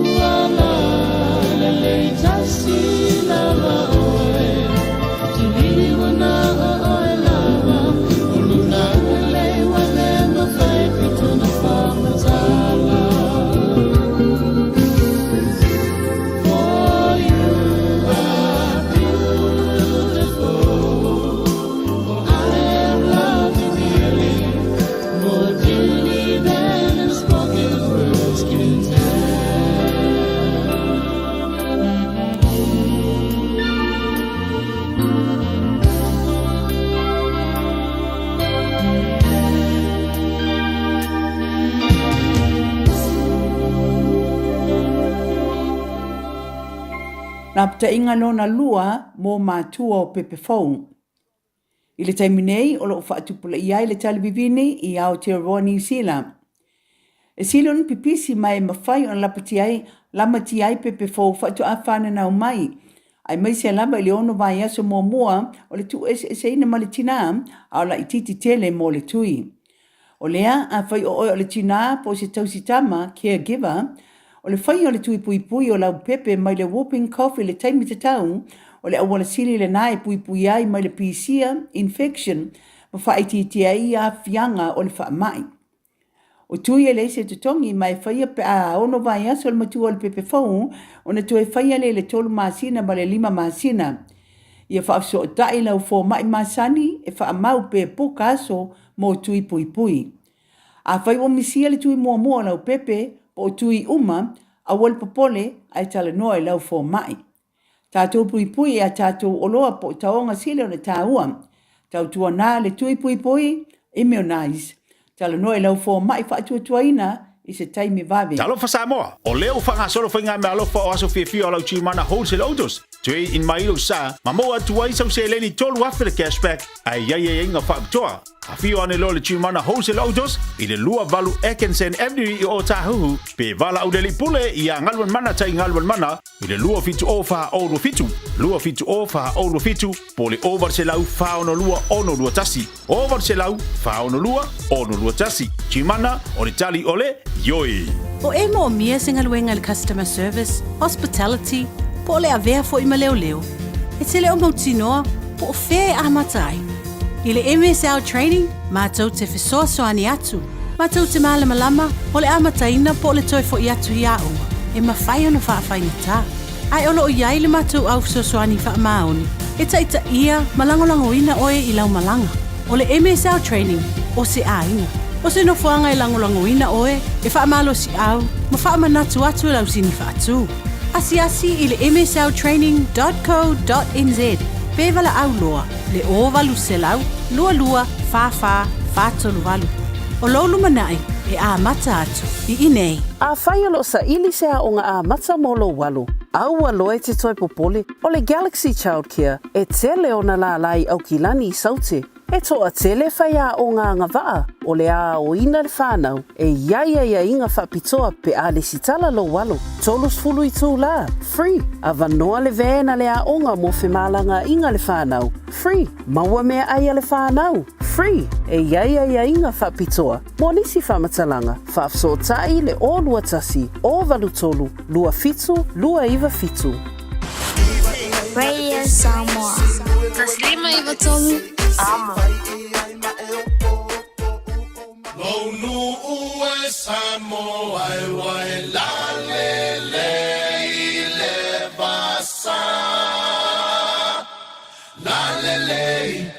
Ua lalelei tasi lava ʻoe Tulili ua na o ʻoe lava Ua lalelei ua le mafai pito na faamatala For you are beautiful For I am loved dearly More dearly than unspoken words can tell. Lapataiga lona lua mo matua o pepe fou. I le taimi nei, o loo faatupulaia ai le tali vivini i Aotearoa Niu Sila. E sili ona pipisi ma e mafai ona lapatia ai, lamatia ai pepe fou faatoa fananau mai, aemaise lava i le ono vaiaso muamua o le tuueseeseina ma le tinā, a o laitiiti tele mo le tui. O lea, afai o oe o le tinā po o se tausi tama, caregiver, o le faia o le tui puipui o lau pepe mai le whooping cough i le taimi tatau, o le auala sili lenā e puipui ai mai le pisia, infection, ma faaitiitia ai aafiaga o le faamai. O tui e leai se totogi ma e faia pe a ono vaiaso le matua o le pepe fou ona toe faia lea i le tolu masina ma le lima masina. Ia faafesootai lau fomai masani e faamau pe puka aso mo tui puipui. Afai ua misia le tui muamua o lau pepe po o tui uma, aua le popole ae talanoa i lau fomai. Tatou puipui i a tatou oloa po o taoga sili ona taua. Tautuana le tui puipui, immunize. Talanoa i lau fomai faatuatuaina i se taimi vave. Talofa Samoa! O lea ua faagasolo faigameaalofa o aso fiafia o lau Gmana Wholesale Autos, Trade in mai lou sa, ma maua atu ai sau seleni 3,000 le cashback, ae i ai aiaiga faapitoa. Afio ane loa le Gmana Wholesale Autos i le 28 Atkinson Avenue i Ōtāhuhu, pe valaau le alii pule iā Galuanmana Tai Galuanmana i le 270 427, 270 427, po o le 800 462 621. 800 462 621. Gmana, o le tali o le, ioe. O e moomia se galuega i le customer service, hospitality, po o le avea foi ma leoleo. E te le o mautinoa po o fea e amata ai. I le MSL Training, matou te fesoasoani atu, matou te malamalama o le amataina po o le toe foi atu i aoga e mafai ona faafaigata. Ae o lo o i ai le matou au fesoasoani faamaoni e taitaia ma lagolagoina oe i lau malaga. O le MSL Training, o se aiga. O se nofoaga e lagolagoina oe e faamalosiau ma faamanatu atu i lau sini faatu. Asiasi i le msltraining.co.nz pe valaau loa le 0800 22 44 438. O lou lumanai e amata atu i inei. Afai o loo saili se aoga amata mo lou alo, aua loa e te toe popole, o le Galaxy Childcare e tele ona lālā i Aukilani i Saute. E toatele faiaoga agavaa o le a aoina le fanau e i ai aiaiga faapitoa pe a lesitala lou alo. 30 itulā, free, avanoa le van a le aoga mo femalagaaiga a le fanau, free, maua meaai a le fanau, free, e i ai aiaiga faapitoa mo nisi faamatalaga, faafesootai le 021 083 27 297. Radio Samoa. 153 Amo. Lou nuu e Samoa e ua e lalele i le vasa. Lalele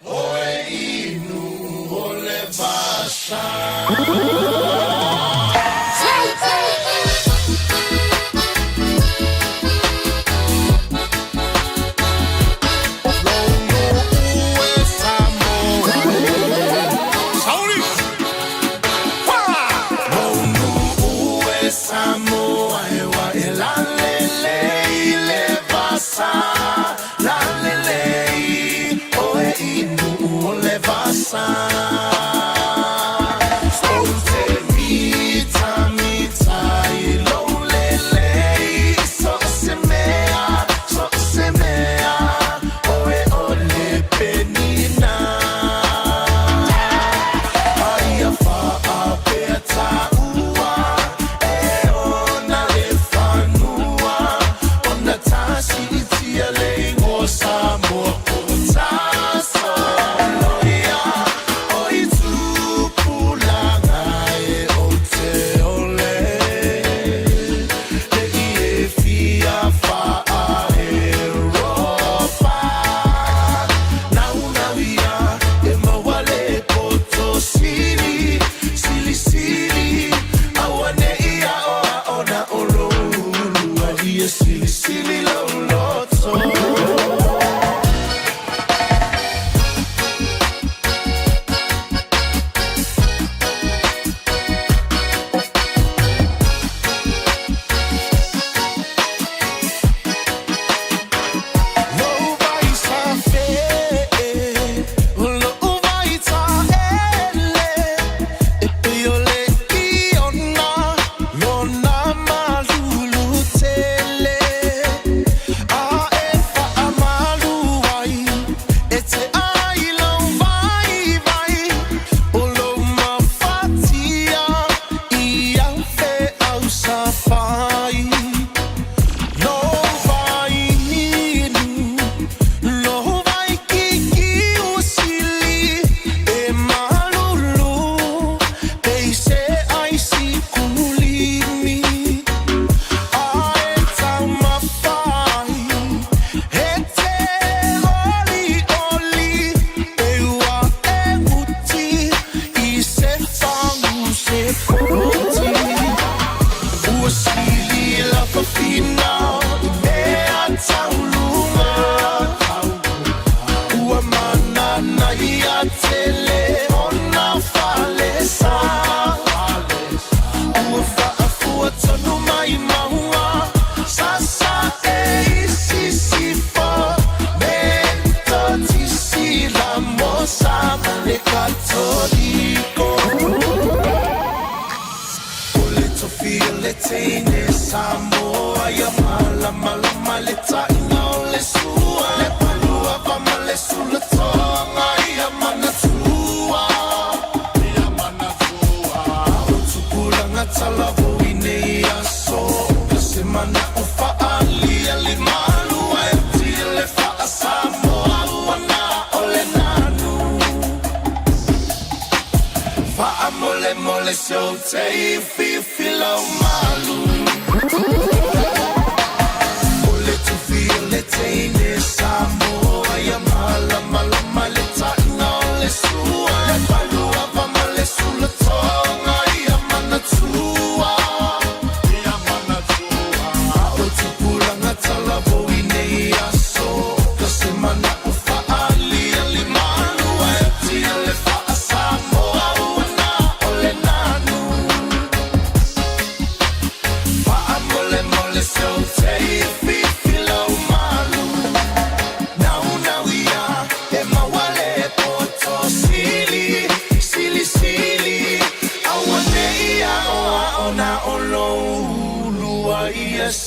oe inu o le vasa.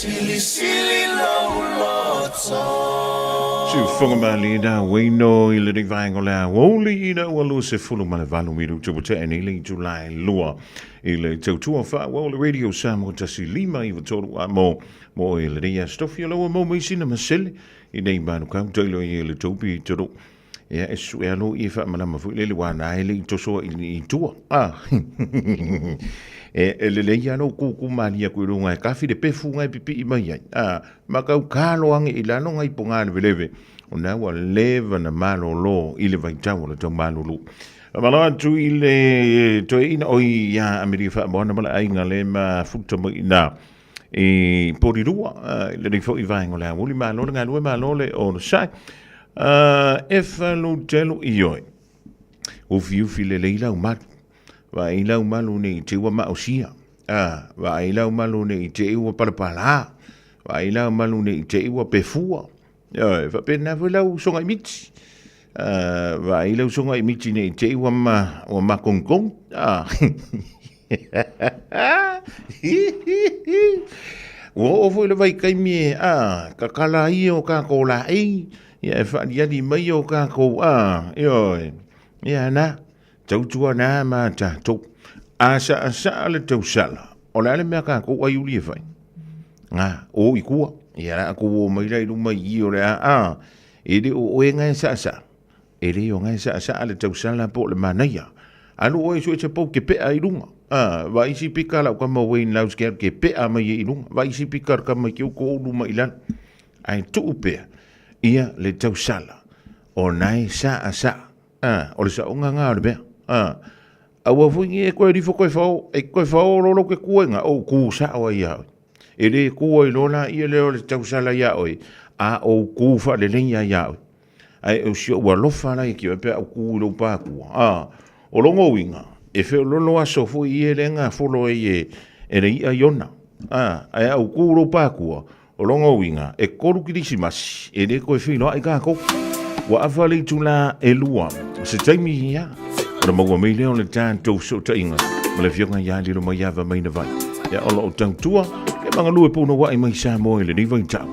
Silisili lou loto. Siufoga malie na ueino i lenei vaega o le aoauli ina ua 28 minuta ua tea nei le itula e 2 i le tautua faaauau o le Radio Samoa 1 5 9 3 a mo mo e lenei aso tofi o la ua maua mai sina masele i nei manukau tailo i le toupi tolu. Ia e su'e alo i faamalama foi lele ua na e le i tosoa i tua. Ah. E lelei lava lou kūkū malie atu i luga e kafi le pefu ngai pipii mai ai. Ah, ma kau kalo ange i lalo ngai po ngā leveleve. O nā ua leva na malolo i le vaitau o le tau malulu. Malo atu i le toeaina o i ia Amerika Faamoana ma le aiga le mafuta mai i nā i Porirua, i lenei foi vaega o le aoauli. Malo le galue, malo le onosai. E lutelu i oe. Ufiufi lelei lau malu. Vaai lau malu nei i te ua maosia. Vaai lau malu nei i te ua palapala. Vaai lau malu nei i te ua pefua. Ioe, faapena foi lau usoga i miti. Vaai lau usoga i miti nei te i ua ma, ua makongikong. Ua oo foi le vaitaimi e, kakala ai o kākou laei, ia e faaliali mai o kākou, ioe, ia na, tautua na ma tatou. A saasaa le tausala, o le a le mea kākou ai uli e fai? Ngā, o i kua, ia la kou o mai la i luma i i o le a, a, e le o oe ngae saasaa, e le o ngae saasaa le tausala po o le manaia. Alu oe sue se pou ke pea i lunga. A, vai isi pika lau kama Wayne Laus ke ke pea mai e i lunga. Vai isi pika kama ke uko ulu mai i lalo. Ae tuu pea, ia le tausala, o nae saasaa. A, o le saoga ngā o le mea. A, aua foi ni e koe rifo koe whao, e koe whao lolo ke kuenga, o kū sao ai ia oe. E le kū ai lola ia leo le tausala ia oe, a o kū whaalelei ia ia oe. Ai o si ua lofa lai ki oe pea o kū i lou pākua. A, o longo uinga, e wheo lolo aso foi i e lenga folo e e, e le ia iona. A, ai au kū lou pākua, O lona uiga, e kolu Kirisimasi, e le toe feiloai kākou. Ua afa le itulā e lua, se taimi ia, ona maua mai lea o le tatou fesootaiga ma le Afioga ia Lilomaiava Mainavai. Ia, o lo o tautua ke magalue punouai mai Samoa i lenei vaitau.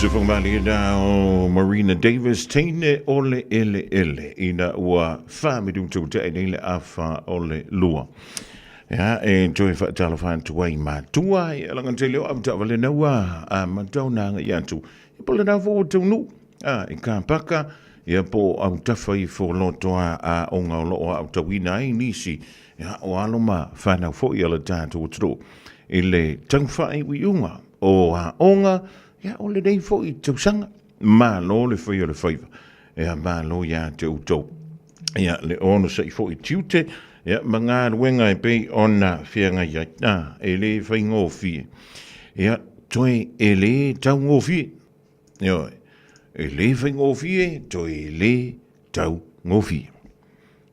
Sefongmali na o Marina Davis teine o le ele ele ina ua whaamidu te nei le afa o le lua. Ia, e toe whaatalofa atu ai matua, e alanga te leo au ta naua, a matau nanga i atu. E pole na fo taunu, a, i ka paka, ia po au tafa i fo lotoa a o ngau loo au tawina ai nisi, ia, o aloma whanau fo i ala tātou tro. I le tauwhai ui unga, o a onga, ia o le nei fo i tausanga, ma lo le whai o le whaiva. Ia ma lo ia te utou. Ia le ono sa i fo i tiute, ia ma ngā ruenga e pei ona whianga ia, a, e le whai ngōwhie. Ia, toe e le tau ngōwhie. Ia, e le whai ngōwhie, toe e le tau ngōwhie.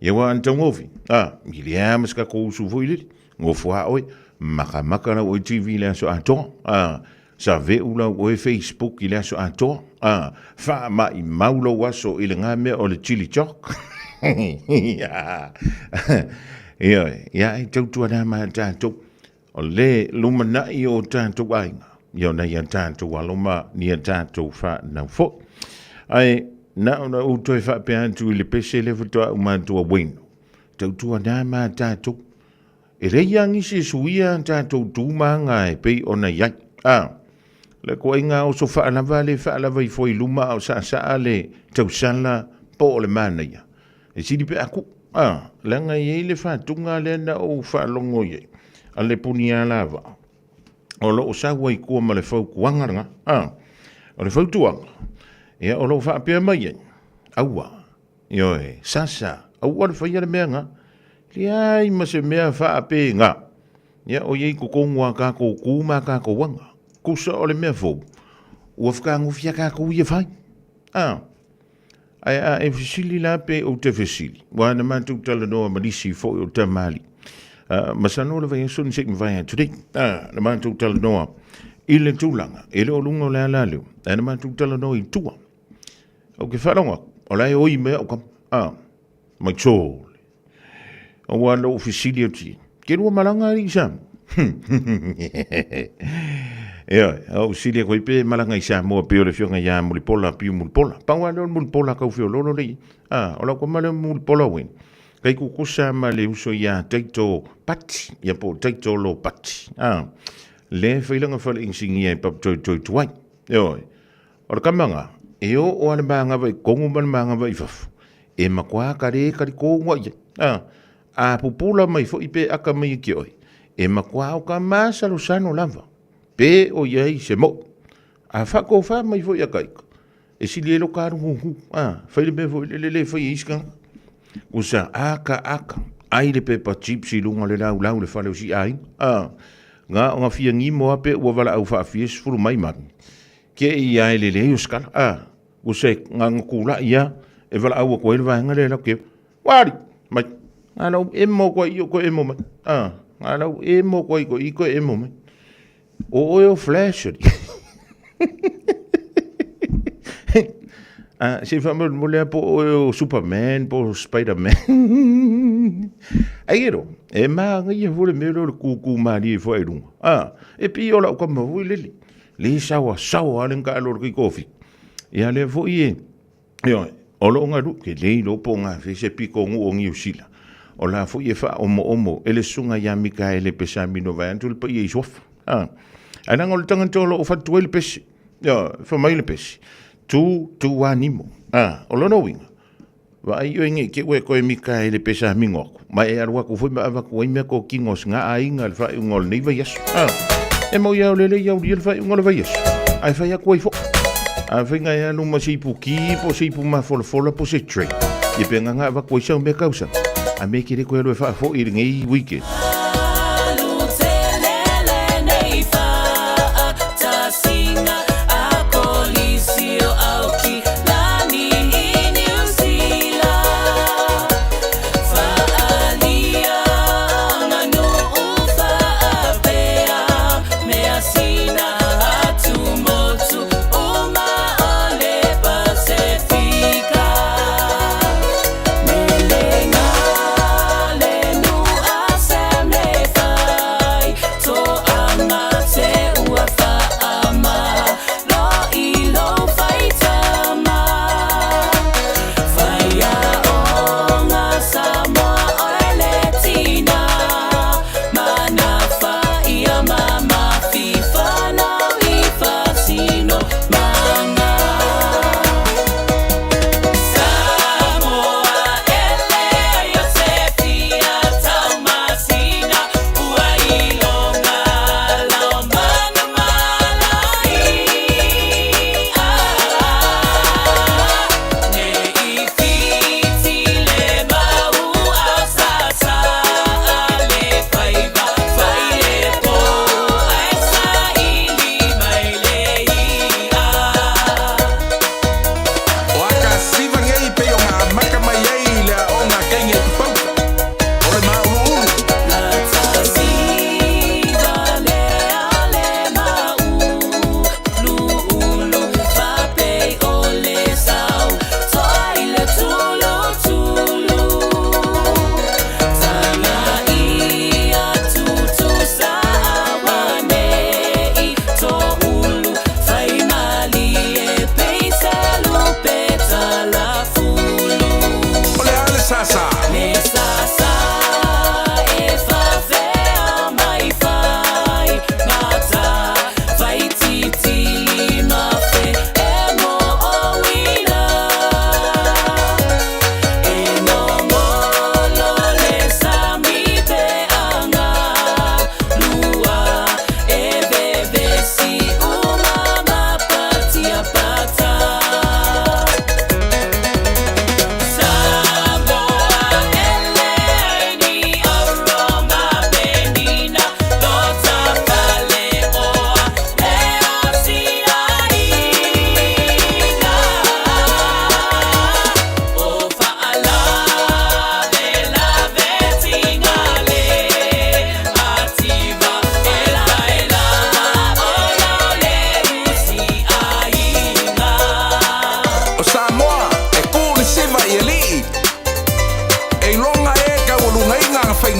Ia wā an tau ngōwhie. A, i le a maska ko usu fo i lili. Ngōwhua oe, maka maka lau oe TV le aso atoa. A, sa veu lau oe Facebook i le aso atoa. A, wha ma i mau lau aso i le ngā mea o le chili chok. Ia, ia, ia, e tautua nā maa tātou. O le lumanai o tātou ainga. Ia o nei a tātou aloma, ni a tātou whanau fo. Ai, na ona u toe whaapea atu i le pese le whatoa u mātua weno. Tautua nā maa tātou. E rei angisi e suia tātou tūmanga e pei ona iai. A, le ko inga o so whaalava le whaalava i foi luma o sa sa le tausala po o le mana ia. E siri pe aku. A, langa i le whātunga le na o whaalongo i. A le puni a lava. O lo o saua i kua ma le faukuanga ranga. A, o le fautuanga. Ia o lo whaapea mai ai. Aua. Ioe, sasa, aua le whaia le mea ngā. Le ai ma se mea whaape ngā. Ia o iei kokongu a kākou kūma a kākou anga. Kusa o le mea fou. Ua whakaanguwhia kākou ia whai. A, ai a e fisili la pe o te fisili. Wa na mātou tala noa malisi fo o te mali. Masano le vai aso ni se mwai atu nei. A, na mātou tala noa i le tūlanga. E le o lunga o le ala leo. A na mātou tala noa i tua. O ke wharonga, o lai oi mea o kam. A, mai tōle. O wā lo fisili o ti. Ke rua malanga ari i Samoa. Ia, o sili koe pe malanga i Samoa pe o le whionga ia Mulipola, piu Mulipola. Pangwa leo Mulipola kau whio lolo lei. A, o lau kwa male Mulipola wen. Kai kukusa ma le uso ia teito pati, ia po teito lo pati. A, le whailanga whale insingia i pap toi toi tuai. Oi, o le kamanga, e o o ale maanga vai kongu ma le maanga vai fafu. E makoa ka re kari kōngua ia. A, a pupula mai fo i pe aka mai ki oi. E makoa o ka masalo sano lava. Pe o ia i se mo. A whako wha mai fo i a kaika. E sili e lo ka rungu hu. A, whaile me fo i le le le whai e iskanga. Usa aka aka. Ai le pepa chips i lunga le lau lau le whale o si ai. A, ngā o ngā whia ngimo ape ua wala au whaafie sfuru mai mani. Ke i ai le le o skala. A, usa e ngā ngakula ia e wala au ko ele vaenga le lau ke. Wari, mai. Ngā lau e mo koe i o koe e mo mai. A, ngā lau e mo koe i koe i koe e mo mai. O oe o flash. A, se wha mo lea po oe o Superman, po Spider-Man. Ai ero, e maa ngai e fore mea leo le kūkū maari e fua e runga. A, e pi o lau kama fui lele. Le sawa, sawa ale nga alo ki kofi. Ia lea foi e, ioe, o lo ngaru, ke lei lo po ngā fese piko ngu o ngiu sila. O la foi e wha omo omo, ele sunga ia Mikaele Pesamino vai antu le pa ia i sofa. A, ai nanga o le tangata o lo o whatu le pesi. Ia, wha mai le pesi. Tu, tu animo. A, o lono winga. Wa ai oe nge ke ue koe Mikaele Pesamino aku. Mai e aru aku foi ma avaku ai mea ko kingo ngā ainga le whai unga o le nei vai aso. A, e mau ia o lele ia uri le whai unga o le vai aso. Ai whai aku ai fo. A whai ngai alu ma se ipu ki, po se ipu ma fola fola, po se tray. Ia pe ngā ngā avaku ai sau mea kausa. A me kere koe alu e wha fo i le ngei weekend.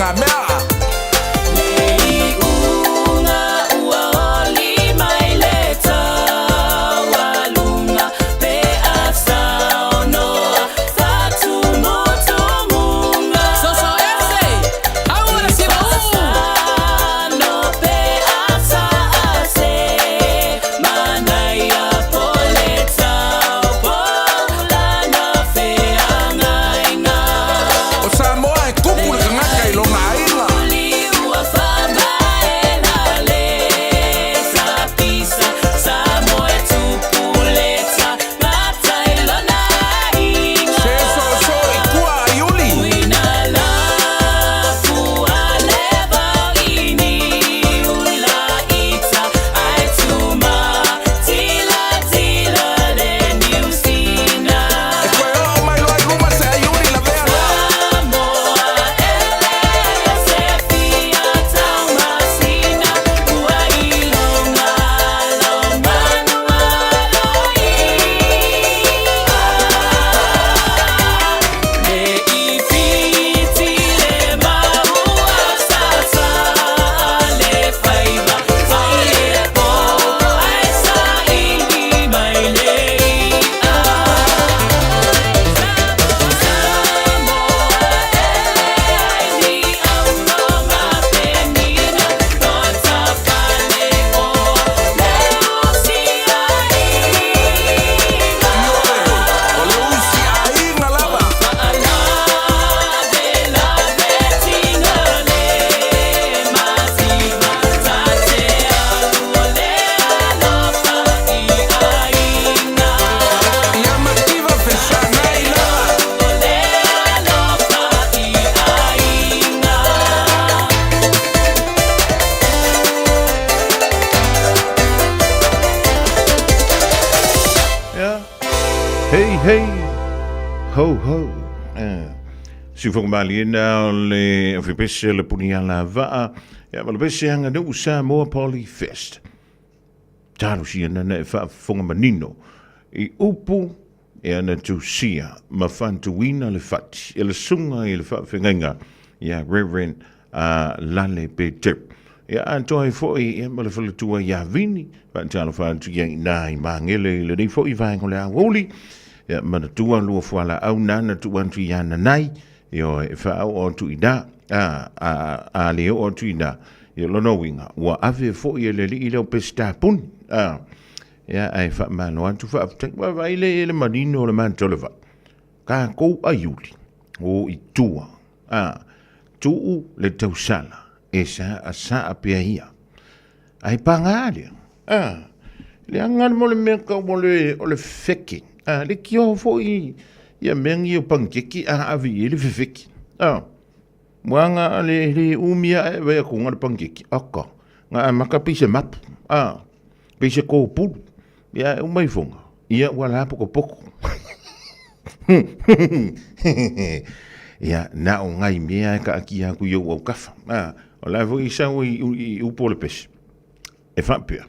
ituaiga mea. O Samoa e kupu le tagata i lona aiga. Se soso i tua a Iuli. E toe oo mai loa i luma se Iuli lavea loa. Ioe, o le usi aiga lava. Ia mativa fesagai lava. Ia. Hey, hey, ho, ho. Siufogamaliena o le ofipese le puniala vaa, ia ma le pese aganuu Samoa Poly Fest. Talosia nana e faafofoga manino i upu e ana tusia ma fantuina le fati e le suga i le faafegaiga ia Reverend Lale Peter. Ia atoa ai foi ia ma le faletua ia Vini, faatalofa atu ia i nā i Magele i lenei foi vaega o le aoauli. Ia manatua lua fualaau nana tuu atu ia nanai, ioe, e faaoo atu i nā, a le oo atu i nā, ia lona uiga, ua ave foi e le alii lea o Peseta puni. Ia, ae faamalo atu faafetai. Ua vaai le le manino o le matou le vai. Tatou aiuli, o i tua, tuu le tausala e sa saa pea ia. Ae paga lea, leaga le mo le mea tau o le, o le feke, le tio foi ia mea nei o panikeke a ave i ai le fefeke, Moaga le le umi ae vai atu le panikeke, aka, na amata pei se mapu, pei se kōpulu, ia e uma ifoga, ia ua lapotopoto. Ia, na o nai mea e kaatia atu i ou autafa. O la foi i sau i upu o le pese, e faapea,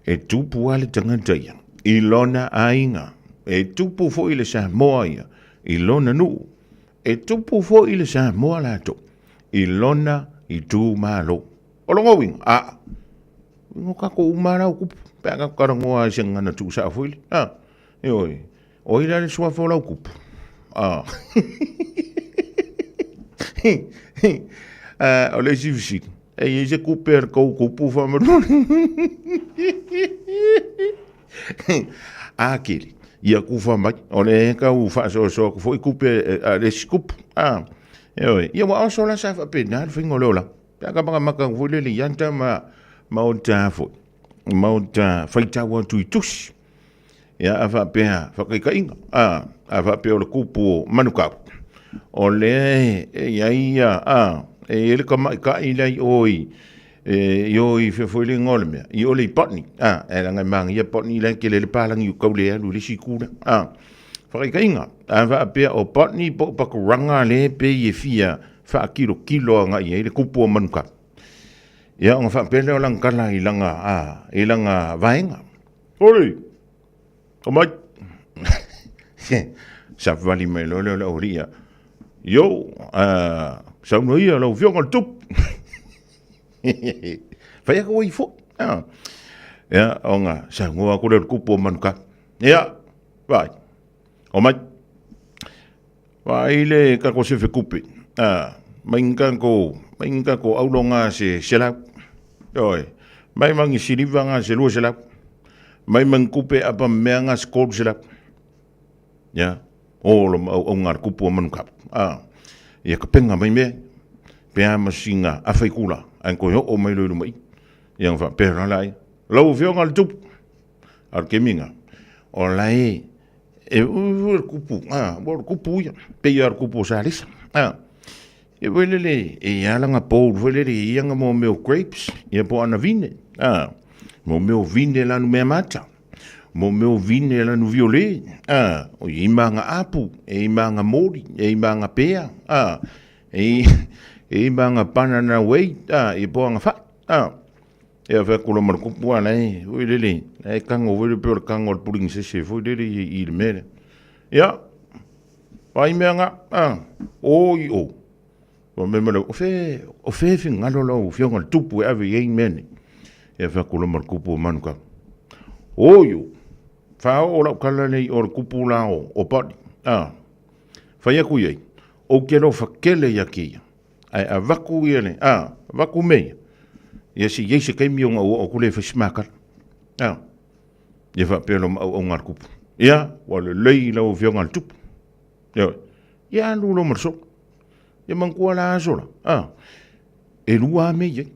e tupu lava le tagata ia i lona aiga, e tupu foi le Samoa ia i lona nuu, e tupu foi le Samoa latou i lona itumalo. O lona uiga, a, no tatou uma lava la o tupu, pe a tatou talanoa i se gagana tuusao foi lea, a, ioe, o ai la le suafa o lau tupu? A. O le isi fesili, e i ai se tupe a le tou tupu faamolemole? A kele, ia tufa mai, o lea e tau faasoasoa atu foi tupe a le isi tupu. A, ioe, ia ua oso la sa faapena le faiga o le olaga. Pe a ka makamaka atu foi lele i ata ma ma ota foi, ma ota faitau atu i tusi. Ia a faapea faataitaiga, a, a faapea o le kupu o Manukau, o lea e i ai ia, a, e i ai le tamaitai la i o i, e, i o i fea foi le igoa o le mea, i o le i Botany, a, e leaga e manaia Botany la e tele ai le palagi o tau le alu i le isi itu lea, a. Faataitaiga, a faapea o Botany po o Pakuranga lea e pei e fia faakilokilo agai i ai le kupu o Manukau. Ia ona faapea lea o lana tala i lana, a, i lana vaega. Oi! Omai! Savali mai loa lea o le aualii ia. Io, saunoa ia lau Afioga i le Tupu. Fai atu ai foi. Ia, ona saunoa atu lea o le Tupu o Manukau. Ia, vaai, omai. Vaai le tatou sefe tupe, mai ni tatou, mai ni tatou auro na se 100. Ioe, mai ma ni siliva na se 200. Mai ma ni tupe apa mea na se 300. Ia, o lo ma auauga a le Tupu o Manukau. Ia kapenga mai mea, pe a ma sina afa i kula, ae toe oo mai loa i luma i. Ia na faapea la laia, Lau Afioga i le Tupu, a o le taimi lena, o la e E ui le kupu, a, ua le kupu ia, pei lava o le kupu o Salesa, a. E foi lele, e i ai lava lana bowl foi lele e i ai ana mo mea o grapes, ia po o ana vine, a. Mo mea o vine lanu meamata, mo mea o vine lanu viole, a. O i ai ma ana apu, e i ai ma ana moli, e i ai ma ana pea, a. E i ai ma ana banana whey, a, ia po o ana fai, a. Ia fai atu loa ma le kupu a la e foi lele, la e tago foi lele pei o le tago a le puligisese foi lele i le mea lea. Ia, vaai mea na, a, o i o. Fai mai ma le, o fea, o fea e finagalo lau Afioga i le Tupu e ave i ai mea nei? Ia fai atu loa ma le Tupu o Manukau, o i o, faaoo lau tala lea i o le Tupu la o Pali, a, fai atu i ai, ou te alofa tele ia te ia. Ae avatu ia le, a, avatu mea ia, ia se i ai se taimi ona ou oo atu lea e fai se ma tala. A, ia faapea loa ma auauga a le tupu. Ia, ua lelei lau afioga i le tupu. Ioe. Ia alu loa ma le solo. Ia manatua la aso la, a, e lua lava mea i ai.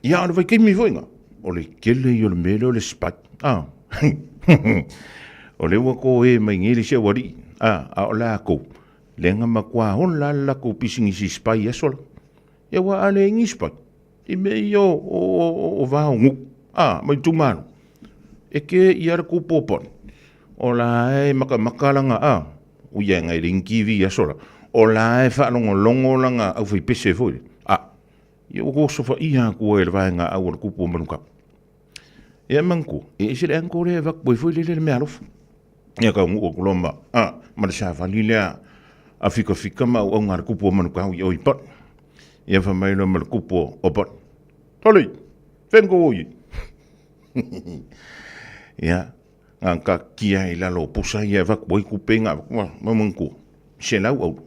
Ia, a o le vaitaimi foi lena, o le tele ia o le mea lea o le spike. A, o lea ua toe mai nei le isi aualii, a, a o latou, Lea na matua ola lava le latou pisinisi spai i aso la. Ia aua a leai ni spai, i mea ia o va o nuu, a, ma itumalo, e ke ia le kupu o poni, o la e makamaka lana, a, ui lava ina e leai ni TV i aso la, o la e faalogologo lana aufaipese foi lea, a, ia ua osofaia atu ai e le vaega au a le kupu o Manukau. Ia manatua, e ese le uncle lea e avatu ai foi lele le meaalofa. Ia taunuu atu loa ma, a, ma le savali lea a fikafika ma auauna a le kupu o Manukau i o i Pali. Ia fai mai loa ma le kupu o Pali, Toli, fengo o i. Ia, na taatia i lalo o pusa ia e avatu ai tupe na avatu, ma manatua, 100 auro,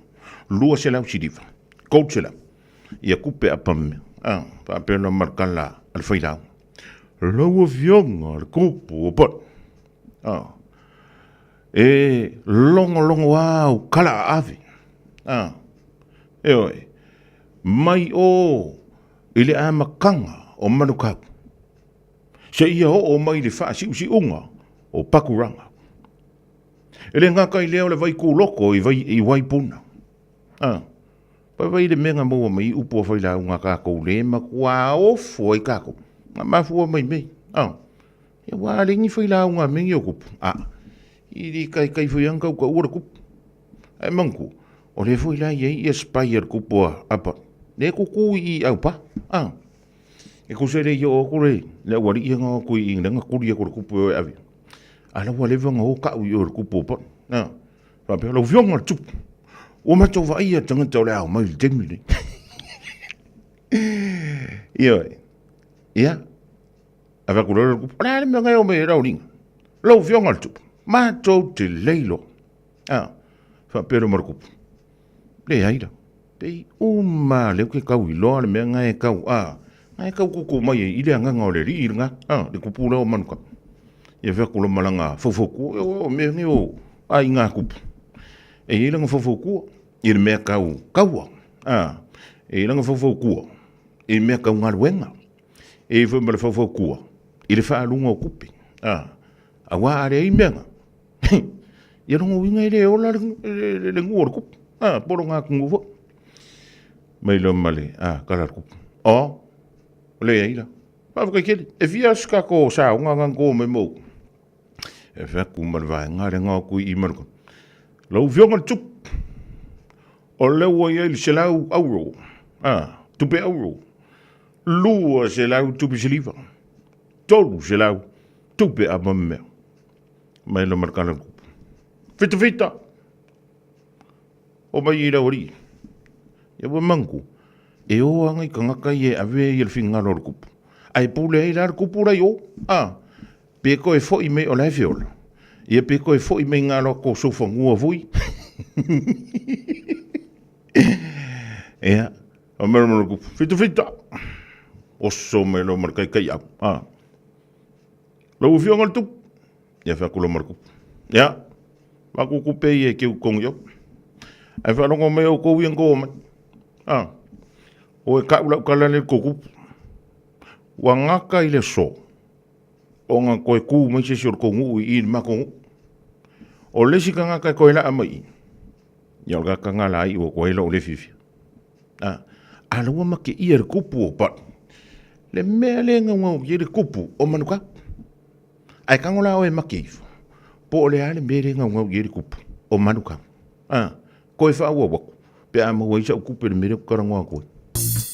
200 siliva, 300. Ia kupe apa mea. A, faapea loa ma le tala a le failau. Lau Afioga le kupu o Pali. A, e logologo au kala ave. A, ioe, mai o i le amataga o Manukau, seia oo mai i le faasiusiuga o Pakuranga. E le gata i lea o le vai kūloko i, vai, i Waipuna. A, Vaivai le mea na maua mai i upu a failauga a kakou le matua ofo ai kakou. Na mafua mai mei. A, ia ua ale ni failauga a mea nei o kupu. A, i li kai kai foi ana kau kaua le kupu. Ae manatua, o lea foi la i ai ia spy a le kupu a apa. Le kuku i i au pa. A, e kusa le i o atu le, le aualii ia na o atu i i le na kuli atu le kupu e o e ave. A la ua leva na o kau i o le kupu o pa. A, Faapea, lau Afioga i le Tupu, ua matou vaaia le tagata o le ao mai i le taimi lenei. Ioe. Ia, ave atu loa le kupu, o le a le mea na e o mai ai lau alii? Lau Afioga i le Tupu, matou te leiloa. A, faapea loa ma le kupu, leai la, pei uma lava lea ou te tau iloa le mea na e tau, a, na e tau tutu mai ai i le agaga o le alii lena, a, le kupu lea o Manuka. Ia fai atu loa ma lana faufautua, o mea nei o aiga tupu, e i ai lana faufautua i le mea tau kaua, a, e i ai lana faufautua i mea tau galuega, e i ai foi ma le faufautua i le faaaluga o tupe, a, aua a leai mea na, ia lona uiga e le ola le nuu o le tupu, a, po o lona atunuu foi. Mai loa ma le, a, tala a le tupu, o, leai la. Faafetai tele. E fia se tatou saoga na to mai mo. E fai atu ma le vaega lea na o atu i i ma le Lau Afioga i le Tupu, o lea ua i ai le 100 auro, a, tupe auro, 200 tupe siliva, 300 tupe apa mea. Mai loa ma le tala a le Tupu. Fita fita! O mai i lau alii. Ia ua mangu. E o anga i kangaka ia e ave ai le fingalo o le kupu. Ae pule ai la le kupu la i o. A, pe koe fo'i mai o la e feola. Ia pe koe fo'i mai ngā loa ko soufagua foi. Ia, o mea le kupu. Fita fita. Oso mai lo ma le kaikai au. A. Lau afioga le tupu. Ia whea kula ma le kupu. Ia, wā kupe ia e keu kongi au. Ai whaalongo mai au kou ia ngō mai. A, o e kau lau kala le kuku. Ua ngaka i le so. O ngā koe kū mai se si o le kongu i i le makongu. O le si ka ngaka e koe laa mai i. Ia o le kaka ngā la i o koe lau le fifi. A, a laua ma ke ia le kupu o pa. Le mea le ngau ngau i le kupu o manuka. Ae kago la oe make ifo, po o le a le mea le gaugau i ai le kupu o Manukau? A, koe faaauau aku, pe a maua ai sa'u kupu i le mea lea ou te talanoa atu ai.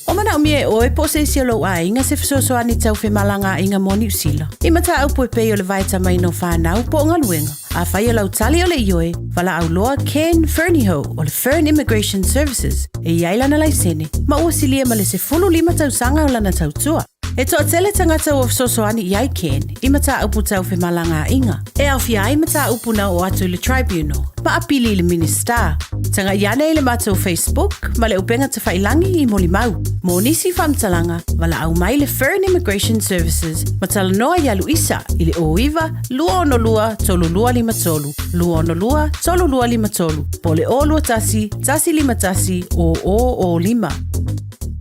O manaomia e oe po o se isi o lou aiga se fesoasoani tau femalagaaiga mo Niu Sila. I mataupu e pei o le vaetamaina o fanau po o galuega. Afai o lau tali o le ioe, valaau loa Ken Fernihough o le Fern Immigration Services e i ai lana laisene ma ua silia ma le 15 tausaga o lana tautua. E toatele tagata ua fesoasoani i ai Ken i mataupu tau femalagaaiga, e aofia ai mataupu na oo atu i le Tribunal, ma apili i le Minisita. Tagai ane i le matou Facebook ma le upega tafailangi i Molimau. Mo nisi faamatalaga, valaau mai le Fern Immigration Services ma talanoa iā Luisa i le 09 262 3253, 262 3253, po o le 021 151 0005.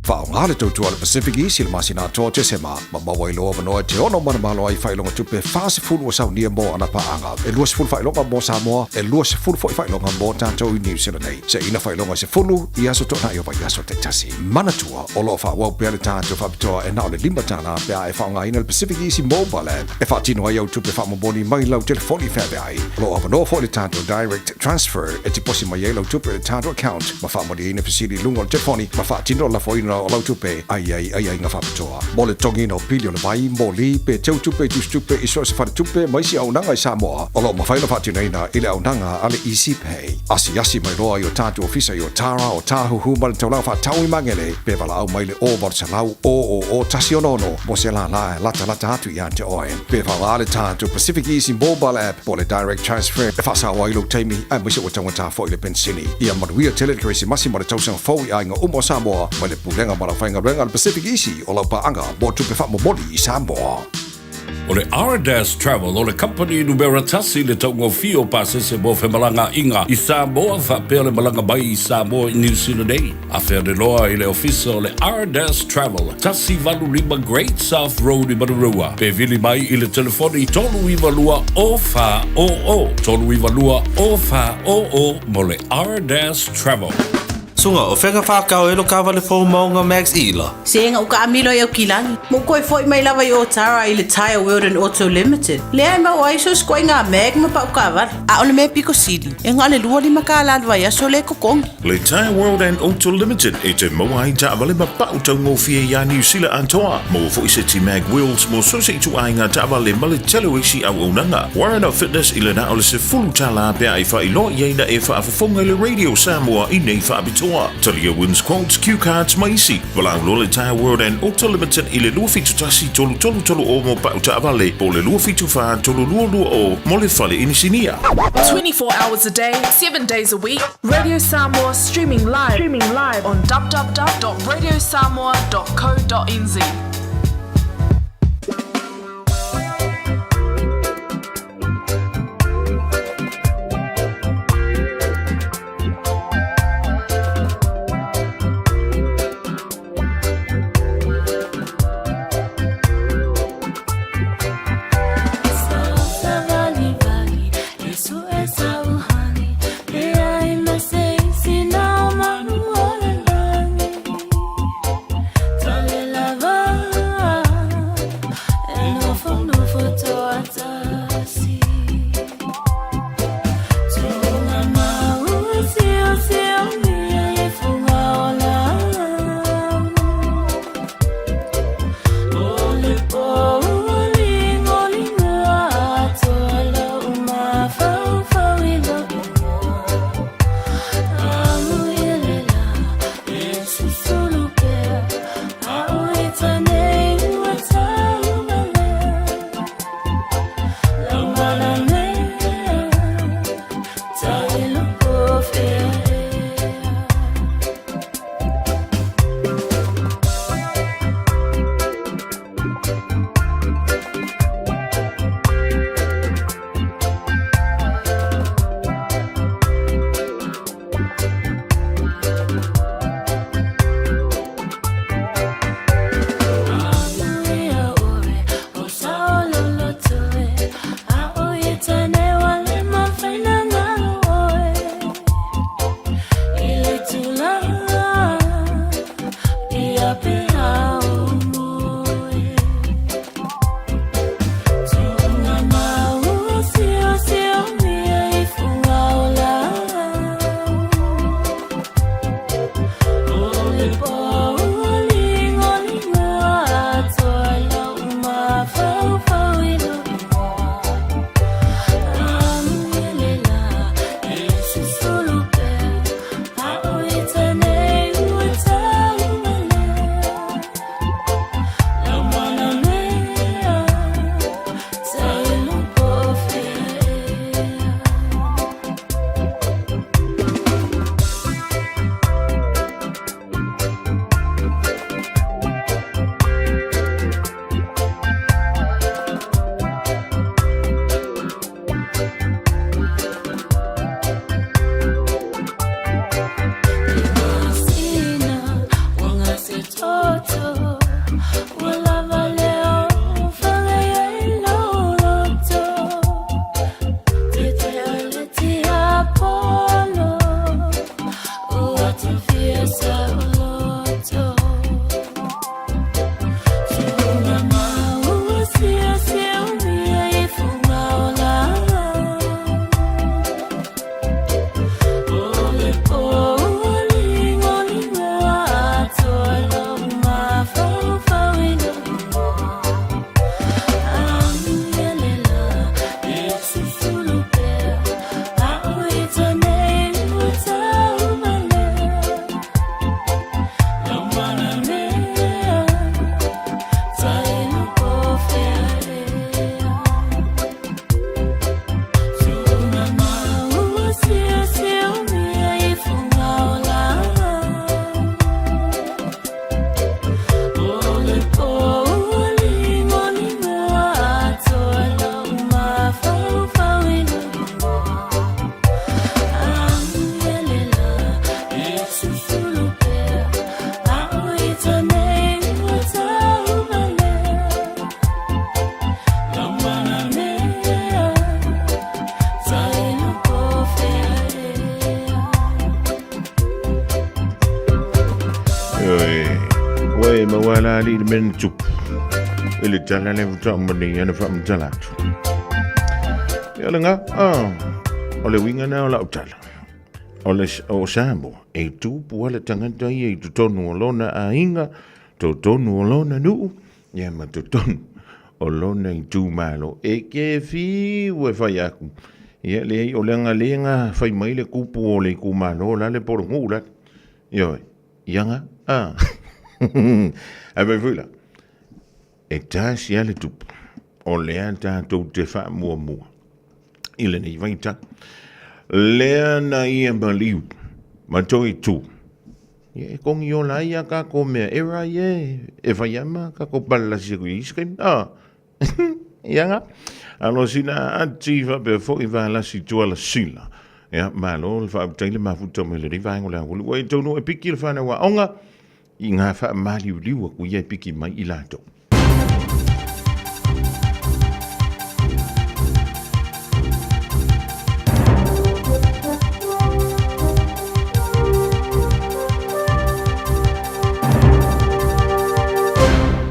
Faaaoga le tautua a le Pacific East i le masina atoa o Tesema, ma maua ai lou avanoa e te ono manumalo ai i faailoga tupe 40 ua saunia mo ana paaga. E 20 faailoga mo Samoa, e 20 foi faailoga mo tatou i Niu Sila nei. Seiina faailoga e 10 i aso toonai o vaiaso taitasi. Manatua, o lo o faaauau pea le tatou faapitoa e na o le $5 pe a e faaaogaina le Pacific Easy Mobile App e faatino ai au tupe faamomoli mai lau telefoni feaveai. O lo o avanoa foi le tatou Direct Transfer e tiposi mai ai lau tupe i le tatou account ma faamalieina fesili i luga o le telefoni ma faatino le lafoina o lau tupe ai i ai aiaiga faapitoa. Mo le totogiina o pili o le vai, moli, pe teu tupe i tusitupe i so o se faletupe ma isi auaunaga i Samoa, o lo o mafai ona faatinoina i le auaunaga a le Easy Pay. Asiasi mai loa i o tatou ofisa i Otara, Otāhuhu ma le taulaga faatau i Magele, pe valaau mai i le 0800 000 166 mo se lālā e latalata atu ia te oe. Pe faaaoga le tatou Pacific Easy Mobile App po o le Direct Transfer e faasao ai lou taimi aemaise ua taugata foi le penisini. Ia manuia tele le Kerisimasi ma le tausaga fou i aiga uma o Samoa mai le Pulega ma le Aufaigaluega a le Pacific Easy o lau paaga mo tupe faamomoli i Samoa. O le Ardas Travel o le kamupani numera tasi i le taugofie o pasese mo femalagaaiga i Samoa faapea le malaga mai i Samoa i Niu Sila nei. Afea le loa i le ofisa o le Ardas Travel, 185 Great South Road i Manurewa, pe vili mai i le telefoni 392 0400, 392 0400 mo le Ardas Travel. Suga, o fea ka whākau e lo kāwale fou maunga Max Ila? Se nga uka amilo i au kilagi. Mo koe foi mai lava i Otara i le Tyre World and Auto Limited. Lea e mau ai so skoe ngā mag ma pau kāwale. A o le mea piko sili, e ngā le lua lima kā la vai aso le kokongi. Le Tyre World and Auto Limited e te maua ai taavale ma pau taugofie iā Niu Sila atoa. Maua foi se ti mag wheels mo so se ituaiga taavale ma le tele o isi auaunaga. Warren Fitness i le na o le $10 pe a e faailoa i ai na e faafofoga i le Radio Samoa i nei faapitoa. Talia wins quotes, cue cards ma isi. Valaau loa le Tyre World and Auto Limited i le 271 333 o mo pau taavale po o le 274 322 mo le fale inisinia. 24 hours a day, 7 days a week, Radio Samoa streaming live, streaming live on www.radiosamoa.co.nz. Ua e maua la alii le mea na tupu. I le tala lea faatoa uma nei ana faamatala atu. Ia le ngā, ah, o le uiga na o lau tala. O le o Samoa, e tupu a le tagata ia i totonu o lona aiga, totonu o lona nuu, ia ma totonu o lona itumalo. E ke fiu e fai aku. Ia leai, o le agalega fai mai le kupu o le itumalo la le po o le nuu la. Ioe, ia nga, ah. Ae fai foi la, e tasi lava le tupu, o lea tatou te faamuamua i lenei vaitau. Lea na ia maliu ma toe tu, ia e kongi ola ai a kākou mea e rai e, e fai ama kākou palalasi aku i isi kaimi. Ah. Ia nga. Alo sina ati faapea foi valasi tuala sila. Ia, malo le faafetai le mafuta mai lenei vaega o le auli. Ua e taunuu e piki le whanau aoga i ngā whaamaliuliu aku ia e piki mai i latou.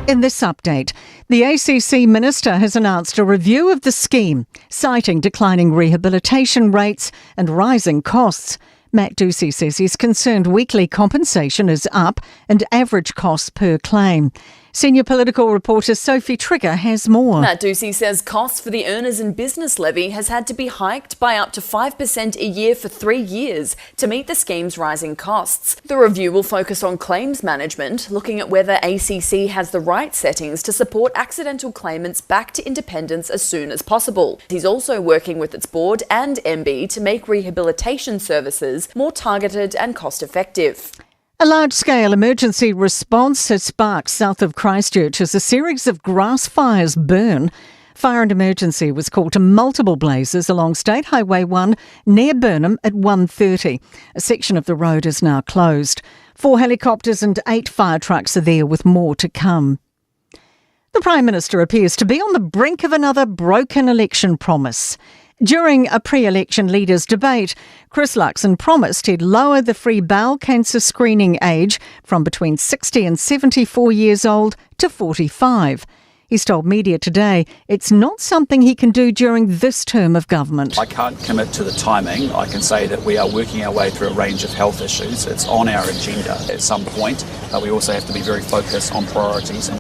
In this update, the ACC minister has announced a review of the scheme, citing declining rehabilitation rates and rising costs. Matt Doocey says he's concerned weekly compensation is up and average costs per claim. Senior political reporter Sophie Trigger has more. Matt Doocey says costs for the earners and business levy has had to be hiked by up to 5% a year for 3 years to meet the scheme's rising costs. The review will focus on claims management, looking at whether ACC has the right settings to support accidental claimants back to independence as soon as possible. He's also working with its board and MB to make rehabilitation services more targeted and cost effective. A large-scale emergency response has sparked south of Christchurch as a series of grass fires burn. Fire and emergency was called to multiple blazes along State Highway 1 near Burnham at 1:30. A section of the road is now closed. 4 helicopters and 8 fire trucks are there with more to come. The Prime Minister appears to be on the brink of another broken election promise. During a pre-election leaders' debate, Chris Luxon promised he'd lower the free bowel cancer screening age from between 60 and 74 years old to 45. He's told media today it's not something he can do during this term of government. I can't commit to the timing. I can say that we are working our way through a range of health issues. It's on our agenda at some point, but we also have to be very focused on priorities.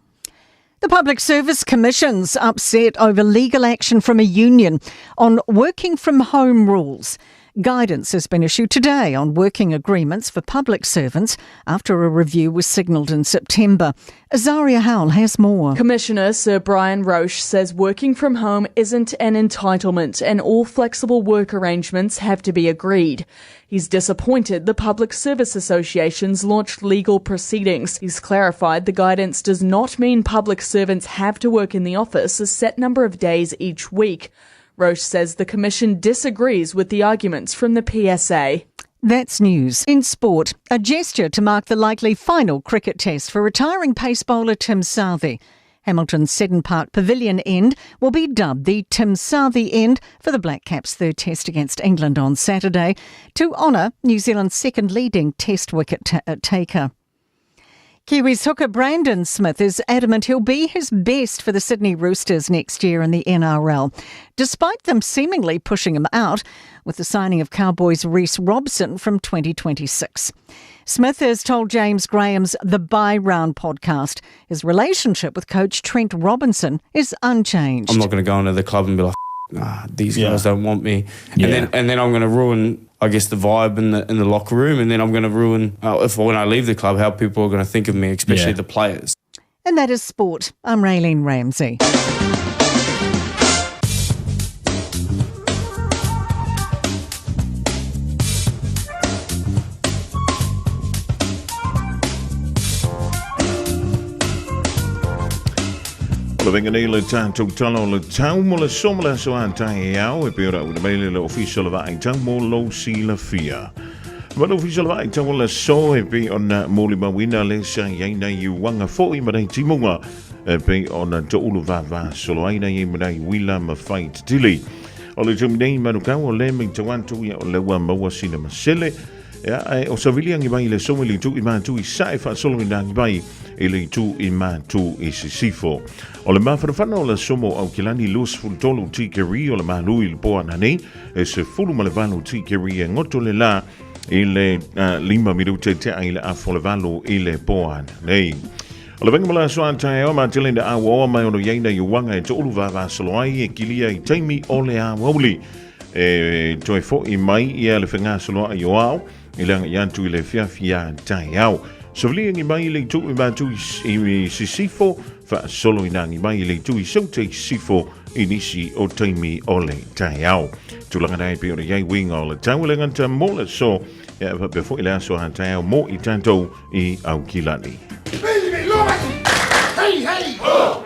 The Public Service Commission's upset over legal action from a union on working from home rules. Guidance has been issued today on working agreements for public servants after a review was signalled in September. Azaria Howell has more. Commissioner Sir Brian Roche says working from home isn't an entitlement and all flexible work arrangements have to be agreed. He's disappointed the Public Service Association's launched legal proceedings. He's clarified the guidance does not mean public servants have to work in the office a set number of days each week. Roche says the Commission disagrees with the arguments from the PSA. That's news. In sport, a gesture to mark the likely final cricket test for retiring pace bowler Tim Southee. Hamilton's Seddon Park Pavilion end will be dubbed the Tim Southee end for the Black Caps' third test against England on Saturday to honour New Zealand's second leading test wicket taker. Kiwis hooker Brandon Smith is adamant he'll be his best for the Sydney Roosters next year in the NRL, despite them seemingly pushing him out with the signing of Cowboys Reece Robson from 2026. Smith has told James Graham's The Bye Round podcast his relationship with coach Trent Robinson is unchanged. I'm not going to go into the club and be like, nah, these guys don't want me. And then I'm going to ruin, I guess, the vibe in the locker room, and then I'm going to ruin, when I leave the club, how people are going to think of me, especially the players. And that is sport. I'm Raylene Ramsey. O le venga nei le tātou tala o le tau mo le so mo le aso a tai e au e pera ua mai le ofisa o le vaai tau mo lou silafia. Ma le ofisa o le vaai tau o le so e pei ona molimauina le sa i ai nei uaga foi ma nei timuga e pei ona toulu vava solo ai nei ma nei uila ma fai tetili. O le taimi nei manukau o le mai tau atu ia o le ua maua sina masele. Ia, ae o savili agi mai i le aso i le itu i matu i sae faasolo ina agi mai i le itu i matu i sisifo. O le mafanafana o le aso mo Aukilani 23 tikeri o le malu i le po ananei e 18 tikeri e goto le la i le 5 minute tea i le afa o le 8 i le po ananei. O le venga mo le aso a taeao ma tele na auaoa mai ono iai na iuaga e toʻolu vavasolo ai e kilia i taimi o le aoauli. E toe foʻi mai ia le fegasoloaʻi o ao i le agaʻi atu i le fiafi a taeao. Savili agi mai i le itu i matu i sisifo, faasolo ina agi mai i le itu i saute i sisifo i nisi o taimi o le taeao. Tulaga na e pei ona iai uiga o le tau e le gata mo le aso, ia faapea foi le aso a taeao mo i tatou i Aukilani. Hey, hey! Oh!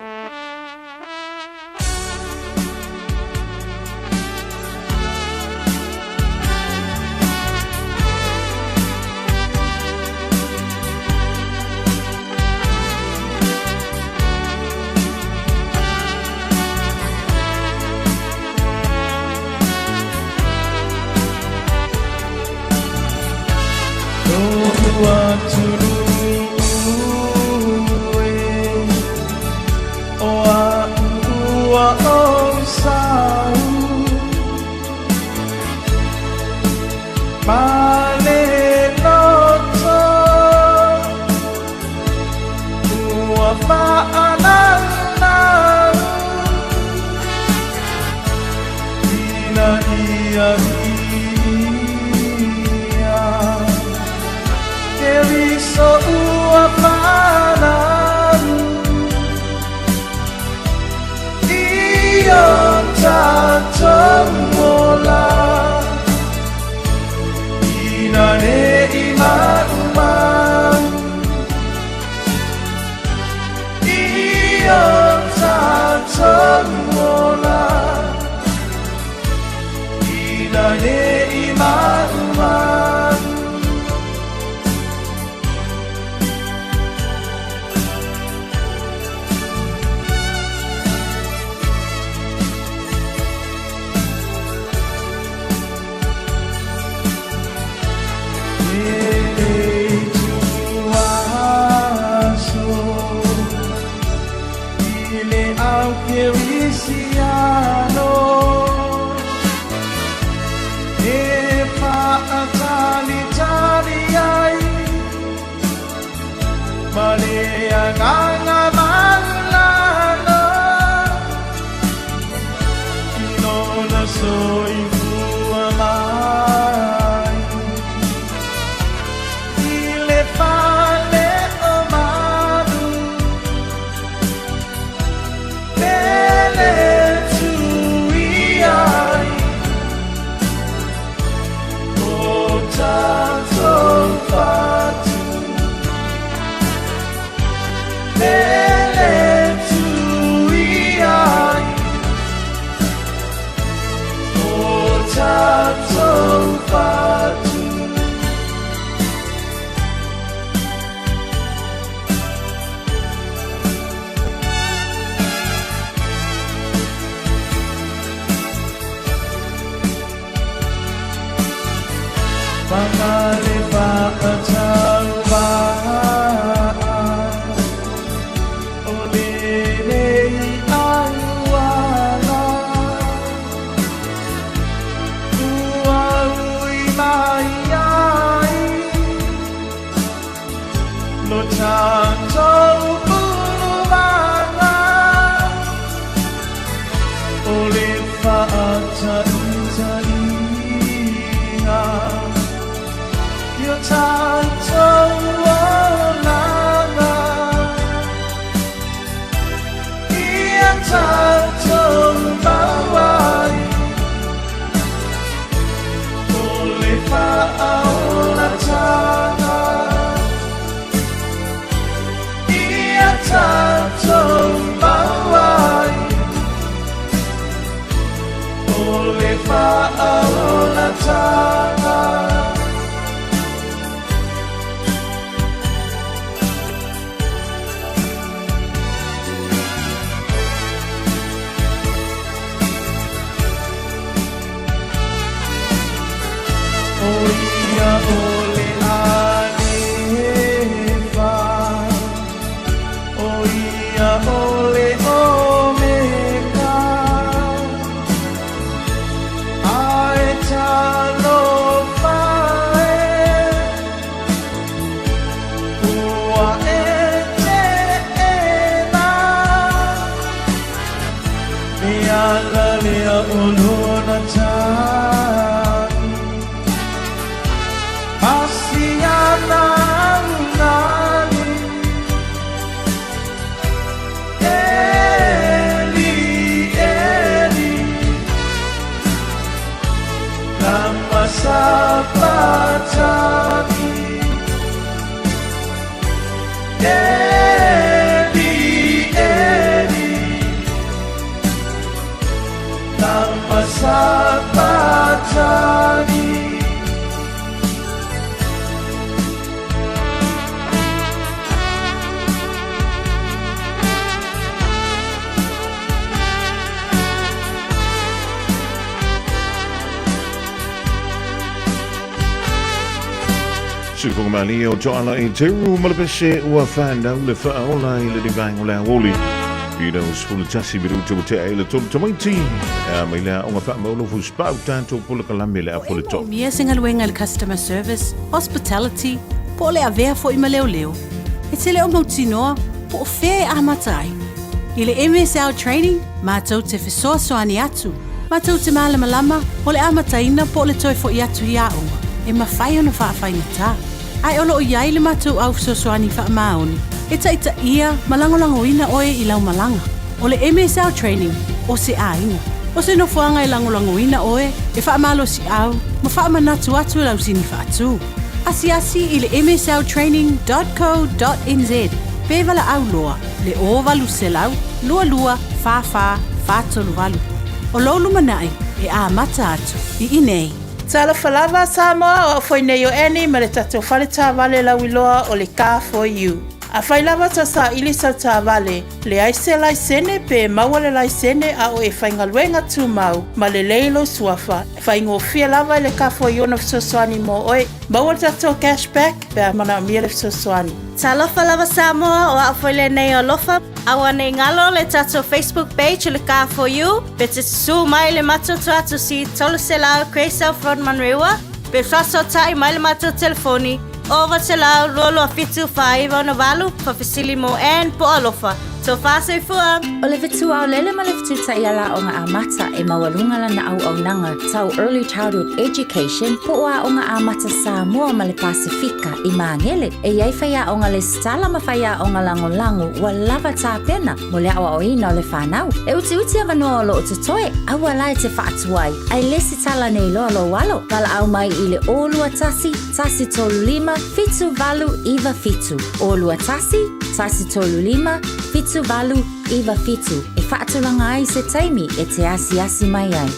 O ia o le Alefa, o ia o le Omega. Ae talofa e, ua e teena. Le ala lea o lona tagi. Asiana unani. Eli, Eli, lama sabachthani. Eli, Eli, lama sabachthani. Sufonga malie o Toala i Teru ma le pese ua whanau le whaola i le divaenga o le aoli. I le 11 minuta ua tea i le tolu tamaiti. A mai le aoga faamaulofu spau tātou polokalame le apo le to. Mia se galuega i le customer service, hospitality, po o le avea foi ma leoleo. E te le o mautinoa po o fea e amata ai. I le MSL Training, matou te fesoasoani atu, matou te malamalama o le amataina po o le toe foi atu i aoga, e mafai ona faafaigata. Ae o lo o i ai le matou au fesoasoani faamaoni e taitaia ma lagolagoina oe i lau malaga. O le MSL Training, o se aiga. O se nofoaga e lagolagoina oe, e faamalosiau ma faamanatu atu i lau sini faatu. Asiasi i le msltraining.co.nz pe valaau loa le 0800 22 44 438. O lou lumanai e amata atu i inei. Talofa lava Samoa, o au foi nei o Annie ma le tatou fale taavale lauiloa o le Car for You. Afai lava tou saili sau taavale, leai se laisene pe maua le laisene a o e faigaluega tumau ma lelei lou suafa, e faigofie lava i le Car for You ona fesoasoani mo oe. Maua le tatou cash back pe a manaomia le fesoasoani. Talofa lava Samoa, o au foi lenei o Alofa. Aua nei galo le tatou Facebook page o le Car for You, pe te susū mai i le matou tuatusi 300 Grey South Road Manurewa, pe faasootai mai le matou telefoni 0900 227 498, faafesili mo Ann po o Alofa. Tofa soifua! O le fetu aolele ma le fetu taiala aoga amata e maualuga lana auaunaga tau Early Childhood Education po o Aoga Amata Samoa ma le Pasefika i Magele. E i ai faiaoga lesitala ma faiaoga lagolago ua lava tapena mo le aoaoina o le fanau. E utiuti avanoa o lo o totoe, aua la e te faatuai, ae lesitala nei loa lou alo. Valaau mai i le 021 135 7897. 021 135 7897 e faatulaga ai se taimi e te asiasi mai ai.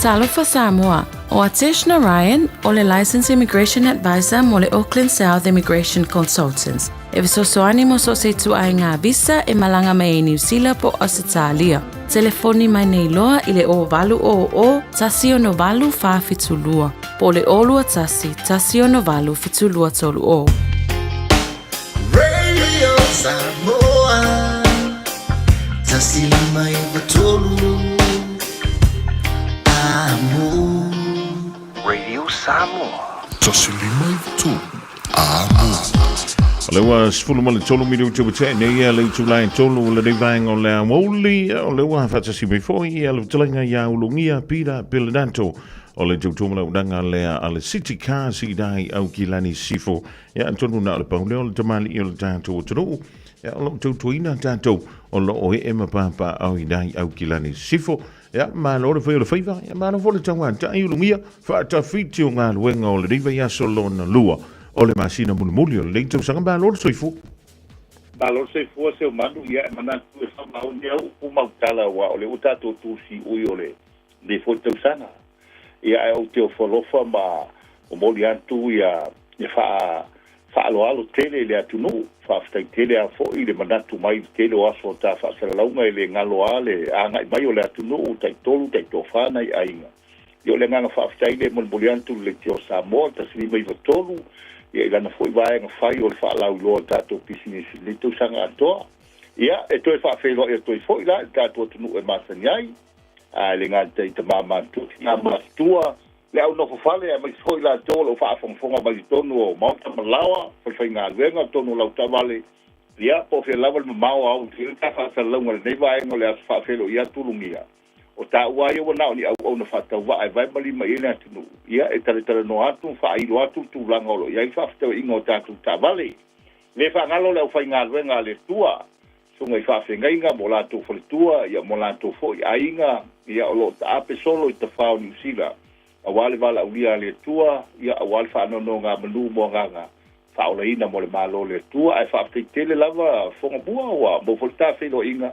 Talofa Samoa, ʻO Atesh Narayan, ʻo le Licensed Immigration Advisor mo le Auckland South Immigration Consultants, e fesoasoani mo so o se ituaiga visa e malaga mai ai Niu Sila po o Ausetalia. Telefoni mai nei loa i le 0800 168 472 po o le 021 168 7230. Radio Samoa 153 Amo. Radio Samoa. 153 Amo. O le ua 13 minuti ua tea nei ia le itula e tolu o lenei vaega o le aoauli, o le ua faatasi mai foi ia le fetalaiga ia Ulugia Pita Pelenato o le tautuamalaunaga lea a le City Cars i dai au kilani sifo. Ia atonu na o le pau lea o le tamalii o le tatou atunuu, ia o lo o tautuaina tatou o lo o ee ma papaaao i dai au kilani sifo. Ia, malo le fai o le faiva, ia malo foi le tauatai ulugia, faatafiti o galuega o lenei vaiaso lona lua o le masina mulimuli o lenei tausaga. Malo le soifua. Malo le soifua se o manu, ia e manatu e faamaoni au upu mautala aua o lea ua tatou tusiui o lenei foi tausaga. Ia ae ou te ofo alofa ma momoli atu ia le faa faaaloalo tele i le atunuu. Faafetai tele a foi i le manatu mai i le tele o aso o ta faasalalauga e le galo a le agai mai o le atunuu taitolu taitoafa nai aiga. Ia o le agaga faafetai lea e molimoli atu i le Leitio a Samoa 1593, ia i lana foi vaega fai o le faalauiloa o le tatou pisinisi i lenei tausaga atoa. Ia, e toe faafeiloai atu ai foi la i le tatou atunuu e masani ai, ae le gata i tama matutua, tina matutua, le au nofo fale aemaise foi latou o lo o faafogafoga mai i totonu o maota ma laoa, falefaigaluega, totonu o lautaavale, ia, po o fea lava le mamao a oo i ai le ta faasalalauga i lenei vaega o le aso faafeiloai atu Ulugia. O taua lava ia ua na o ni auauna faatauvaa e vae ma lima i ai le atunuu, ia, e talatalanoa atu ma faailo atu le tulaga o lo o i ai le faafetauaiga o tatou taavale. Le faagalo le aufaigaluega a le Atua, susuga i faafeagaiga ma o latou faletua, ia ma o latou foi aiga, ia o lo o taape solo i tafa o Niu Sila, aua le valaaulia a le Atua, ia aua le faanonogamanu mo agaga faaolaina mo le Malo o le Atua. Ae faafetai tele lava Fogamua ua maua foi le ta feiloaiga,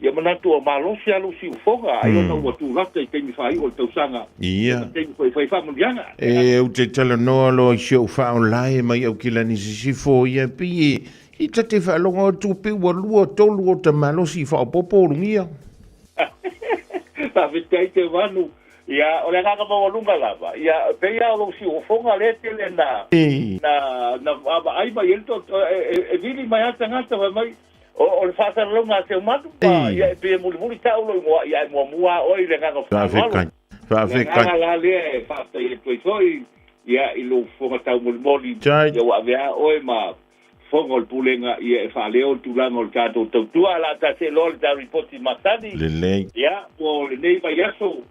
ia manatu ua malosi lava lou siufofoga, ai ona ua tulata i taimi faaiu o le tausaga, ia ma taimi foi e fai ai faamanuiaga. E ou te talanoa loa i si ou faaolae mai Aukilani Sisifo, ia pei e i ta te faalogo atu pei ua lua tolu o ta malosi faaopoopo ulugia. Faafetai Teuvanu. Ia, o le agaga maualuga lava, ia, e pei lava o lou siufofoga lea e tele na, na, na vaavaai mai ai le to, e vili mai lava le tagata fai mai, o le faasalalauga a Seumanu, ma, ia, e pei e mulimuli tau lou igoa, ia, ae muamua lava oe i le agaga o le faaaloalo. O le agaga la lea e faafetai atu ai foi, ia, i lou fofoga taumolimoli, ia, ua ave lava oe ma fofoga o le Pulega, ia, e faaleo le tulaga o le tatou tautua. Ae o le a ta see loa i le ta lipoti masani. Lelei. Ia, mo lenei vaiaso,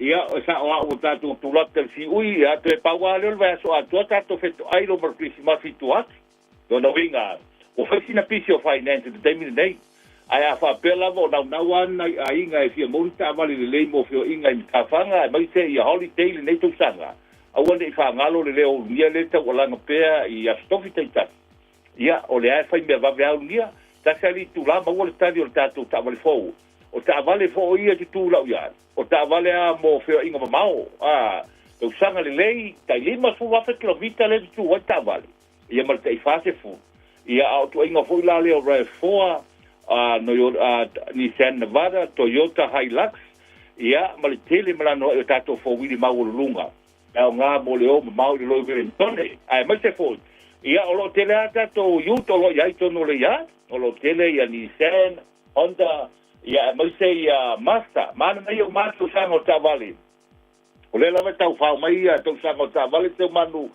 ia, e sao lava ua tatou tulata i le siui, ia, toe pau lava lea o le vaiaso atoa tatou fetoai loa ma le Kerisimasi i tua atu. Lona uiga, ua fai sina pisi o finance i le taimi lenei. Ae a faapea lava o naunau lava nai aiga e fia maua ni taavale lelei mo feoaiga i matafaga aemaise ia holiday lenei tausaga, aua ne i faagalo le leo ulugia lea e taualaga pea i Aso Tofi taitasi. Ia, o lea e fai mea vave lava ulugia. Tasi lava le itula maua le tali o le tatou taavale fou. O taavale foi ia e tutū lau ia, o taavale lava mo feoaiga mamao, a, tausaga lelei, tai 50,000 kilomita lea e tutū ai le taavale. ia ma le tai 40. Ia, a o tuaiga foi la lea o RAV4, a, a, Nissan Navara, Toyota Hilux, ia, ma le tele ma le anoa'i o tatou fouili maualuluga, e aoga mo le o mamao i le loi Wellingtone. Aemaise foi, ia, o lo o tele lava tatou ute o lo o i ai i totonu o le yard, o lo o tele ia Nissan, Honda, ia, aemaise ia Mazda. Mana ia o matou saga o taavale. O lea lava e taufao mai ia tausaga o taavale Seumanu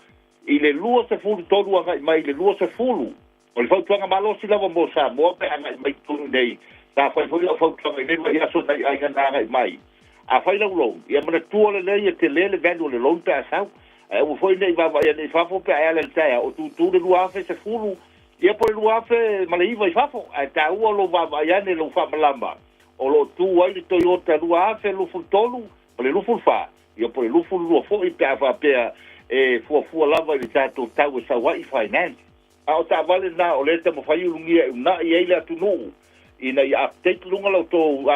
i le 23 agai mai i le 20. O le fautuaga malosi lava mo Samoa pe agai mai i totonu nei. Sa fai foi lau fautuaga i lenei vaiaso nai aiga na agai mai. A fai lau loan, ia manatua lelei e tele le value o le loan pe a sau. Ae aua foi ne i vaavaai ane i fafo pe a e ala i le taeao o tutu le 2010 ia po o le 2009 i fafo. Ae taua lou vaavaai ane i lou faamalama o lo o tu ai le Toyota 2023 O le 24, ia po o le 22 foi pe a faapea e fuafua lava i le tatou tau e sau ai i finance. A o taavale na o lea e taumafai ulugia e uunai ai le atunuu ina ia update luga la outou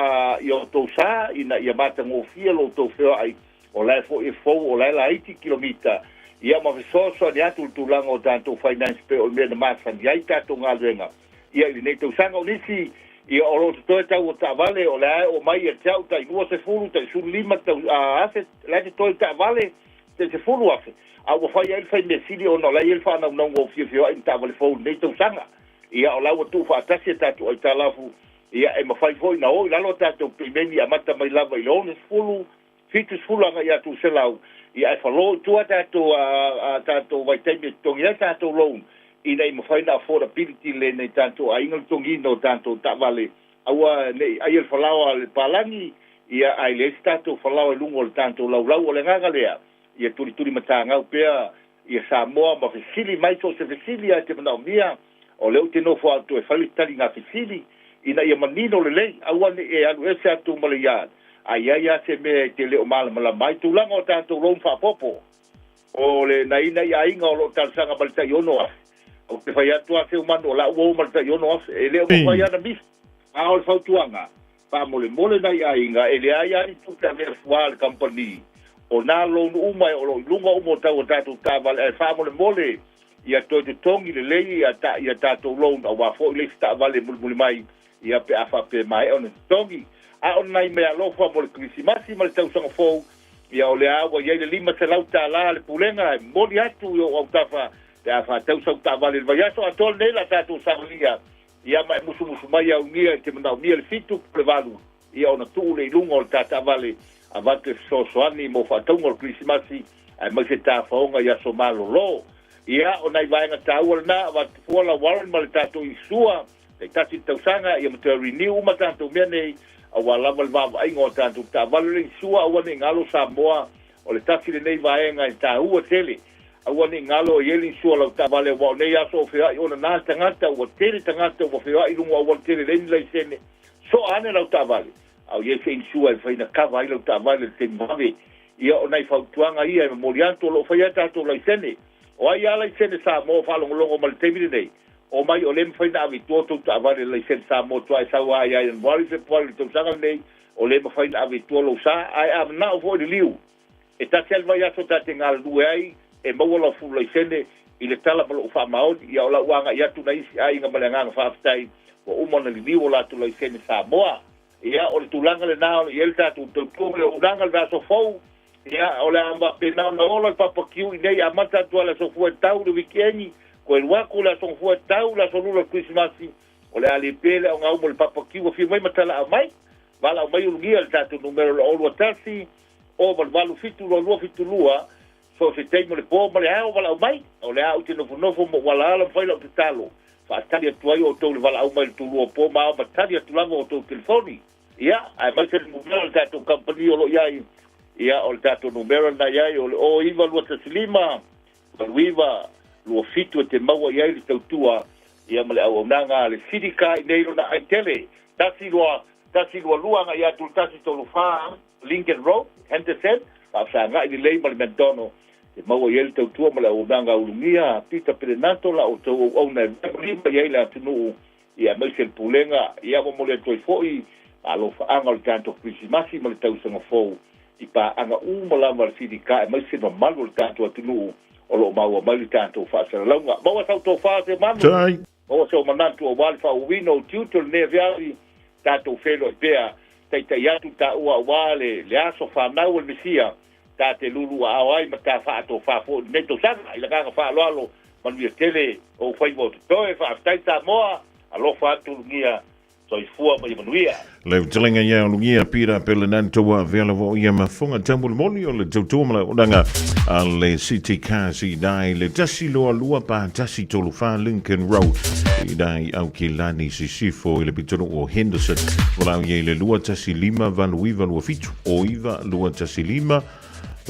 i outou sa ina ia matagofie lo outou feoai o la e foi e fou o la e laiti kilomita ia ma fesoasoani atu i le tulaga o tatou finance pei o le mea na masani ai tatou galuega ia i lenei tausaga. O nisi, ia o lo o totoe tau o taavale, o lea e oo mai ia te au tai 20, tai 15 tau, afe, la e totoe taavale, tai 10,000. A ua fai ai le fai mea sili ona o la e i ai le faanaunauga o fiofioai ni taavale fou i lenei tausaga. Ia o la ua tuufaatasi a tatou aitalafu, ia e mafai foi ona o i lalo a tatou pemeni amata mai lava i le 60, 70 agai atu 100, ia ae falo i tua tatou a tatou vaitaimi e totogi ai tatou loan ina ia mafai ona affordability lenei tatou aiga le totogiina o tatou taavale aua ne i aia le falaoa a le palagi ia ae leai se tatou falaoa i luga o le tatou laulau. O le agaga lea ia tulituli matagau pea ia Samoa ma fesili mai so o se fesili lava e te manaomia. O lea ou te nofo atu e fai le taliga fesili ina ia manino lelei, aua ne i e alu ese atu ma le yard, a i ai lava se mea e te le o malamalama ai. Tulaga o tatou loan faaopoopo, o le nai nai aiga o lo o talosaga ma le tai $6,000. Ou te fai atu lava Seumanu, o la ua o ma le tai $6,000, e le o mafai lava ona misi. A o le fautuaga, faamolemole nai aiga, e leai lava ni tupe avea fua a le kamupani, o nā loan uma o lo o i luga uma o tau o tatou taavale, ae faamolemole ia toe totogi lelei ia ta ia tatou loan aua foi le isi taavale mulimuli mai ia pe a faapea e maea ona totogi. A o nai meaalofa mo le Kerisimasi ma le tausaga fou, Ia o lea ua i ai le $500 a le Pulega e momoli atu i ou autafa pe a faatau sau taavale i le vaiaso atoa lenei la tatou savalia. Ia ma e musumusu mai aunia e te manaomia le 7 po o le 8 ia ona tuu lea i luga o le ta taavale avatu e fesoasoani mo faatauga o le Kerisimasi aemaise tafaoga i aso malolo. Ia o nai vaega taua lena avatu fua la Warren ma le tatou insure taitasi le tausaga ia ma toe renew uma tatou mea nei aua lava le vaavaaiga o tatou taavale. O le insure aua ne i galo Samoa o le tasi lenei vaega e taua tele. Aua ne i galo e i ai le insure o lau taavale aua o nei aso o feoai ona na tagata ua tele tagata ua feoai i luga o aualatele leai ni laisene. Soa ane lau taavale a o i ai se insure e mafai ona kava ai lau taavale i le taimi vave. Ia o nai fautuaga ia e momoli atu o lo o fai ai tatou laisene. O ai lava laisene Samoa o faalogologo mai i le taimi lenei, omai o lea e mafai ona ave i tua tou taavale i le laisene Samoa tuae e sau lava ia Ianuari, Fepuari o le tausaga lenei, o lea e mafai ona ave i tua lou sa. Ae a manao foi i le liu, e tasi lava le vaiaso ta te galulue ai e maua lau fulu laisene i le tala ma lou faamaoni. Ia o lau agai atu nai isi aiga ma le agaga faafetai ua uma ona liliu o latou laisene Samoa. Ia, o le tulaga lena o lo o i ai le tatou tautua ma le auaunaga i le vaiaso fou. Ia, o le a faapena ona ola le papa kiu i nei, amata atu lava i le aso Fua e tau i le wikieni, toe alu atu i le aso Gafua e tau i le aso Lula o le Kerisimasi, o le a le pe le aoga uma o le papa kiu, afio mai ma talaau mai, valaau mai ulugia i le tatou numera o le 021 088 722 72, so o se taimi o le po ma le ao, valaau mai, o le a ou te nofonofo ma ou alaala ma fai lau tatalo, faatali atu ai outou i le valaau mai i le tulua o po ma ao ma tali atu lava outou telefoni. Ia, aemaise le numera o le tatou kamupani o lo o i ai, ia, o le tatou numera lena i ai, o le 09215 89 27 e te maua i ai le tautua, ia, ma le auaunaga a le Sidika i nei lona aitele, 1 2 1 2 2 agai atu i le 1 3 4 Lincoln Road, Henderson, faafesagai lelei ma le McDonald, e maua i ai le tautua ma le auaunaga ulugia a Peter Perenato la outou auauna e lima i ai le atunuu, ia aemaise le pulega. Ia momoli atu ai foi alofaaga o le tatou Kerisimasi ma le tausaga fou i paaga uma lava a le CDK, aemaise mamalu o le tatou atunuu o lo o maua mai le tatou faasalalauga. Maua sau tofa se manu, Tai. maua se manatu aua le faauuina o tiute o lenei afiafi, tatou feiloai pea, taitai atu taua aua le aso fanau o le Mesia, ta te lulu aao ai ma ta faatofā foi i lenei tausaga. I le agaga faaaloalo, manuia tele ou faiva o totoe, faafetai Samoa, alofa atu ulugia, soifua ma ia manuia. Le fetalaiga ia ulugia Pira Pelenantua vea lava o ia mafoga taumolimoli o le tautua ma le auaunaga a le City Cars i ina i le 1 2 2 pa 1 3 4 Lincoln Road i ina i Aukilani Sisifo i le pitonuu o Henderson. Valaau ia i le 2 1 5 8 9 2 7 o 9 2 1 5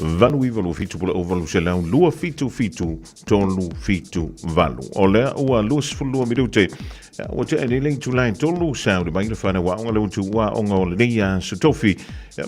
8 9 2 7 po o le 800 2 7 7 3 7 8. O lea ua 22 minute ua tea nei le itula e 3 sauni mai le whanau aoga le utu aoga o lenei aso tofi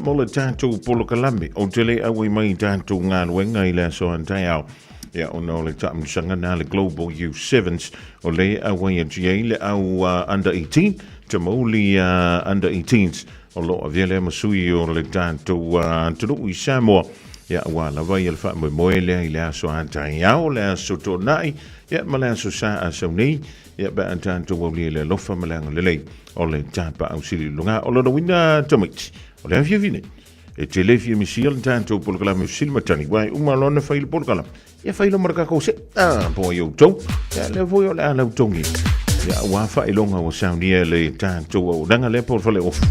mo le tatou polokalame o te le auai mai tatou galuega i le aso antaeao. Ia, ona o le taamilosaga na le Global Youth Sevens o le auai atu ai le au under 18 te mauli under 18s o lo o avea lea ma sui o le tatou atunuu i Samoa. Ia, ua lava ia le faamoemoe lea i le aso antaeao, le aso Toonai, ia ma le aso Sa a sau nei, ia pe a tatou aulia i le alofa ma le agalelei o le tapaau sili luga. O lona uiga tamaiti, o le afiafi nei, e te le fia misia le tatou polokalame o Silimatani, uae uma loa ona fai le polokalame, ia fai loa ma le tatou se, po ai outou, ia lea foi o le a lautogi. Ia, ua faailoga ua saunia le tatou auaunaga lea po o le fale ofu.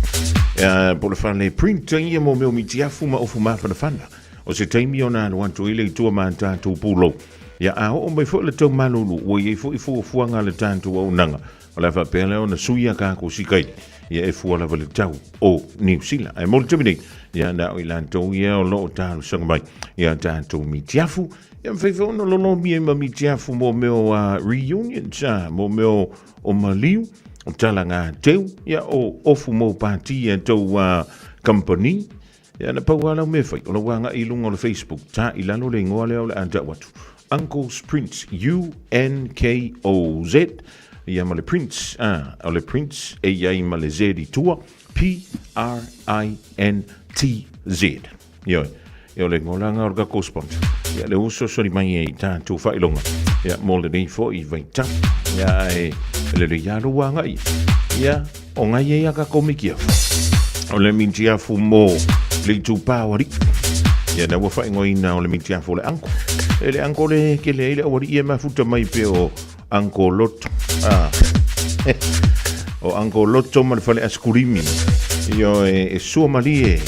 Ia, po o le fale print ia mo mea o mitiafu ma ofu mafanafana. O se taimi ona alu atu ai le i tua ma tatou pulou. Ia, a oo mai foi le tau malulu, ua i ai foi fuafuaga a le tatou auaunaga. O le a faapea lea ona sui a tatou sikaili, ia e fua lava le tau o Niu Sila. Ae mo le taimi nei, ia na o i latou ia o lo o talosaga mai ia tatou mitiafu, ia mafai foi ona lolomi ai ma mitiafu mo mea o reunions, mo mea o maliu, o talaga teu, ia o ofu mo pati a tou company. Ia na pau lava lau mea e fai, o lau agai i luga o le Facebook, ta i lalo le igoa lea o le a tau atu. Uncle's Prince, U-N-K-O-Z, ia ma le Prince, o le Prince e i ai ma le Z i tua, P-R-I-N-T-Z. Ioe, ia o le igoa la lena o le tatou sponsor. Ia le uso soli mai e i tatou faailoga, ia mo lenei foi vaitau. Ia ae lelei lava lou agai. Ia, o ngai ai a tatou mitiafu. O le mitiafu mo le itupā o alii. Ia na ua faaigoaina o le mitiafu o le anko. E le anko le kele ai le aualii e mafuta mai pe o anko loto. Ah. o anko loto ma le fale askurimi. Io e, e sua malie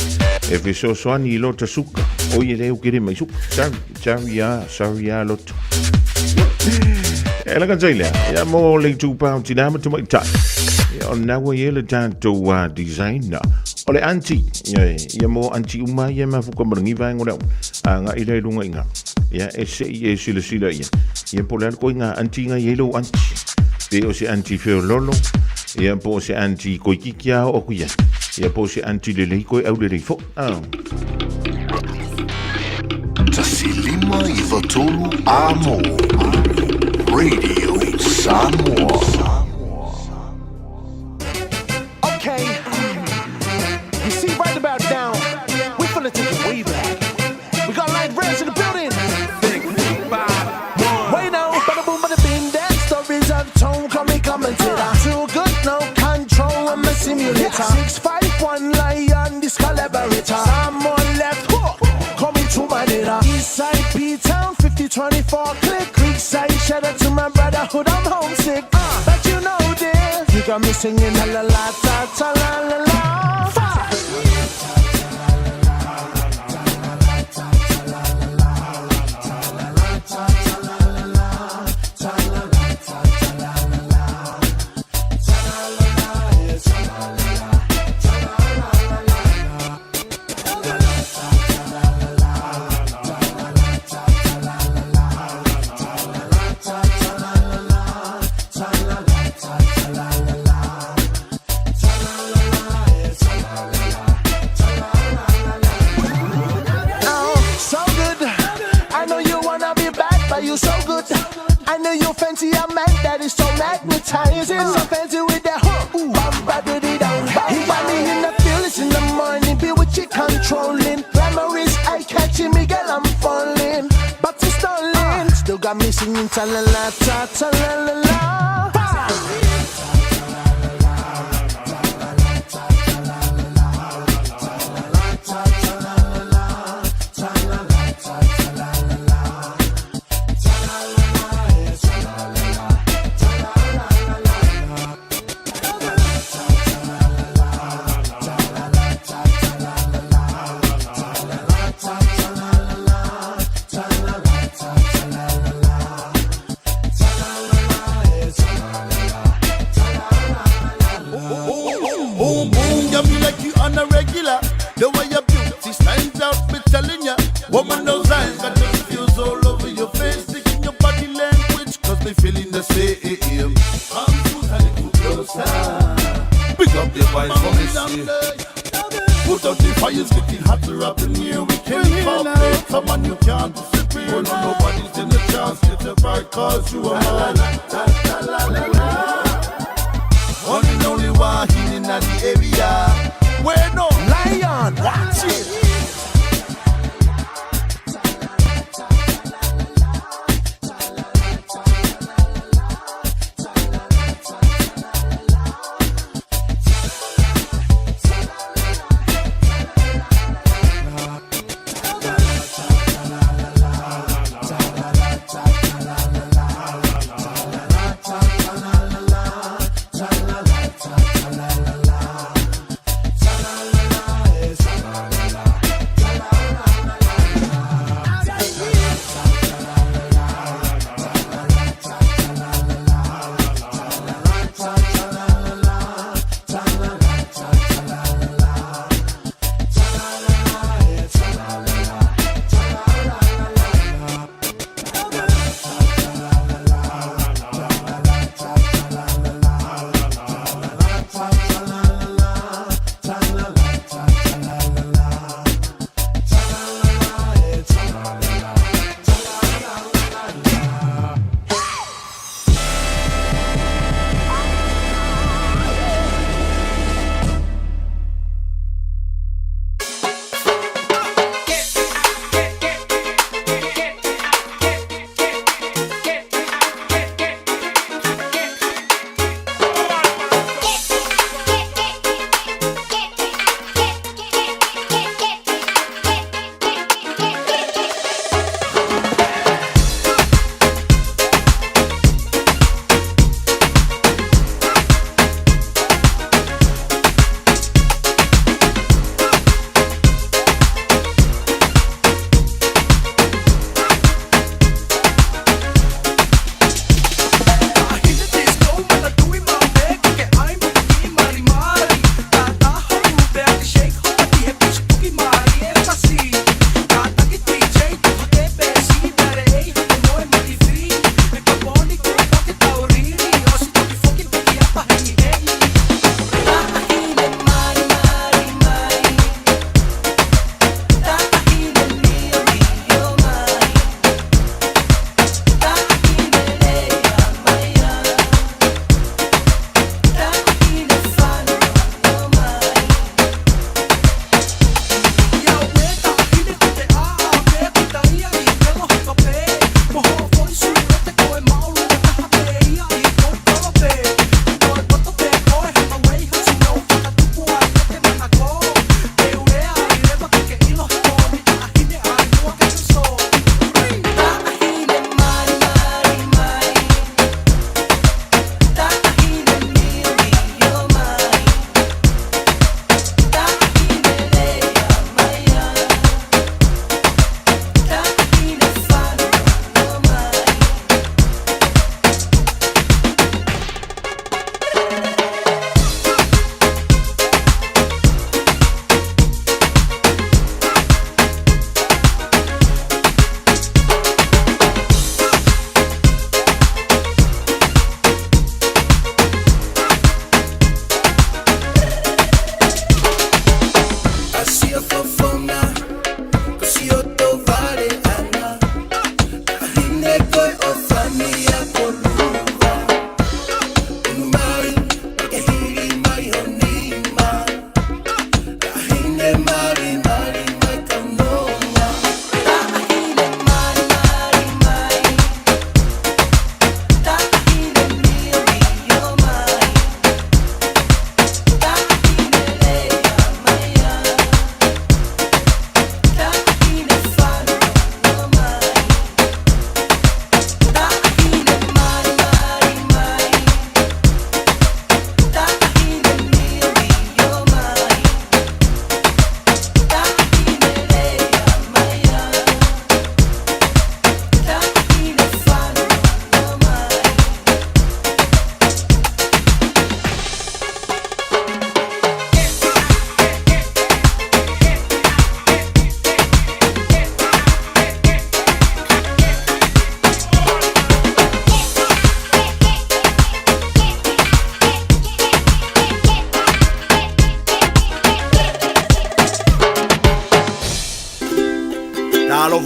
e fesoasoani i lota suka. O ia le ukere mai suka. Sorry, sorry ah, sorry ah loto. E la kantai lea, ia mo le tupau tina ma tamaitai. Ia o naua ia le tatou designer. O le aunty, ia, ia mo aunty uma ia mafuka malangi vaenga o le au. A nga ila i lunga inga. Ia e se i e sila sila ia. Ia po le ko inga aunty nga yellow aunty. Pe o se aunty feololo. Ia po o se aunty koikiki a o kuia. Ia po o se aunty lelei koe au lelei fo. Ah. 153 Amo Radio Samoa. Okay, you see right about now, we finna take it way back. We got light rails in the building. Wait now, bada boom, bada bing, that stories I've told, call me commentator. Too good, no control, I'm a simulator. 651 lion, this collaborator. Someone left hook, call me to my dinner. Eastside P Town, 5024, click. Creekside, shout out to my brotherhood, I'm homesick. But you know this, you got me singing la la la ta ta la la la. Five. Oh, so good. I know you wanna be bad, but you so good. I know you fancy a man that is so magnetizing. So fancy with that hook. Ooh, bum, ba, dee, dum. He got me in the feelings in the morning. Be with you controlling. Glamour is eye catching me, girl, I'm falling. But it's stalling. Still got me singing ta la la ta ta la la la. Boom, boom, got me like you on a regular. The way your beauty stands out, me telling ya. Woman, those eyes got the fuse all over your face. Taking your body language, cause they feeling the same. Come put a little closer. Pick up the vibes for me, see. Put out the fires, getting hotter up in here. We can't pop it. Come on, you can't disappear. No, nobody's in the chance. Get a right, cause you are mine. La, la, la, la. One and only one in the area. Where no lion, watch it.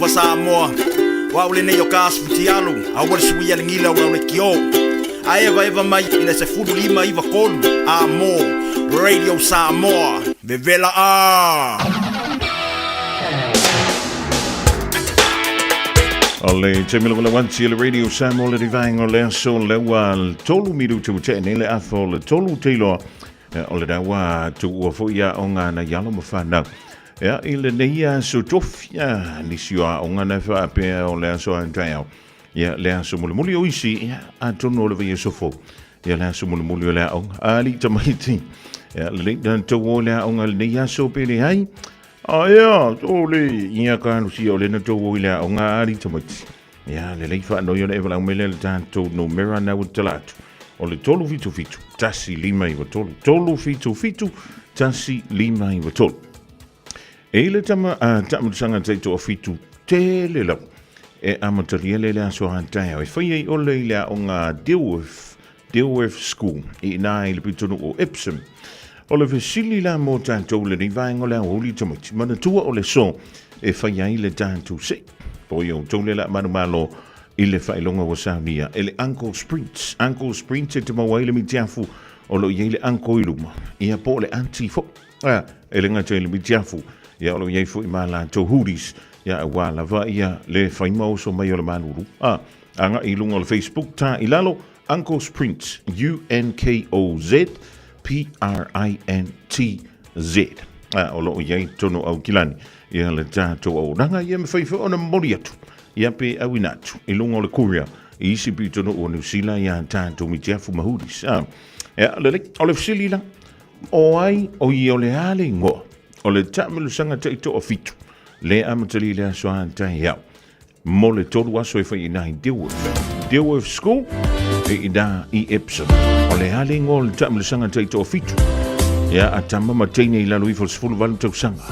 Talofa Samoa. O au lenei o ka asu futialu, aua le suia le gila o lau leitio. A evaeva mai i le 1593 a mo Radio Samoa. Vevela a! O le taimi lava le wanti le Radio Samoa le rivaenga o le aso le ua 3 minuti ua tea nei le afa o le 3 teiloa o le ua tuua foi aoga na i alo ma fanau. Ia, i lenei aso tofi, ia, nisi o aoga na faapea o le aso a taeao. Ia, le aso mulimuli o isi, ia, atonu o le vaiaso fou. Ia, le aso mulimuli o le aoga. A li tamaiti. Ia, lelei na tau o le aoga lenei aso pe leai. A ia, o le, ia ka lusia o le na tau o i le aoga a li tamaiti. Ia, lelei faanoi ona e valaau mai lea i le tatou numera na ua tatala atu. O le 377 1593. 377 1593. E i le tama a taamilisaga taitoafitu tele lava e amatalia lea i le aso a taeao e fai ai ole i le aoga Dilworth, Dilworth School i ina i le pitonuu o Epsom. O le fesili la mo tatou lenei vaega o le aoauli tamaiti, manatua o le aso e fai ai le tatou se'i. Po i outou le la manumalo i le faailoga ua saunia e le Uncle Sprints. Uncle Sprints e te maua ai le mitiafu o lo o i ai le uncle i luma, ia po o le auntie foi. A, e le gata i le mitiafu, ia o lo o i ai foi ma latou hoodies, ia aua lava ia le fai ma oso mai o le malulu. A, agai i luga o le Facebook, tā i lalo, Uncle's Prints, U-N-K-O-Z P-R-I-N-T-Z. A, o lo o i ai tonu Aukilani, ia le tatou auaunaga, ia mafai foi ona momoli atu, ia pe auina atu i luga o le courier i isi pitonuu o Niu Sila ia tatou mitiafu ma hoodies. A, ia, lelei, o le fesili la, o ai o i o le a le igoa o le taamilosaga taitoafitu le amatalia i le aso a taeao mo le tolu aso e fai ina i Dilworth. Dilworth School e ina i Epsom. O le a le igoa o le taamilosaga taitoafitu ia a tama ma teine i lalo ifo o le 18 tausaga.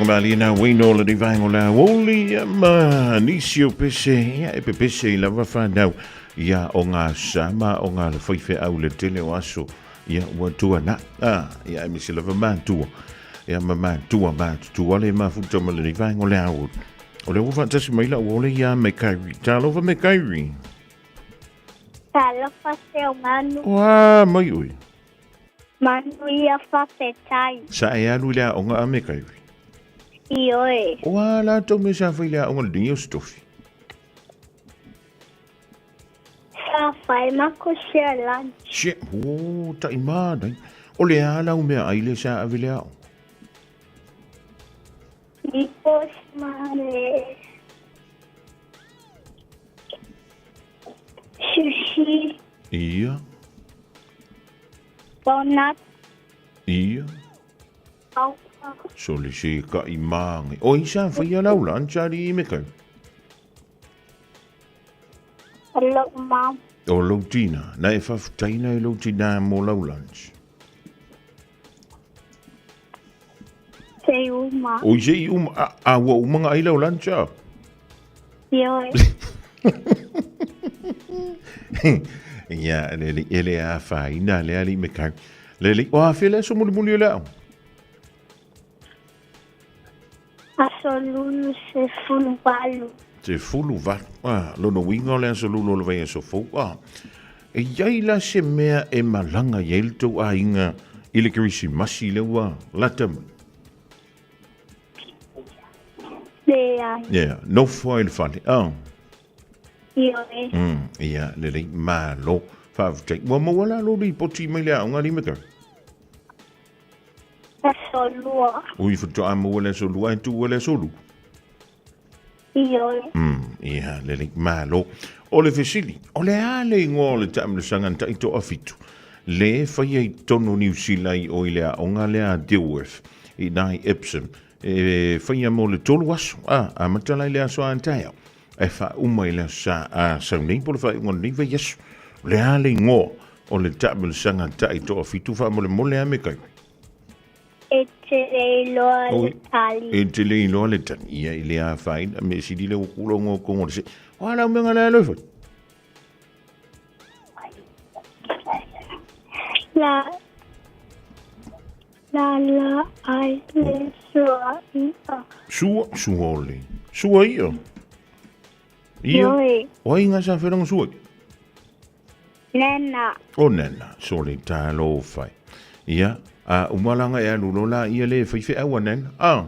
malie na uaina o lenei vaega o le aoauli ia ma nisi o pese ia e pepese i lava whanau ia o ngā sama o ngā le whaiwheau le tele o aso ia ua tua na ah, ia e misi lava mātua ia ma mātua mātutua le mafuta ma lenei vaega o le aoauli. O le ua whaatasi mai la ua ole ia me kairi. Talofa me kairi. Talofa Seumanu. Ua mai ui. Manuia whawhetai. Sa e alu i le aoga a me kairi. Ioe. O a lātou me sa whai le aoga le dingi o stofi. Sa whai mako share lunch. She, o, tai mānai. O le a lau mea ai le sa ave le ao. Lipos ma le sushi. Ia. Donut. Ia. Aupa. So le se ka i māngi. O i sa whai a lau lunch ari i me kau. Hello, mom. O lau tina. Na e whawhutaina i lau tina mō lau lunch. Se uma. O i se i uma. A, a ua umanga ai lau lunch a? Ioe. Ia, le le, e le a whaina, le ali me kau. Le le, o a while aso muli muli o le ao? Aso lulu se fulu valu. Se fulu valu. Ah, lona uiga o le aso lulu o le vaiaso fou. Ah, e iai la se mea e malaga i ai le tou aiga i le Kerisimasi lea ua lata mai? Leai. Yeah, nofo ai i le fale. Ah. Ioe. Ia, lelei, malo. Faafetai. Ua maua la lou lipoti mai le aoga alii me tau? Aso lua. Ui, faatoa maua le aso lua, ae tuua le aso lua. Ioe. Ia, lelei, malo. O le fesili, o le a le igoa o le taamilosaga na taitoafitu le faia i totonu o Niu Sila i o i le aoga lea a Dilworth i nā i Epsom, e faia mo le tolu aso, a, amata la i le aso a taeao, e faauma i le aso sa a sau nei po o le faaiuga o lenei vaiaso. O le a le igoa o le taamilosaga taitoafitu faamolemole a me kai? E te le iloa le tali. E te le iloa le tali. Ia i le afaina, me sili le ua kulo ngo kongo le se. O ala umenga le alofa. La la la ai le sua ia. Sua, sua ole. Sua ia. Ia. Ioe. O ai ngā sa wheranga sua ia? Nena. O nena, so le talofa e. Ia, a umalanga e alu lola ia le whaiwheau a nena. A.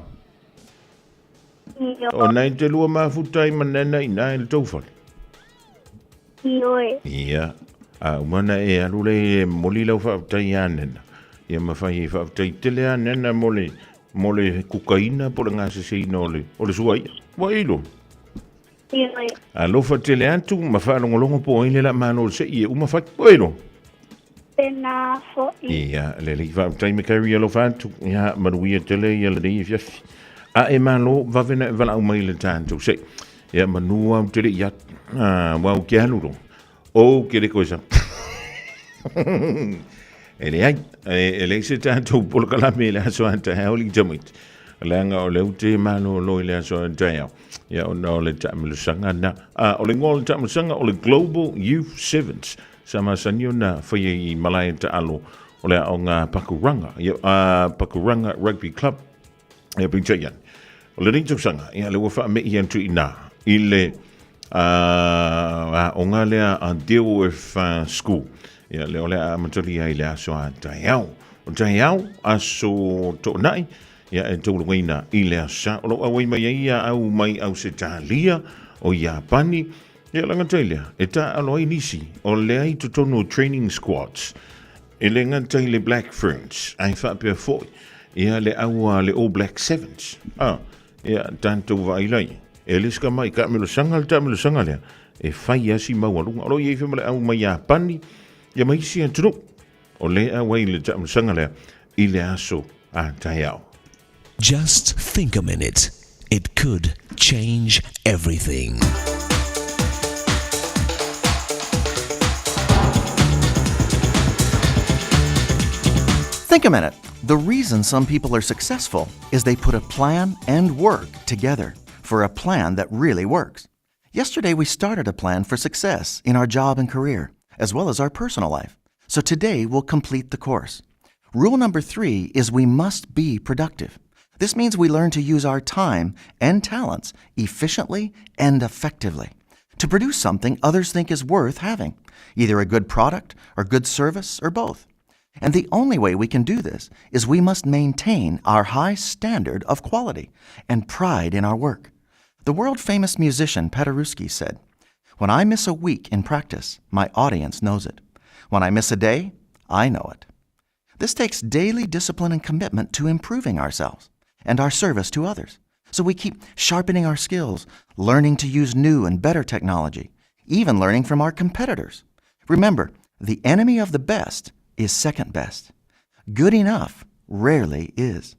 Ioe. O nei te lua mafuta i ma nena i nā e le tauwhale. Ioe. Ia, a umana e alu le e moli lau whaafetai a nena. Ia ma whai e whaafetai tele a nena mo le, mo le kukaina po le ngasese o le, o le sua ia. Wa ilo. Ioe. Alofa tele atu ma faalogologo po o ai le la malo le se'i e uma fai. Oi lo. Tēnā fo'i. Ia, lelei faafetai me Kerry alofa atu. Ia, manuia tele ia lenei afiafi. A e malo, vave na e valaau mai le tatou se'i. Ia, manu au tele i atu. Ah, ua au ke alu lo. O ke le koe sa. E leai, e leai se tatou polokalame i le aso a taeao li tamaiti. Leaga o le ute malolo i le aso a taeao. Ia ona o le taamilosaga na. A, o le igoa o le taamilosaga o le Global Youth Sevens. Sa masani ona faia i malae taalo o le aoga Pakuranga, ia, a, Pakuranga Rugby Club. Ia peitai ane. O lenei tausaga, ia le ua faamei atu i nā i le aoga lea a Dilworth School. Ia lea o le a amatalia ai le aso a taeao. O taeao, aso toonai, ia e taulugaina i le aso sa. O lou auai mai ai ia au mai Ausetalia, o Iapani, ia lagatai lea, e taalo ai nisi o lea i totonu o training squads. E le gata i le Black Ferns, ae faapea foi ia le au a le All Black Sevens. A, ia, tatou vaai lai, e le sika mai taamilosaga le taamilosaga lea, e fai lava si maualuga. O lo o i ai foi ma le au mai Iapani, ia ma isi atunuu, o le auai i le taamilosaga lea i le aso a taeao. Just think a minute, it could change everything. Think a minute. The reason some people are successful is they put a plan and work together for a plan that really works. Yesterday, we started a plan for success in our job and career, as well as our personal life. So today, we'll complete the course. Rule number three is we must be productive. This means we learn to use our time and talents efficiently and effectively to produce something others think is worth having, either a good product or good service or both. And the only way we can do this is we must maintain our high standard of quality and pride in our work. The world famous musician Paderewski said, When I miss a week in practice, my audience knows it. When I miss a day, I know it. This takes daily discipline and commitment to improving ourselves and our service to others. So we keep sharpening our skills, learning to use new and better technology, even learning from our competitors. Remember, the enemy of the best is second best. Good enough rarely is.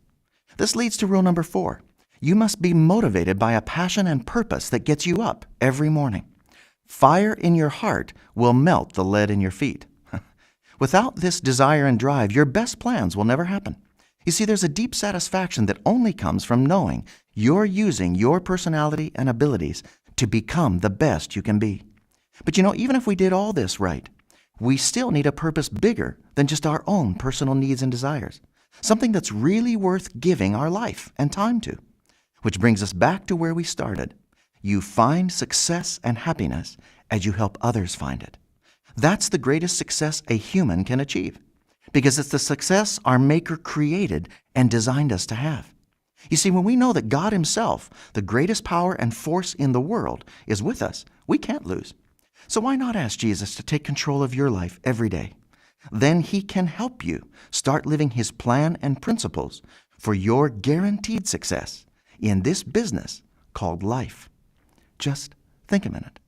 This leads to rule number four. You must be motivated by a passion and purpose that gets you up every morning. Fire in your heart will melt the lead in your feet. Without this desire and drive, your best plans will never happen. You see, there's a deep satisfaction that only comes from knowing you're using your personality and abilities to become the best you can be. But you know, even if we did all this right, we still need a purpose bigger than just our own personal needs and desires, something that's really worth giving our life and time to. Which brings us back to where we started. You find success and happiness as you help others find it. That's the greatest success a human can achieve because it's the success our Maker created and designed us to have. You see, when we know that God Himself, the greatest power and force in the world, is with us, we can't lose. So why not ask Jesus to take control of your life every day? Then He can help you start living His plan and principles for your guaranteed success in this business called life. Just think a minute.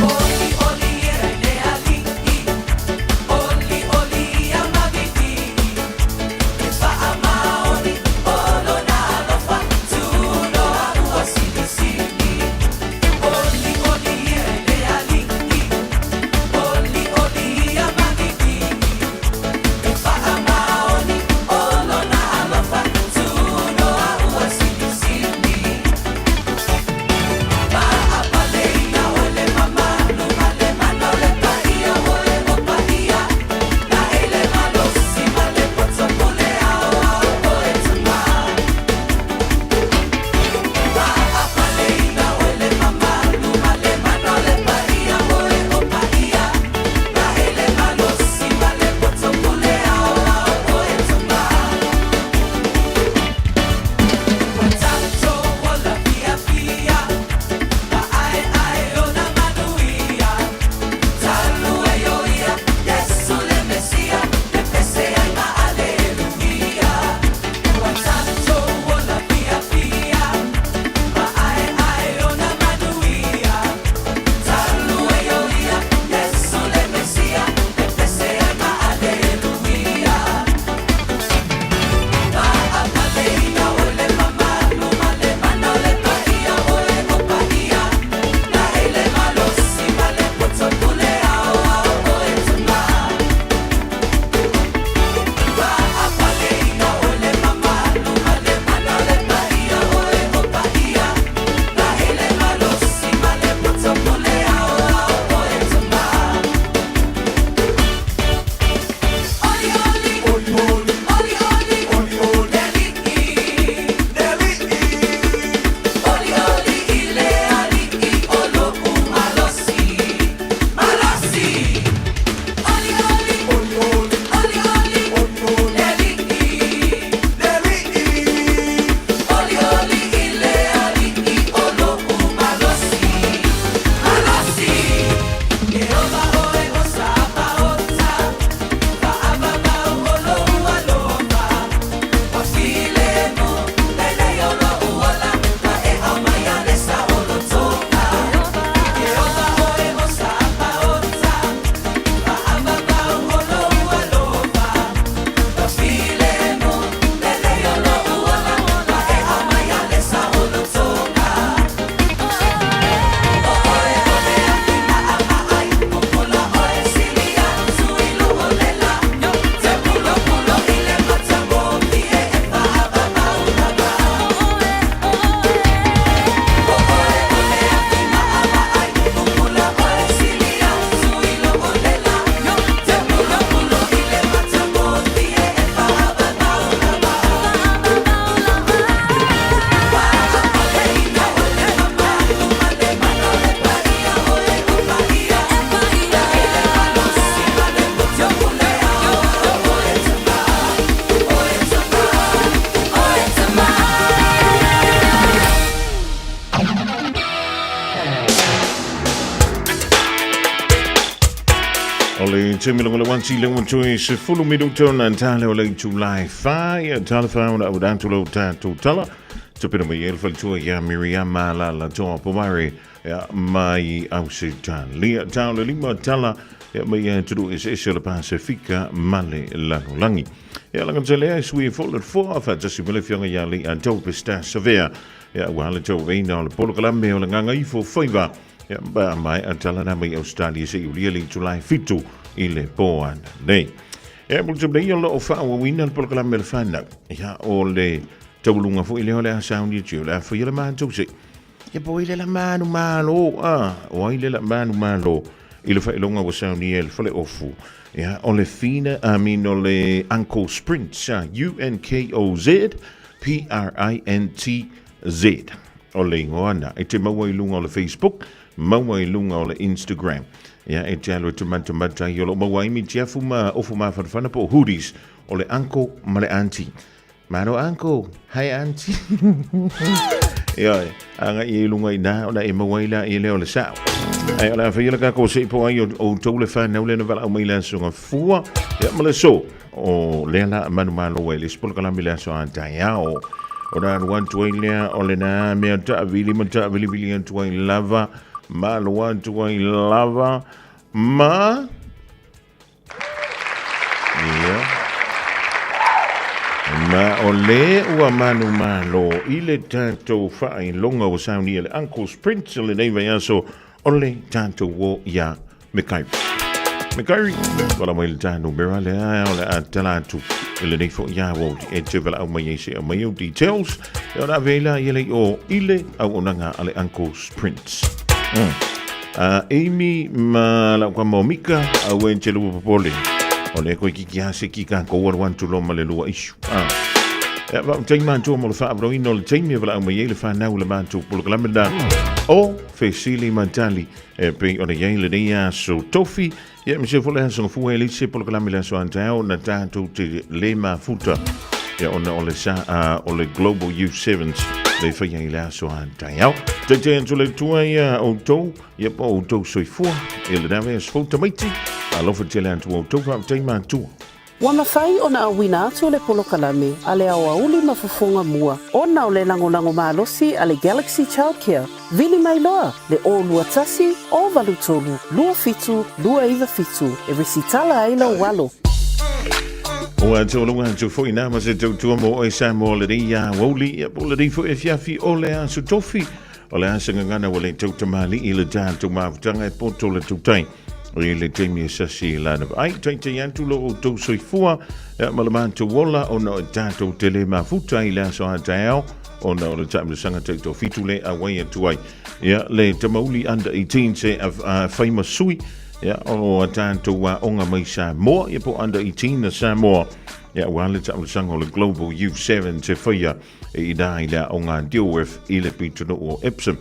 Oli le taimi longa le wanti le wantui se fulu minuta ona tale o le itulai whā ia tala whā ona au dātu lau tātou tala. Tupina mai e le faletua ia Miriama la la toa pomare ia mai au se talia. Tau le lima tala ia mai ia turu ese ese o le Pasifika male lalolangi. Ia langa tele e sui e fo le foa wha tasi mele fionga ia li a tau pesta savea. Ia ua le tau veina o le polokalame o le nganga ifo faiva. Ia ba mai a tala na mai Australia se ulia le itulai fitu i le poana nei. Ia mo te nei o lo o whaawawina le polokalame le whanau. Ia o le taulunga fo i leo le a sound i le a whaia le mātou se. Ia po i le la manu malo, a, o ai le la manu malo i le whailonga wa sound i le whale ofu. Ia o le whina, I mean o le Uncle Sprint, U-N-K-O-Z, P-R-I-N-T-Z. O le ingoa na, e te maua i lunga o le Facebook, maua i lunga o le Instagram. Ia, e te alu e te mata mata i o lo maua imi te afu ma ofu ma whanawhana po hoodies o le uncle ma le auntie. Maro uncle, hi auntie. Ia, anga i lunga i nā, ona e maua i la i leo le sao. Ai, o le awhia le kako se ipo ai o tau le whanau le na wala au mai le asunga fua. Ia, ma le so, o lea la manu malo e le spola kalami le aso a taiao. O nā rua atu ai lea o le nā mea taavili ma taavilivili atu ai lava, malo atu ai lava, ma... Ia. Ma o le ua manu malo i le tātou whailonga o sauni e le Uncle's Prince o le nei vai aso o le tātou o ia Mikairi. Mikairi, wala mai le tānu mera le ae o le a tala atu i le nei fo ia o e te wala au mai e se au mai au details e o na vela i le o ile au o nanga a le Uncle's Prince. Amy ma lau ka mo Mika au e te lua popole. O le koe kiki hase ki ka ko waru antu lo ma le lua isu. Ia va tai mātua mo le whaavroina o le taimi e wala au mai e le whanau le mātua polokalame na o Fesili Matali e pei o le iai le nei aso tofi. Ia me se fo le aso fua e le se polokalame le aso antao na tātou te le mafuta. Ia ona o le sa o le Global Youth Sevens le whaia i le aso antao. Te te antu le tua ia o tau, ia po o tau soifua, ia le nawe as fouta maiti, alofa te le antu o tau wha te mātua. Ua mafai ona auina atu le polokalame a le aoauli ma fofoga mua ona o le lagolago malosi a le Galaxy Childcare. Vili mai loa le 021 083 27 297 e resitala ai lou alo. Ua taualoga atu foi nā ma se tautua mo oe Samoa le nei aoauli, ia po le nei foi afiafi o le aso tofi, o le asa gagana ua le tautamali'i le tatou mafutaga e poto le tautai. I le taimi e sasi i lana ai, taitai atu lo outou soifua, ia ma le matou ola ona o tatou te le mafuta i le aso a taeao, ona o le taamilosaga taitoafitu le auai atu ai. Ia le tamauli under 18 se a whai masui, ia o a tātou aoga mai Samoa, ia po under 18 na Samoa, ia ua le taamilosaga o le Global Youth 7 te whaia e i nā i le aoga Dilworth i le pitonuu o Epsom.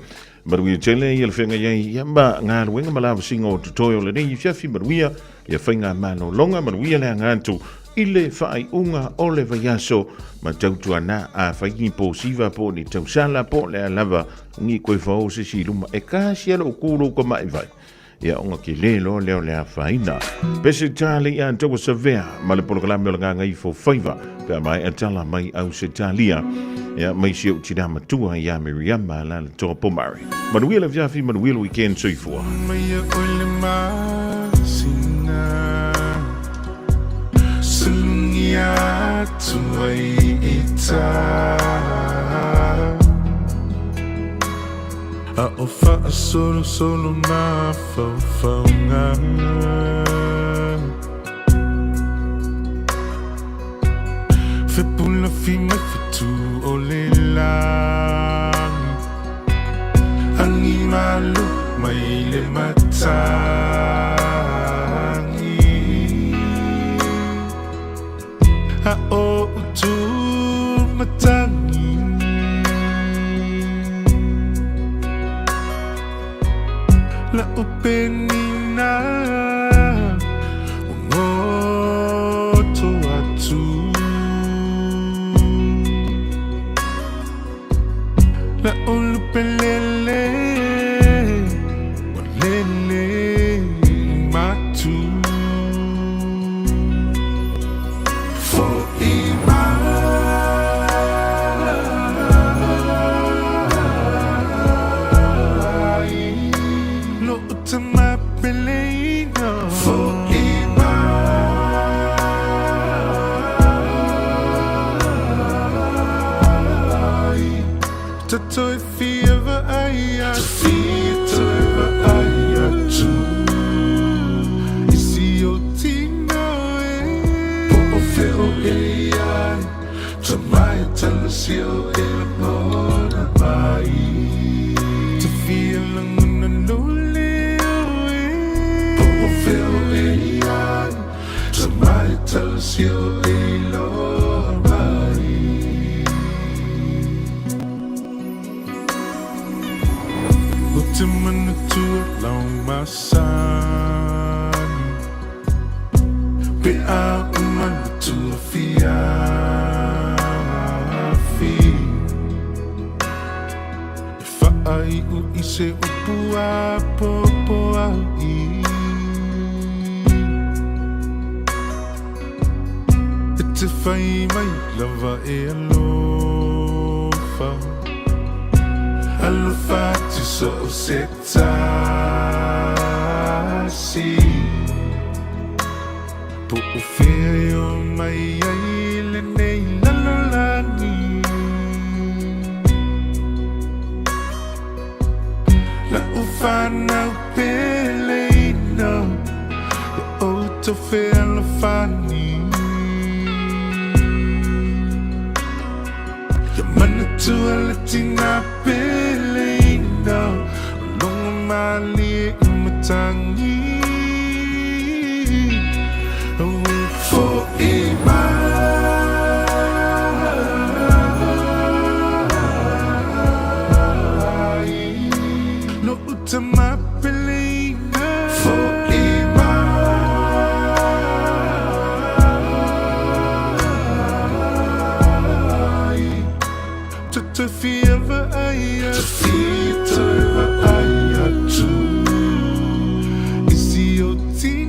Manuia tele ia le whenga iai ia ma ngā ruenga ma lavasinga o totoe o le nei fiafi manuia ia whainga malolonga manuia le anga atu i le whaaiunga o le vaiaso ma tautua na a whaingi po siva po ni tausala po le alava ngi koe whao se si luma e kasi ala o kūrou ka mai vai. Ia onga ki le lo leo le awhaina. Pese tali ia taua savea ma le polokalame o le nganga ifo faiva pe mai a tala mai au se talia. Ia mai si au tina matua ia Miriama la le toa pomare. Manuia le fiafi, manuia le weekend soifua. Mai e oi le masina Sulungi atu ai i tā A o whaasolosolo mafaufauga Fepulafi mai fetu o le lagi Agi malu mai le matagi A o utu matagi La upenina Ngoto atu La ulupelele Walele matu. vaai atu Te vaai atu I si o tino e Po o feo e ai Ta mai tala si o e lagona mai Te fia lagona lole o e Po o feo e ai Ta mai tala si o e loa mai O te manatua lau masani Pe a o manatua fiafi E whaai u i se upu a popo au i E te whai mai lava e alofa Alofa tu so o se tasi Po o fea e o mai ai le nei lalolagi La u whanau pele ino E o tau whea alofani Ia manatua le tina pele ino O longa malie i matangi Awe fo'i mai No uta mapeleina Fo'i mai Te fia vaai atu Te vaai atu I si o tino